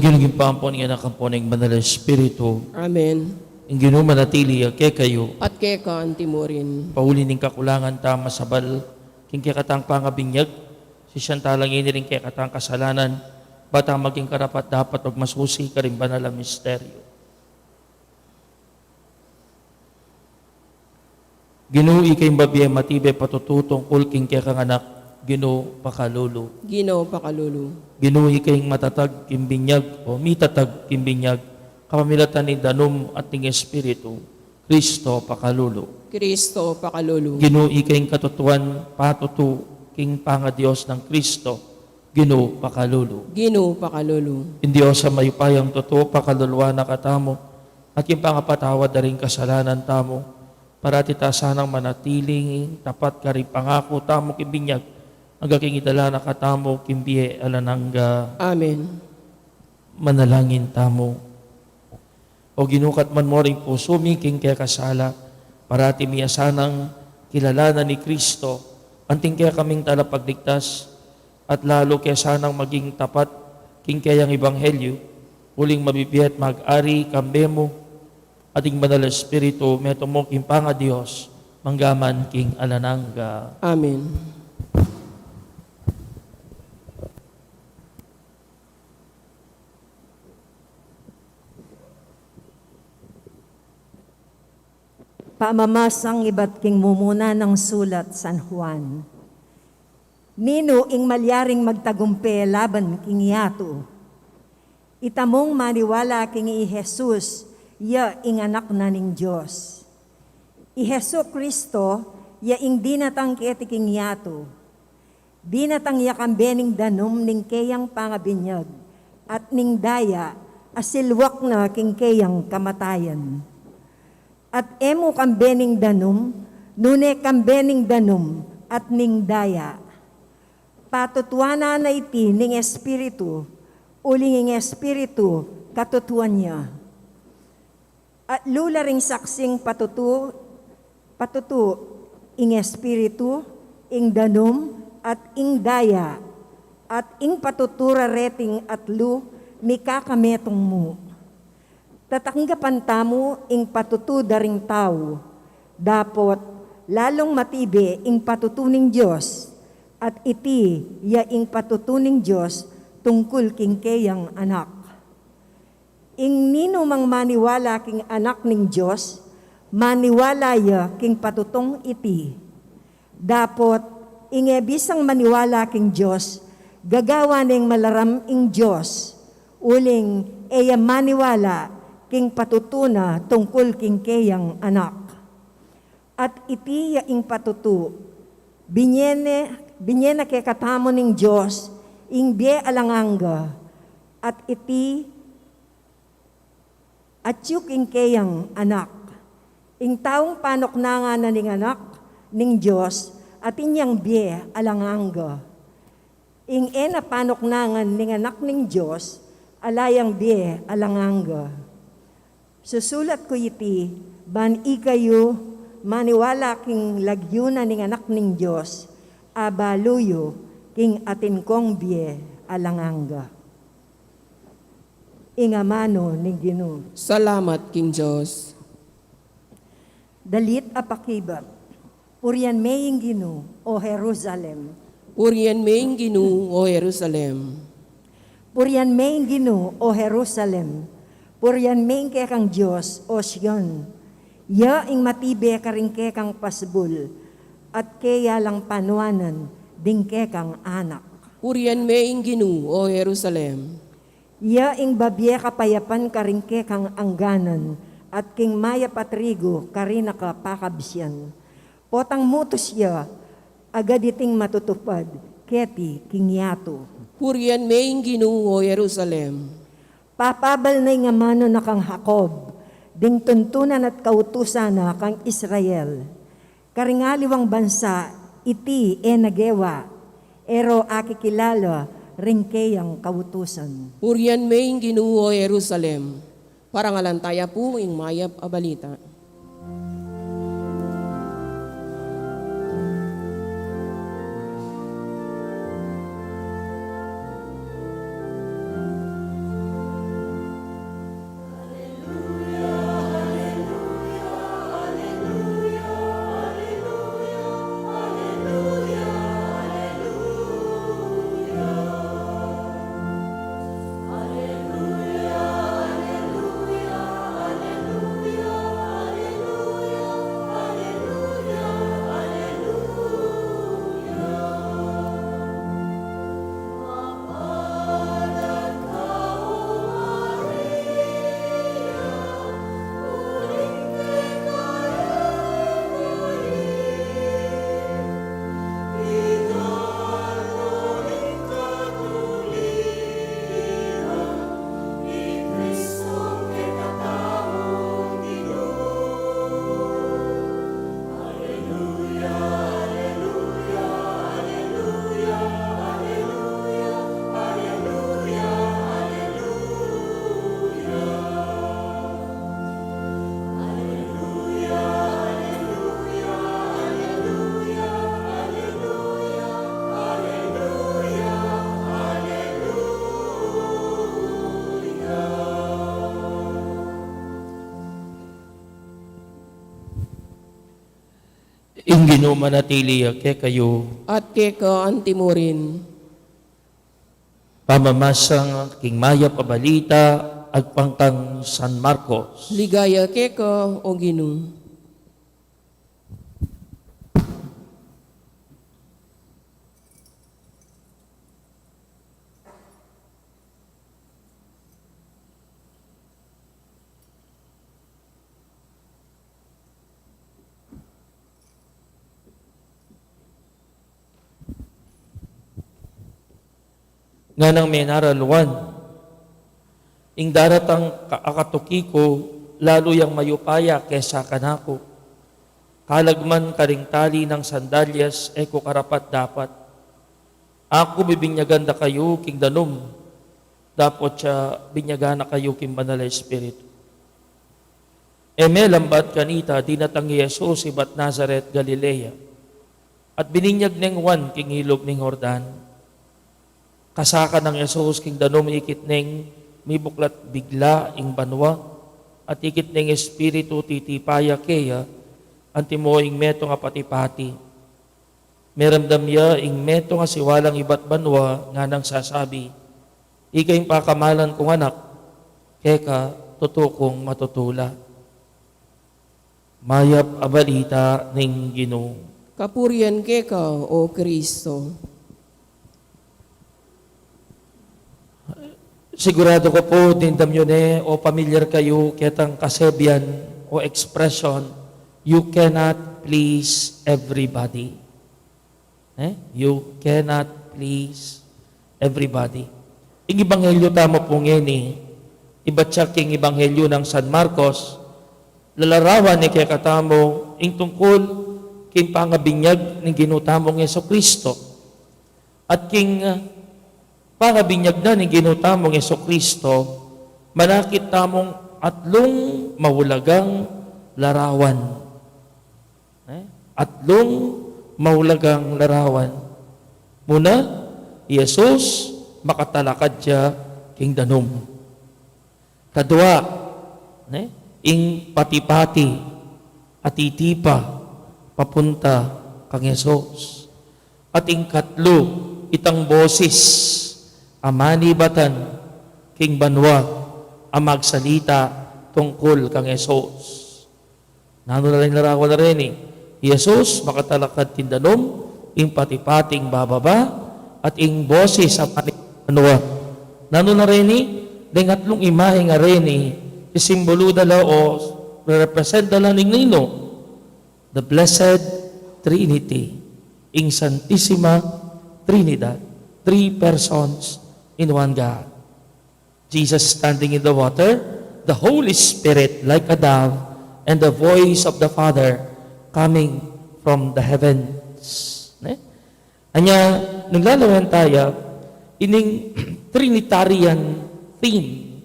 Ing Ibpa, ampo ning Anak, ampo ning Banal a Espiritu. Amen. Ing Ginu manatili ya kekayu. At keka antimurin. Pauli ning kakulangan tang masabal king kekatang pangabinyag, sisian tala ngeni ring kekatang kasalanan, ba tang maging karapat-dapat magmasusi karing banal a misteryo. Ginu, ika ing babie, matibe, patutu tungkul king kekang Anak, Ginu, pakalulu. Ginu, pakalulu. Ginu, ika ing matatag king binyag, o mitatag king binyag, kapamilatan ning danum at ning Espiritu, Kristo, pakalulu. Kristo, pakalulu. Ginu, ika ing katutuan, patutu king pangaDios nang Kristo, Ginu, pakalulu. Ginu, pakalulu. Ing Dios a mayupayang tutu, pakaluluan na katamu, at king pangapatawad da ring kasalanan tamu, parati ta sanang manatiling tapat karing pangaku tamu king binyag, angga king idala na katamu king bie alang angga. Amen. Manalangin tamu. O Ginu, katmuan mu ring pusu mi king kekang sala, parati mi sanang kilalanan i Kristo, anting kekaming talapagligtas, at lalu ke sanang maging tapat king keyang ebanghelyu, uling mabibie at mag-ari kambe mu, at ing Banal a Espiritu, metung mu king pangaDios, mangga man king alang angga. Amen. Pamamasang ibat king mumuna nang sulat San Juan. Ninu ing malyaring magtagumpe laban king yatu? Itamung maniwala king i Jesus, ya ing Anak na ning Dios. I Jesu-Cristo, ya ing dinatang keti king yatu. Dinatang ya kambe ning danum ning keyang pangabinyag, at ning daya, asilwak na king keyang kamatayan. At e mu kambe ning danum, nune kambe ning danum, at ning daya. Patutuanan na iti ning Espiritu, uling ing Espiritu katutuan ya. At lula ring saksing patutu, patutu, ing Espiritu, ing danum, at ing daya, at ing patutu ra reting atlu, mikakametung mu. Tatanggapan tamu ing patutu da ring tau, dapot lalung matibe ing patutu ning Dios, at iti ya ing patutu ning Dios tungkul king keyang Anak. Ing ninumang maniwala king Anak ning Dios, maniwala ya king patutung iti. Dapot, ing e bisang maniwala king Dios, gagawa neng malaram ing Dios, uling e ya maniwala king patutu na tungkul king keyang Anak. At iti ya ing patutu, binie ne, binie na kekatamu ning Dios ing bie alang angga, at iti atyu king keyang Anak. Ing taung panuknangan na ning Anak ning Dios, atin yang bie alang angga. Ing e na panuknangan ning Anak ning Dios, ala yang bie alang angga. Susulat ku iti, ban ikayu maniwala king lagyu na ning Anak ning Dios, abalu yu king atin kong bie alang angga. Ing amanu ning Ginu. Salamat king Dios. Dalit a pakibat. Purian me ing Ginu, o Jerusalem. Purian me ing Ginu, o Jerusalem. Purian me ing Ginu, o Jerusalem. Purian me ing kekang Dios, o Sion. Ya ing matibe karing kekang pasbul, at keya lang panuanan ding kekang anak. Purian me ing Ginu, o Jerusalem. Ya ing babie kapayapan karing kekang angganan, at king mayap a trigu karina kapakabsian. Potang mutus ya, agad iting matutupad keti king yatu. Purian me ing Ginu, o Jerusalem. Papabal na ing amanu na kang Jacob, ding tuntunan at kautusan na kang Israel. Karing aliwang bansa, iti e na gewa, e ro akikilala ring keyang kautusan. Purian me ing Ginu, o Jerusalem. Parangalan taya pu ing mayap a balita. Ing Ginu manatili ya kekayu. At keka antimurin. Pamamasa king mayap a balita agpang kang San Marcos. Ligaya keka, O Ginu. Nganang menaraluan, ing daratang ka-, akatuki ku, lalu yang mayupaya kesa kanaku. Kalag man karing tali nang sandalyas, e ku karapat-dapat. Aku bibinyagan da kayu king danum, dapot ya binyagan na kayu king Banal a Espiritu. E melambat kanita, dinatang i Jesus ibat Nazaret, Galilea, at bininyag neng Juan king ilug ning Jordan. Kasaka nang Jesus king danum, ikit neng mibuklat bigla ing banua, at ikit neng Espiritu titipa ya keya, antimo ing metung a pati-pati. Meramdam ya ing metung a siwalang ibat banua, nganang sasabi, "Ika ing pakamalan kung Anak, keka tutu kung matutula." Mayap a balita ning Ginu. Kapurian keka, O Kristo. Sigurado ku pu, dimdam yu ne o pamilyar kayu ketang kasebian o expression, "You cannot please everybody." E? You cannot please everybody. Ing ebanghelyo tamu pu ngeni, ibat ya king ebanghelyo nang San Marcos, lalarawan ne kekatamu ing tungkul king pangabinyag ning Ginu tamung Jesucristo. At king, ah, pangabinyag na ning Ginu tamung Jesucristo, manakit tamung atlung maulagang larawan. E? Atlung maulagang larawan. Muna, i Jesus makatalakad ya king danum. Kadua, ne, ing pati-pati a titipa papunta kang Jesus. At ing katlu, itang bosis a manibatan king banua a magsalita tungkul kang Jesus. Nanu la ring larawan a reni? I Jesus makatalakad king danum, ing pati-pati bababa, at ing bosis a manibatan. Nanu la reni? Deng atlung imahe a reni, isimbulu da la o represent da la ning ninu? The Blessed Trinity, ing Santisima Trinidad, three persons in one God. Jesus standing in the water, the Holy Spirit like a dove, and the voice of the Father coming from the heavens. Ne? Anya, nung lalawen taya, ining Trinitarian theme,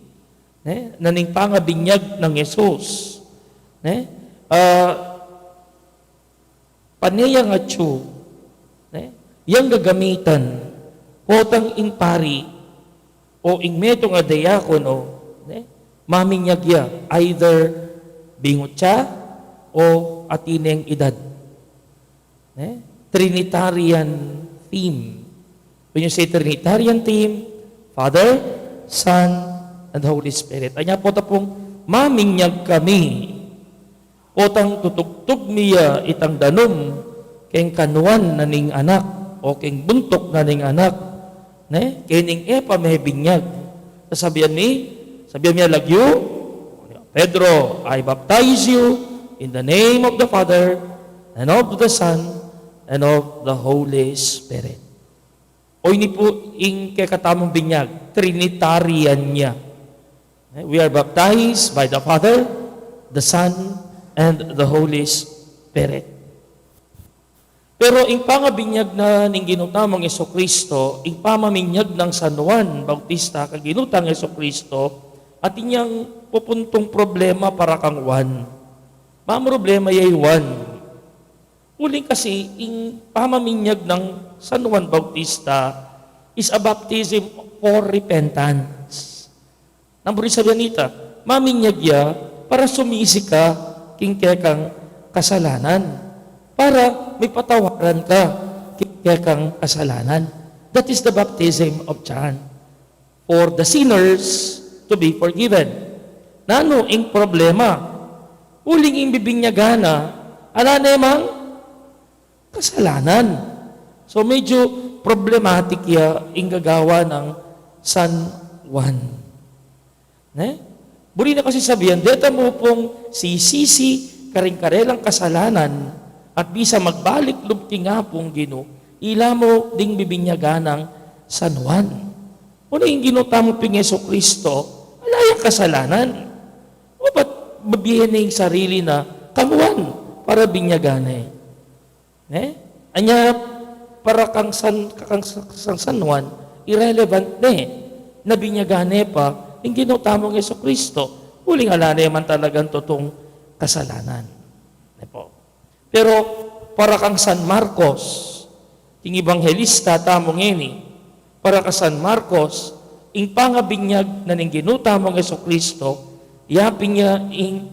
ne, na ning pangabinyag nang Jesus, ne? Ah, pane yang atyu, ne? Yang gagamitan, potang ing pari, o ing metung a diakono, ne? Maminyag ya, either bingut ya, o atin neng edad. Ne? Trinitarian theme. When you say Trinitarian theme, Father, Son, and Holy Spirit. Anya pota pung maminyag kami. Potang tutugtug mi ya itang danum, keng kanuan na ning Anak, o keng buntuk na ning Anak, ne? Keng e pa mebinyag. Sasabian mi, sabian mi a lagyu, Pedro, "I baptize you in the name of the Father, and of the Son, and of the Holy Spirit." O ini pu ing kekatamung binyag, Trinitarian ya. We are baptized by the Father, the Son, and the Holy Spirit. Pero ing pangabinyag na ning Ginu tamung Jesucristo, ing pamaminyag nang San Juan Bautista kang Ginu tang Jesucristo, atin yang pupuntung problema para kang Juan. Mamroblema ya i Juan. Uling kasi ing pamaminyag nang San Juan Bautista is a baptism for repentance. Nang buri sabian nita, maminyag ya para sumisi ka king kekang kasalanan. para mipatawaran ka king kekang kasalanan. That is the baptism of John. For the sinners to be forgiven. Nanu ing problema? Uling ing bibinyagan na, ala ne mang kasalanan. So, medyo problematic ya ing gagawa nang San Juan. Ne? Buri na kasi sabian, deta mu pung sisisi karing karelang kasalanan at bisa magbalik lub king Apung Ginu, ila mu ding bibinyagan nang San Juan. Una ing Ginu tamu pin Jesucristo, ala yang kasalanan. O ba't bibie ne ing sarili na kang Juan para binyagan ne? Ne? Anya para kang San, kang San, San Juan, irrelevant ne. Na binyagan ne pa ing Ginu tamung Jesucristo. Uling ala ne man talagang tutung kasalanan. Ne po. Pero para kang San Marcos, ing ebanghelista tamu ngeni, para kang San Marcos, ing pangabinyag na ning Ginu tamung Jesucristo, ya pin ya ing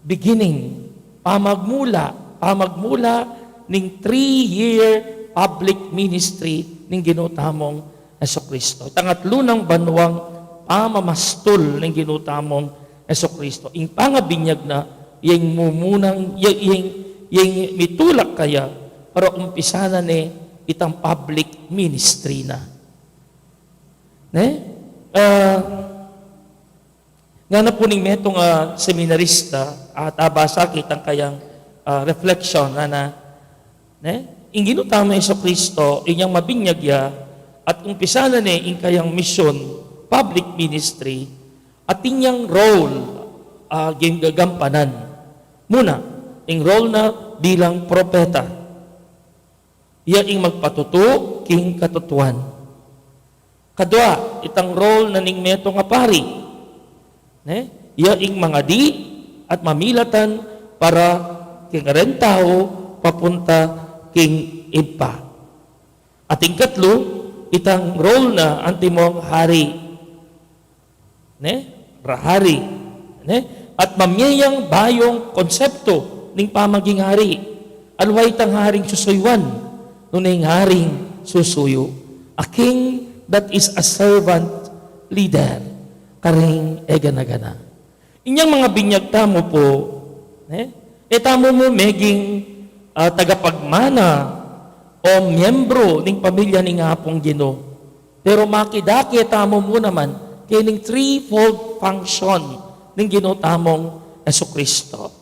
beginning, pamagmula, pamagmula ning three-year public ministry ning Ginu tamung Jesucristo. Itang atlu nang banuang pamamastul ning Ginu tamung Jesucristo. Ing pangabinyag na, yang mumunang, yang, yang, yang mitulak kaya para umpisan na ne itang public ministry na. Ne? Ah, ngana pu ning metung a seminarista, at abasa ke itang kayang, ah, reflection, ngana, ne? Ing Ginu tamung Jesucristo, inyang mabinyag ya, at umpisan na ne ing kayang misyon, public ministry, atin yang role, ah, gin-, gagampanan. Muna, ing role na bilang propeta. Ya ing magpatutu king katutuan. Kadua, itang role na ning metung a pari. Ne? Ya ing mangadi at mamilatan para king kareng tau papunta king Ibpa. At ing katlu, itang role na antimong hari. Ne? Rahari. Ne? At mamie yang bayung konsepto ning pamaging hari. Aliwa itang haring susuyuan, nune ing haring susuyu. A king that is a servant leader. Karing e gana-gana. Inyang mangabinyag tamu pu, ne? E tamu mu meging, ah, tagapagmana o miyembro ning pamilya ning Apung Ginu. Pero makidake tamu mu naman kening threefold function ning Ginu tamung Jesucristo.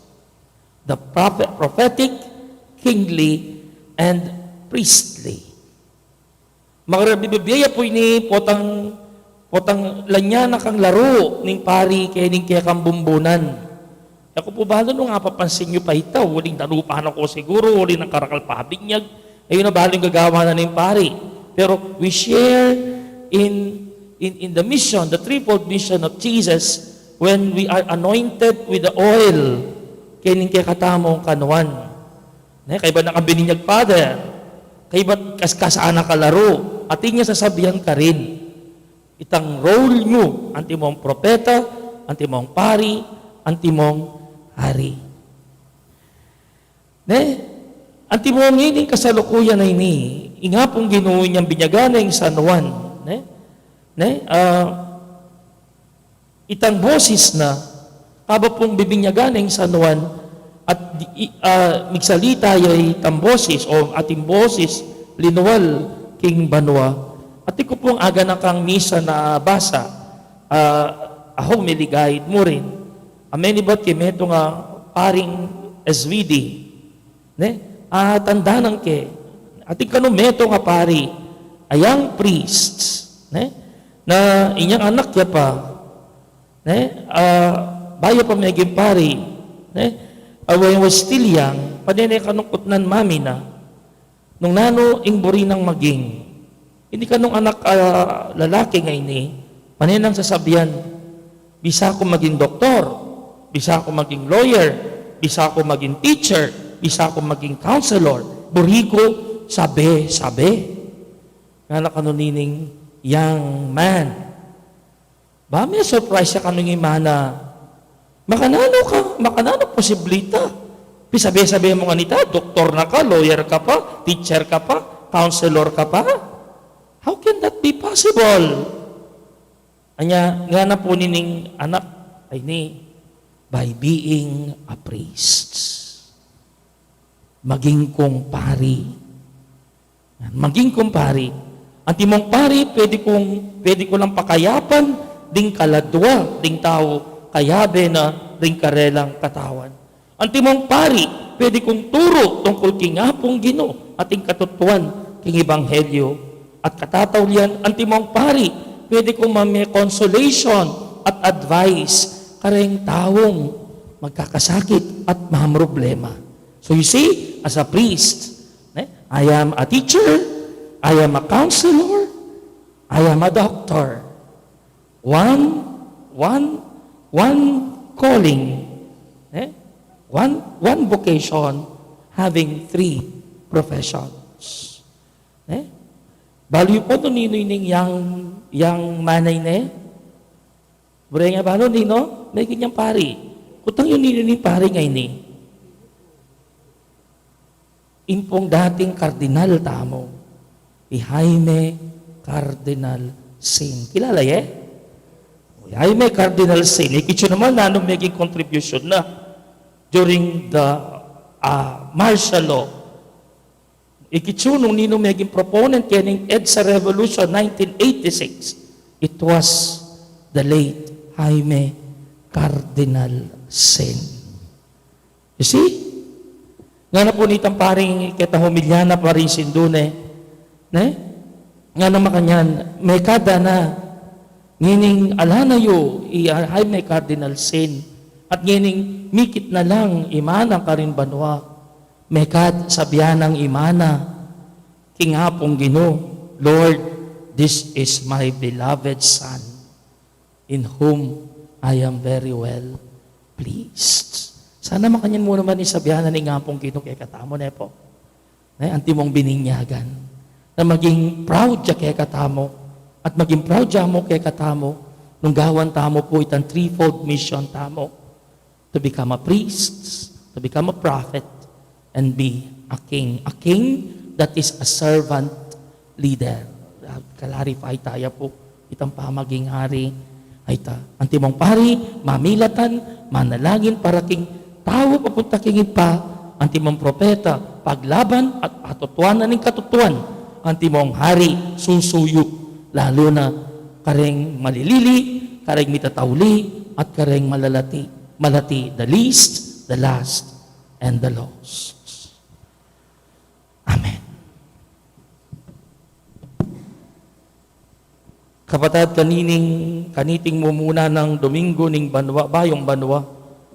The prophet, prophetic, kingly, and priestly. Makaribibie ya pu ini potang, potang lanya na kang laru ning pari kening kekang bumbunan. E ku pu balu nung apapansin yu pa ita, uling danupan na ku siguru, uling nang karakal pabinyag, e yu na balu ing gagawan na ning pari. Pero we share in, in, in the mission, the threefold mission of Jesus, when we are anointed with the oil, kening kekatamung kanuan. Ne, kaybat na kang bininyag, Father, kaybat kaskasan na ka laru, atin yang sasabian karin. Itang role yu, antimong propeta, antimong pari, antimong hari. Ne? Antimong ining kasalukuyan a ini, ing Apung Ginu inyang binyagan na ing San Juan. Ne? Ne? Ah, itang boses na, kaba pung bibinyagan na ing San Juan, at di, i, ah, migsalita ya itang boses, o ating boses, linual king banua. Atin ku pung aganakang misa na basa, ah, a homily guide mu rin. A menibat ke metung a paring S V D. Ne? A, tandanan ke. Atin kanu metung a pari, a young priests. Ne? Na inyang anak ya pa. Ne? A, bayu pa meging pari. Ne? A, when he was still young, pane ne kanung kutnan mami na nung nanu ing buri nang maging. Ini kanung anak a lalaki ngeni, pane nang sasabian, bisa ku maging doktor, bisa ku maging lawyer, bisa ku maging teacher, bisa ku maging counselor. Buri ku sabe-sabe. Ngana kanu nining young man. Ba, me-surprise ya kanu ing ima na, makananu ka, makananu posible ita? Pisabe-sabe mu ngan ita, doktor na ka, lawyer ka pa, teacher ka pa, counselor ka pa. How can that be possible? Anya, ngana pu nining anak, ay ni, by being a priest. Maging kung pari. Maging kung pari. Antimong pari, pwede kung, pwede ku lang pakayapan ding kaladwa, ding tau, kayabe na ring karelang katawan. Antimong pari, pwede kung turu tungkul king Apung Ginu at ing katutuan king ebanghelyo. At katataulian, antimong pari, pwede kung mame consolation at advice kareng taung magkakasakit at mamroblema. So you see, as a priest, ne, I am a teacher, I am a counselor, I am a doctor. One, one, one calling, eh? One, one vocation, having three professions. Eh? Balu yu pu nung ninu ining yang, yang manay ne? Bure nga balu ninu, metung yang pari. Kutang yu ninu ning pari ngeni. Ing pung dating kardinal tamu, i Jaime Cardinal Sin. Kilala ye? I Jaime Cardinal Sin. Ikit yu naman nanu meging contribution na during the, uh, martial law. Ikit yu nung ninu meging proponent keni king EDSA Revolution nineteen eighty-six. It was the late Jaime Cardinal Sin. You see? Ngana pu nitang paring keta humilya na, pari Sindu ne, ne? Ngana makanyan, mekad da na, ngening ala na yu i Jaime Cardinal Sin, at ngening mikit na lang i mana karin banua, mekad sabian nang i mana king Apung Ginu, "Lord, this is my beloved Son, in whom I am very well pleased." Sana makanyan mu naman ing sabian na ning Apung Ginu kekatamu, ne pu? Ne, antimong bininyagan na maging proud ya kekatamu, at maging proud ya mu kekatamu, nung gawan tamu pu itang threefold mission tamu. To become a priest, to become a prophet, and be a king. A king that is a servant leader. Ah, clarify taya pu itang pamaging hari. Ay ta, antimong pari, mamilatan, manalangin para king tau papunta king Ibpa, antimong propeta, paglaban at patutuanan ning katutuan, antimong hari, susuyu, lalu na kareng malilili, kareng mitatauli, at kareng malalati. Malati, the least, the last, and the lost. Amen. Kapatad, kanining, kaniting mumuna nang Domingo ning banua, bayung banua,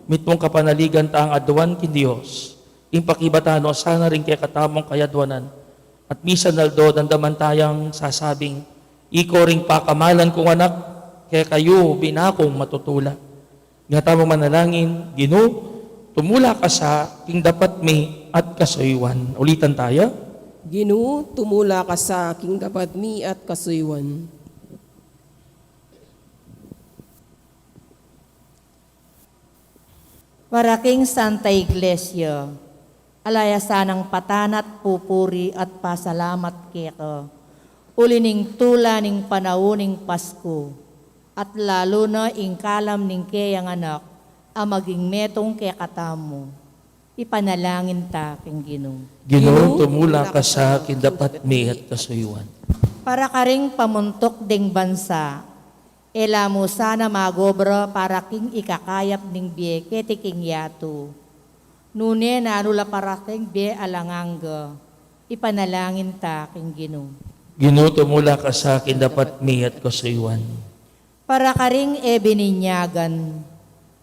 mitmung kapanaligan tang aduan king Dios, ing pakibatan no sana ring kekatamung kayadwanan, at misan aldo damdaman tayang sasabing, "Iko ring pakamalan kung anak, kekayu bina kung matutula." Nga tamu manalangin, "Ginu, tumula ka sa king dapat mi at kasuyuan." Ulitan taya. "Ginu, tumula ka sa king dapat mi at kasuyuan." Para king Santa Iglesia, ala ya sanang patan at pupuri at pasalamat keka, uli ning tula ning panaun ning Pasku, at lalu na ing kalam ning keyang Anak a maging metung kekatamu. Ipanalangin ta king Ginu. Ginu, tumula ka sa king dapat mi at kasuyuan. Para karing pamuntuk ding bansa, e la mu sana magobra para king ikakayap ning bie keti king yatu, nune nanu la para king bie alang angga. Ipanalangin ta king Ginu. Ginu, tumula ka sa king dapat mi at kasuyuan. Para karing e bininyagan,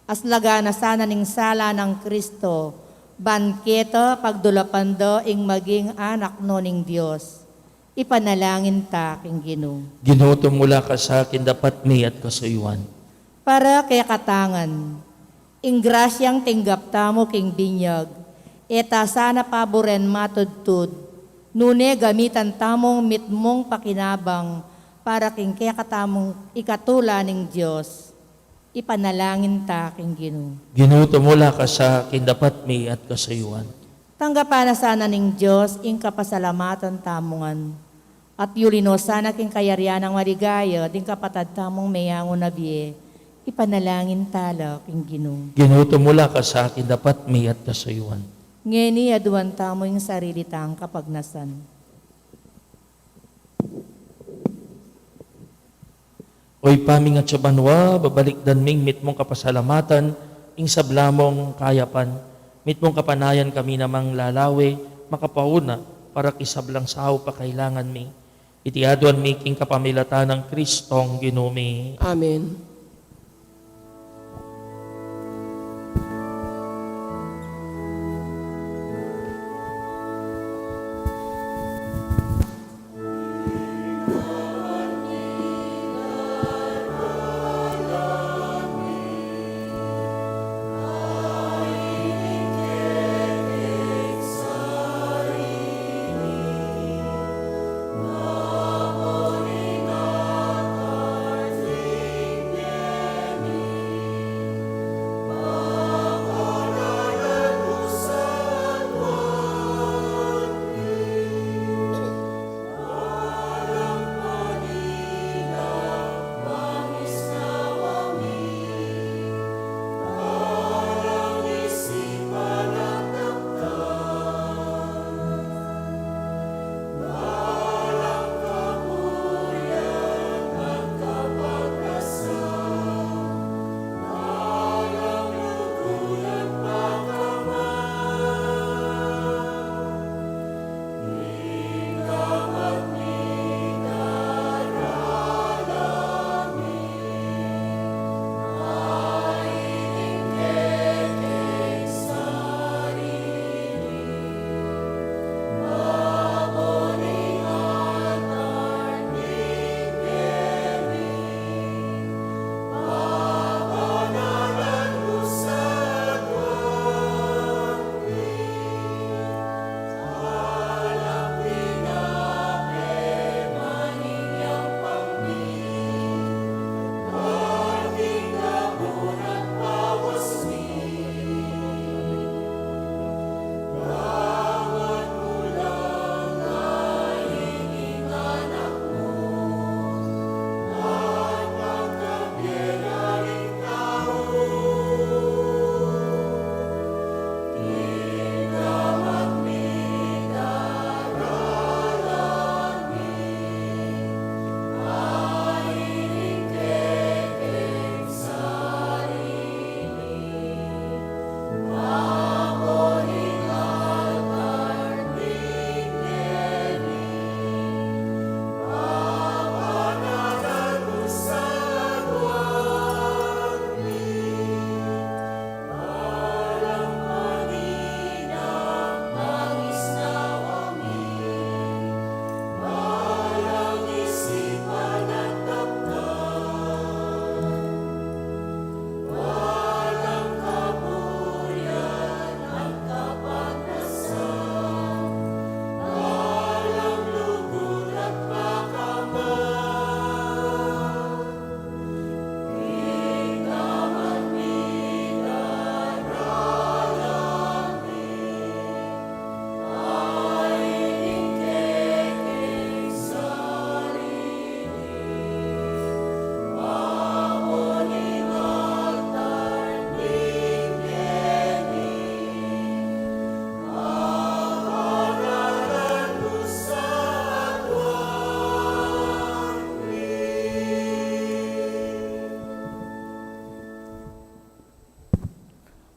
aslagan na sana ning sala nang Kristo, ban keta pagdulapan da ing maging anak no ning Dios. Ipanalangin ta king Ginu. Ginu, tumula ka sa king dapat mi at kasuyuan. Para kekatang ngan, ing grasyang tinggap tamu king binyag, e ta sana paburen matudtud, nune gamitan tamung mitmung pakinabang para king kekatamung ikatula ning Dios. Ipanalangin ta king Ginu. Ginu, tumula ka sa king dapat mi at kasayuan. Tanggapan na sana ning Dios ing kapasalamatan tamu ngan, at yuli no sana king kayarian nang maligaya ding kapatad tamung meyangu na bie. Ipanalangin ta la king Ginu. Ginu, tumula ka sa king dapat mi at kasayuan. Ngeni aduan tamu ing sarili tang kapagnasan. O Ibpa mi, atsu ka banua, babalikdan ming mitmung kapasalamatan ing sabla mung kayapan, mitmung kapanayan kami namang lalawe makapauna para king sablang saup a kailangan mi. Iti aduan mi king kapamilatan nang Kristong Ginu mi. Amen.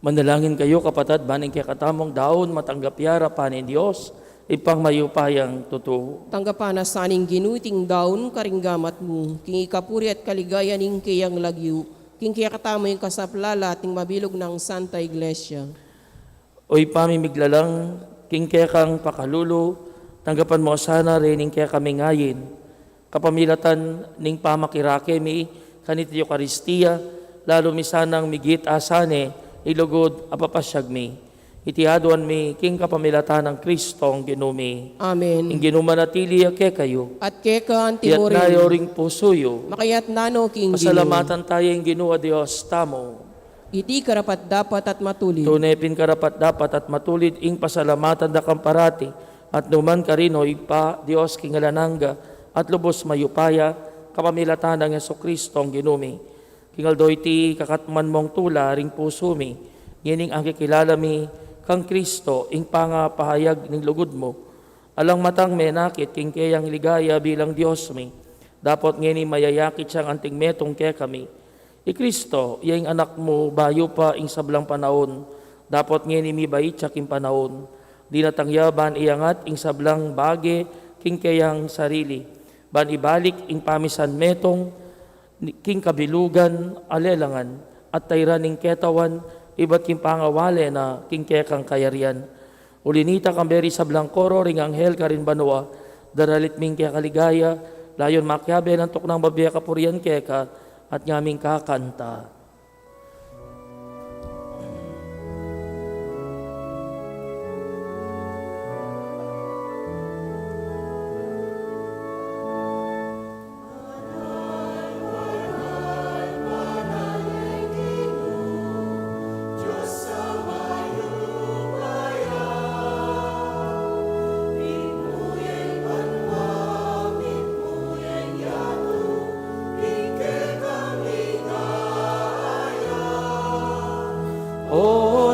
Manalangin kayu, kapatad, ban ing kekatamung daun matanggap ya arapan ning Dios, Ibpang mayupayang tutu. Tanggapan na sa ning Ginu iting daun karing gamat mu, king ikapuri at kaligayan ning keyang lagyu, king kekatamung kasaplalan at ning mabilug nang Santa Iglesia. O Ibpa mi miglalang, king kekang pakalulu, tanggapan mu sana reng kekami ngeni, kapamilatan ning pamakirake mi kaniti Eukaristia, lalu mi sanang migit asane ing lugud a papasyag mi. Iti aduan mi king kapamilatan nang Kristong Ginu mi. Amen. Ing Ginu manatili ya kekayu. At keka anti mu rin. Iyatas yu ring pusu yu. Makayatas no king Ginu. Pasalamatan tamu ing Ginu a Dios tamu. Iti karapat-dapat at matulid. Tune pin karapat-dapat at matulid ing pasalamatan da ka parati at nukarin man, o Ibpa, Dios king alang angga at lubus mayupaya, kapamilatan nang Jesucristo a Ginu mi. King aldo iti, ikakatmu mung tula ring pusu mi ngening akikilala mi kang Kristo, ing pangapahayag ning lugud mu. Alang matang menakit king keyang ligaya bilang Dios mi, dapot ngeni mayayakit yang anting metung kekami. I Kristo, iya ing Anak mu, bayu pa ing sablang panaun, dapot ngeni mibait ya king panaun. Dinatang ya ban iangat ing sablang bage king keyang sarili, ban ibalik ing pamisan metung king kabilugan a lelangan, at tairan ing ketawan ibat king pangawale na king kekang kayarian. Uli nita, kambe ring sablang koro ring anghel karin banua, daralit mi ing keka ligaya, layun makiabe nang tuknang bibie kapurian keka, at ngaming kakanta.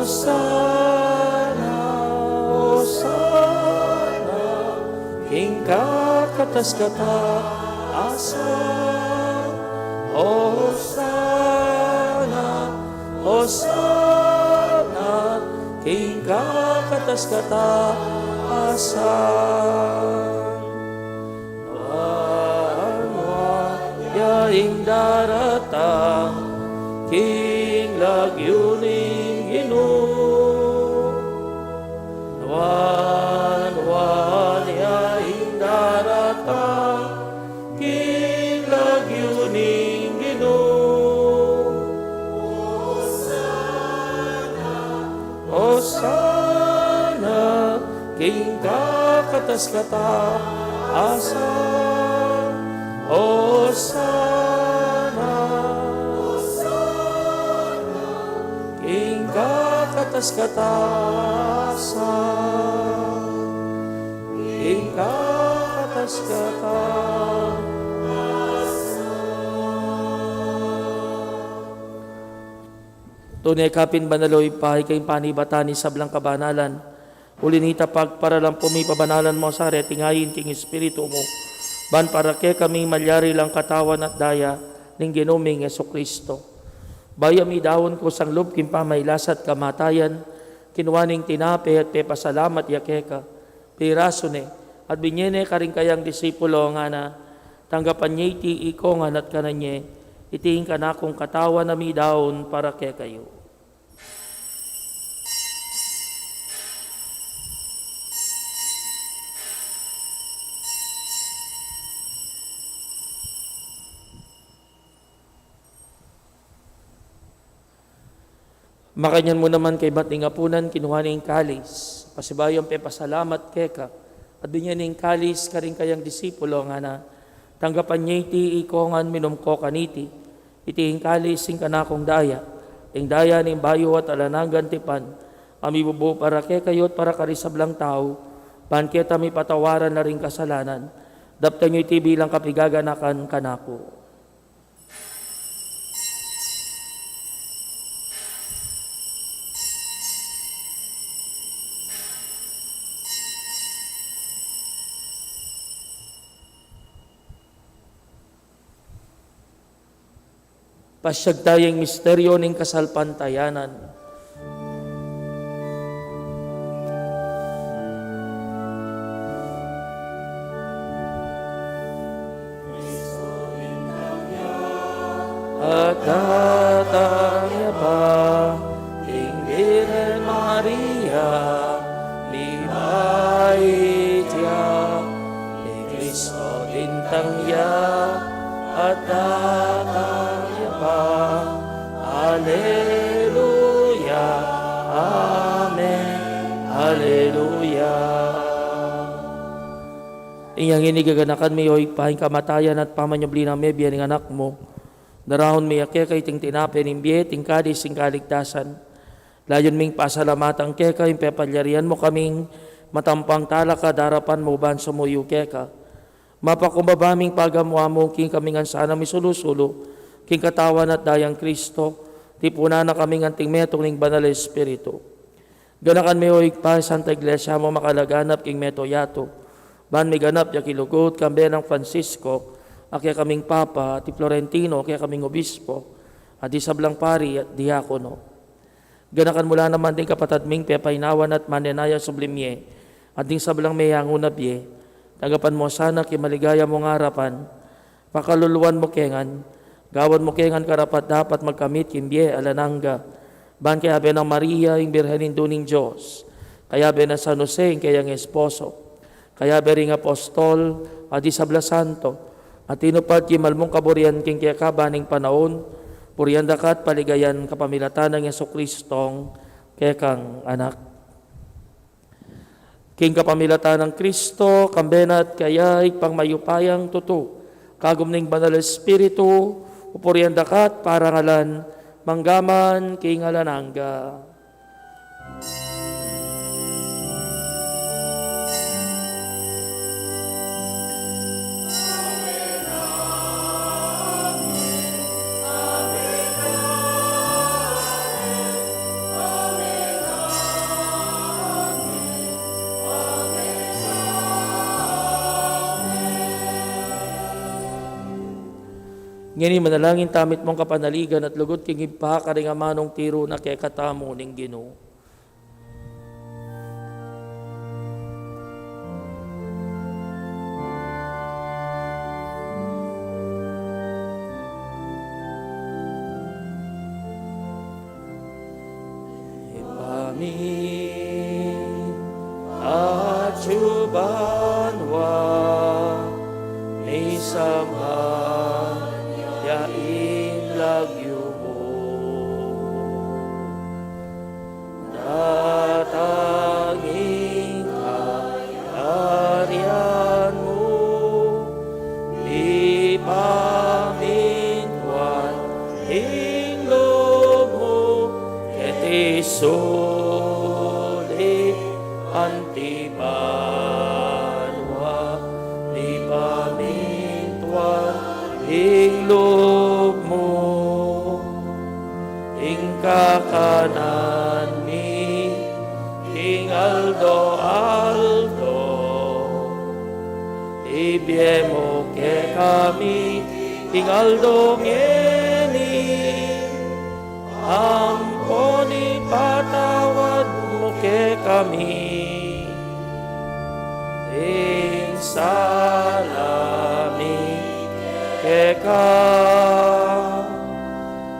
Osana, Osana, king kakatas-katasan. Osana, Osana, king kakatas-katasan. Nuan, nuan ya ing daratang king lagyu ning Ginu. Nuan, nuan ya ing daratang king lagyu ning Ginu. Osana king kakatas-katasan. Osana, Osana king kakatas-katasan. King kakatas-katasan. Tune ka pin banal, o Ibpa, ika ing panibatan ning sablang kabanalan. Uli nita, pagparalan pu mi, pabanalan mu sa reting ain king Espiritu mu, ban para kekami malyari lang katawan at daya ning Ginu ming Jesucristo. Bayu ya midaun kusang lub king pamailas at kamatayan, kinua ne ing tinape at pepasalamat ya keka, pirasu ne, at binie ne karing kayang disipulo, ngana: Tanggapan ye iti ikongan at kanan ye, iti ing kanakung katawan a midaun para kekayu. Makanyan mu naman kaybat ning apunan, kinua ne ing kalis, pasibayu yang pepasalamat keka, at binie ne ing kalis karing kayang disipulo, ngana: Tanggapan ye iti ikongan, minum ko kaniti, iti ing kalis ning kanakung daya, ing daya ning bayu at alang anggang tipan, a mibubu para kekayu at para karing sablang tau, ban keta mipatawaran la ring kasalanan. Daptan yu iti bilang kapigaganakan kanaku. Pasiag taya ing misteryo ning kasalpantayanan. At datang ya pa ing Birhen Maria, mibait ya, i Kristo bintang ya, at datang ya pa. Aleluya. Amen. Ngeni gaganakan mi, o Ibpa, ing kamatayan at pamanyubli nang mebie ning Anak mu. Daraun mi keka iting tinape ning bie, iting kadis ning kaligtasan. Layun ming pasalamatan keka ing pepalyarian mu kaming matampang talakad king arapan mu ban sumuyu keka. Mapakumbaba ming pagamu-amu king kami ngan sana misulu-sulu king katawan at dayang Kristo, tipunan na kami ngan anting metung ning Banal a Espiritu. Ganakan me, o Ibpa, ing Santa Iglesia mu makalaganap king meto yatu, ban miganap ya king lugud, kambe nang Francisco a kekaming Papa, at i Florentino a kekaming Obispo, at ding sablang pari at diakono. Ganakan mu la naman ding kapatad ming pepainawan at manenaya subli mie, at ding sablang meyangu na bie. Tanggapan mu sana king maligaya mung arapan. Pakaluluan mu ke ngan, gawan mu ke ngan karapat-dapat magkamit king bie alang angga. Ban kayabe nang Maria, ing Birhen Indu ning Dios, kayabe nang San Jose, ing keyang esposo, kayabe ring apostol, at ding sablang santo a tinupad king mal mung kaburian king kekaban ning panaun, burian da ka at paligayan kapamilatan nang Jesucristong kekang Anak. King kapamilatan nang Kristo, kambe na at kaya, Ibpang mayupayang tutu, kagum ning Banal a Espiritu, pupurian da ka at parangalan, mangga man king alang angga. Ngeni manalangin tamu mitmung kapanaligan at lugud king Ibpa karing amanung tiru na kekatamu ning Ginu. Ibpa mi, atsu ka banua, misamban ya ing lagyu mu. Datang ing kayarian mu, mipamintuan ing lub mu, keti sulip anti banua, mipamintuan ing lub mu. Ing kakanan mi king aldo-aldo, ibie mu kekami king aldo ngeni, ampon ipatawad mu kekami ing sala mi keka,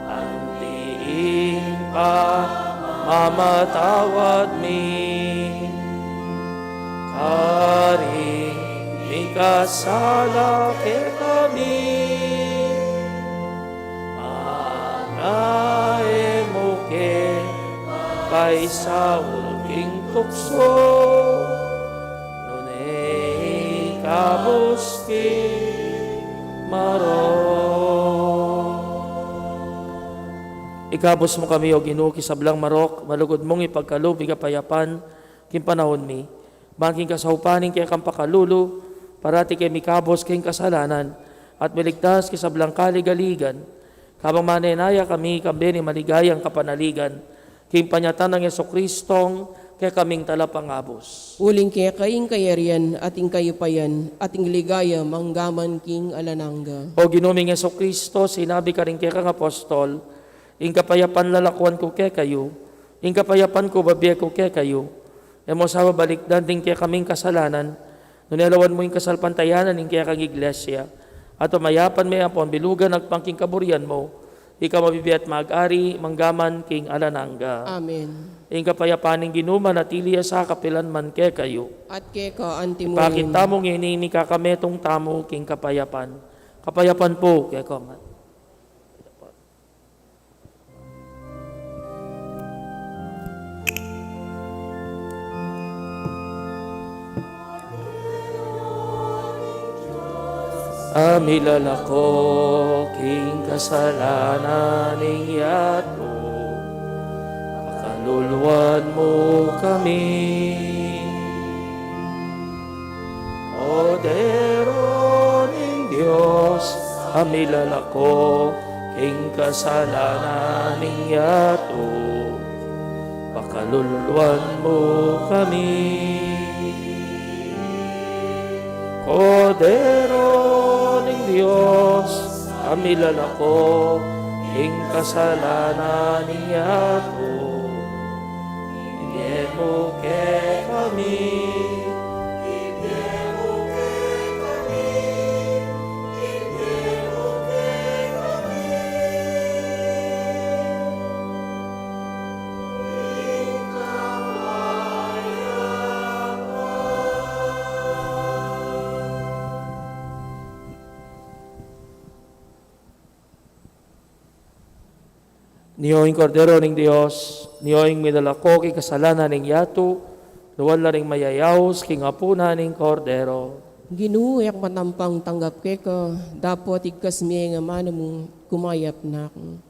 anti ing pamamatawad mi karing mikasala kekami. Manga e mu ke paisaul king tuksu, nune ikabus king marok. Ikabus mu kami, O Ginu, king sablang marok, malugud mung ipagkalub ing kapayapan king panaun mi. Ban king kasaupan ning kekang pakalulu, parati ke mikabus king kasalanan, at miligtas king sablang kaligaligan, kabang manenaya kami kambe ning maligayang kapanaligan, king panyatang nang Jesucristong kekaming Talapangabus. Uling keka ing kayarian, at ing kayupayan, at ing ligaya, mangga man king alang angga. O Ginu ming Jesucristo, sinabi karing kekang apostol, ing kapayapan lalakuan ku kekayu, ing kapayapan ku bibie ku kekayu. E mu sa babalikdan ding kekaming kasalanan, nune lawan mu ing kasalpantayanan ning kekang Iglesia, at pamayapan me ampon bilugan agpang king kaburian mu, ika a mabibie at mag-ari, mangga man king alang angga. Amen. Ing kapayapan ning Ginu manatili ya sa kapilan man kekayu. At keka antimu rin. Ipakit tamu ngeni ing mikakametung tamu king kapayapan. Kapayapan pu kekayu. a milalako king kasalanan ning yatu, pakaluluan mu kami. Kordero ning Dios, a milalako king kasalanan ning yatu, pakaluluan mu kami. Kordero ning Dios, a milalako king kasalanan ning yatu, ibie mu kekami. Ibie mu kekami. Ibie mu kekami. Ing kapayapan. Nio ing Kordero ning Dios, nio ing milalako king kasalanan ning yatu, lual la ring mayayaus king apunan ning Kordero. Ginu, e ku matampang tanggap keka, dapot igkas me ing amanu mu, kumayap na ku.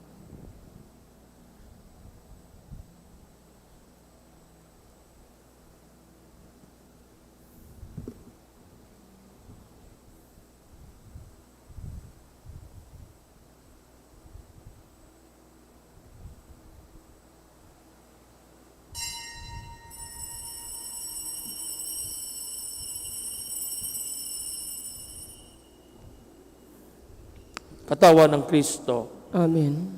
Katawan nang Kristo. Amen.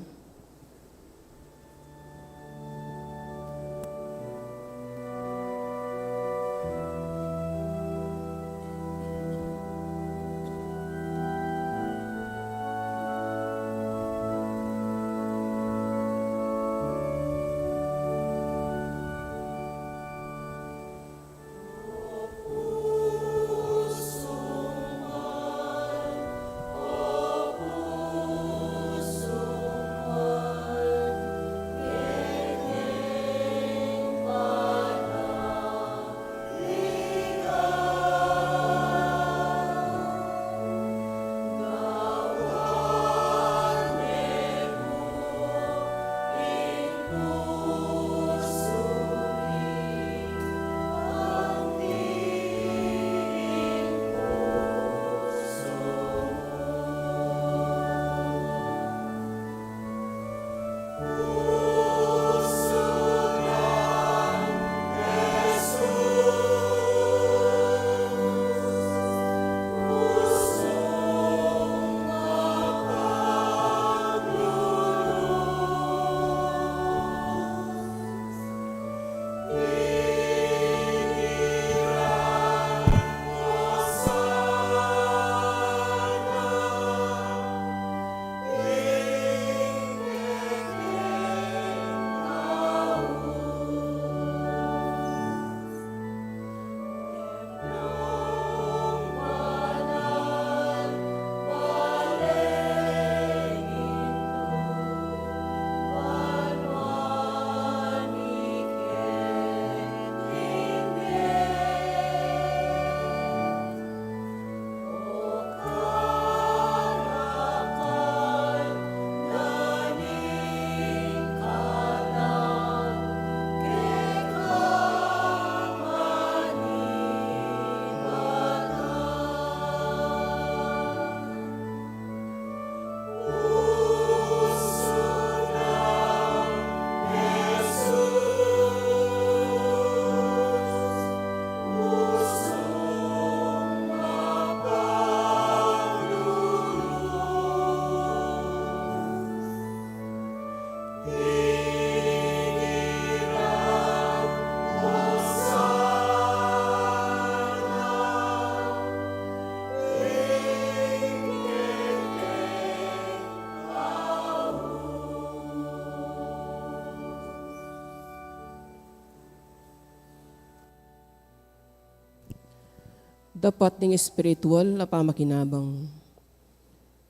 Dapat ning espiritual a pamakinabang.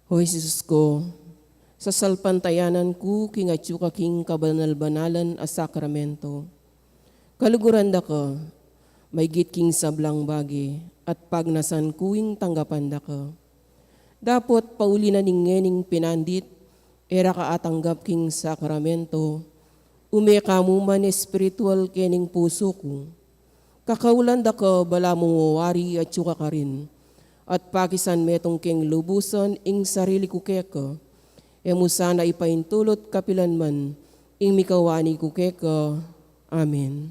O Jesus ku, sasalpantayanan ku king atyu ka king kabanal-banalan a sakramento. Kaluguran da ka, maygit king sablang bage, at pagnasan ku ing tanggapan da ka. Dapot pauli na ning ngening pinandit, e ra ka atanggap king sakramento, ume ka mu man espiritual kening pusu ku. Kakaulan da ka balamu mung wawari atyu ka karin, at pakisan metung keng lubusan ing sarili ku keka. E mu sana ipaintulut kapilan man ing mikawani ku keka. Amen.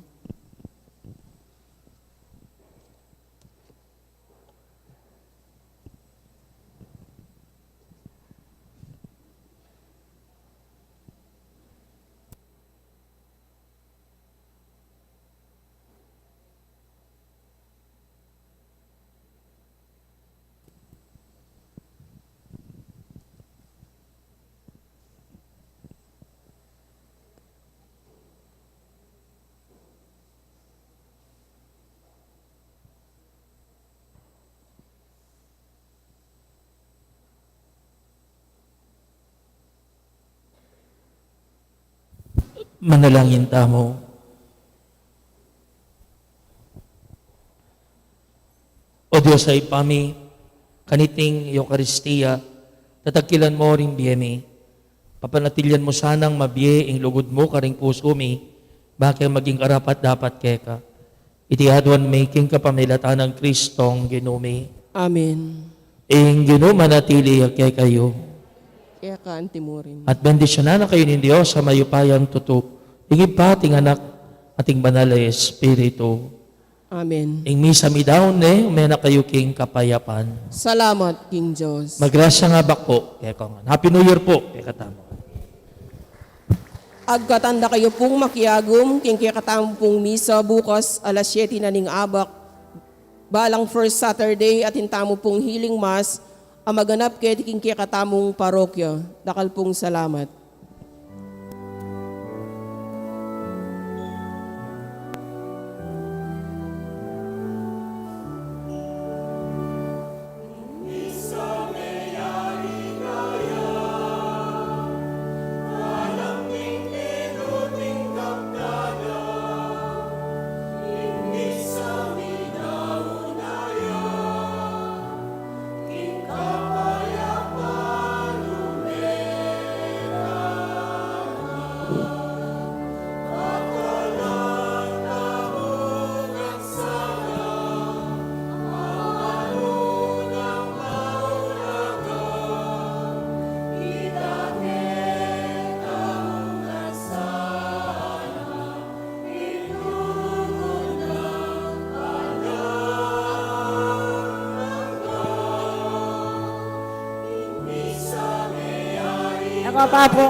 Manalangin tamu. O Dios a Ibpa mi, kaniting Eukaristia, tatangkilan mu ring bie mi. Papanatilian mu sanang mabie ing lugud mu karing pusu mi, ba keng maging karapat-dapat keka. Iti aduan mi king kapamilatan nang Kristong Ginu mi. Amen. Ing Ginu manatili ya kekayu. Keka anti mu rin. At bendisyunan na kayu ning Dios a mayupayang tutu, ing Ibpa, at ing Anak, at ing Banal a Espiritu. Amen. Ing misa mi daun ne, ume na kayu king kapayapan. Salamat king Dios. Magrasya ing abak pu kekayu ngan. Happy New Year pu kekatamu. Agkatan da kayu pung makiagum king kekatamu pung misa bukas alas siyete na ning abak, balang first Saturday, atin tamu pung healing mass a maganap keti king kekatamung parokya. Dakal pung salamat. Eka pa pu,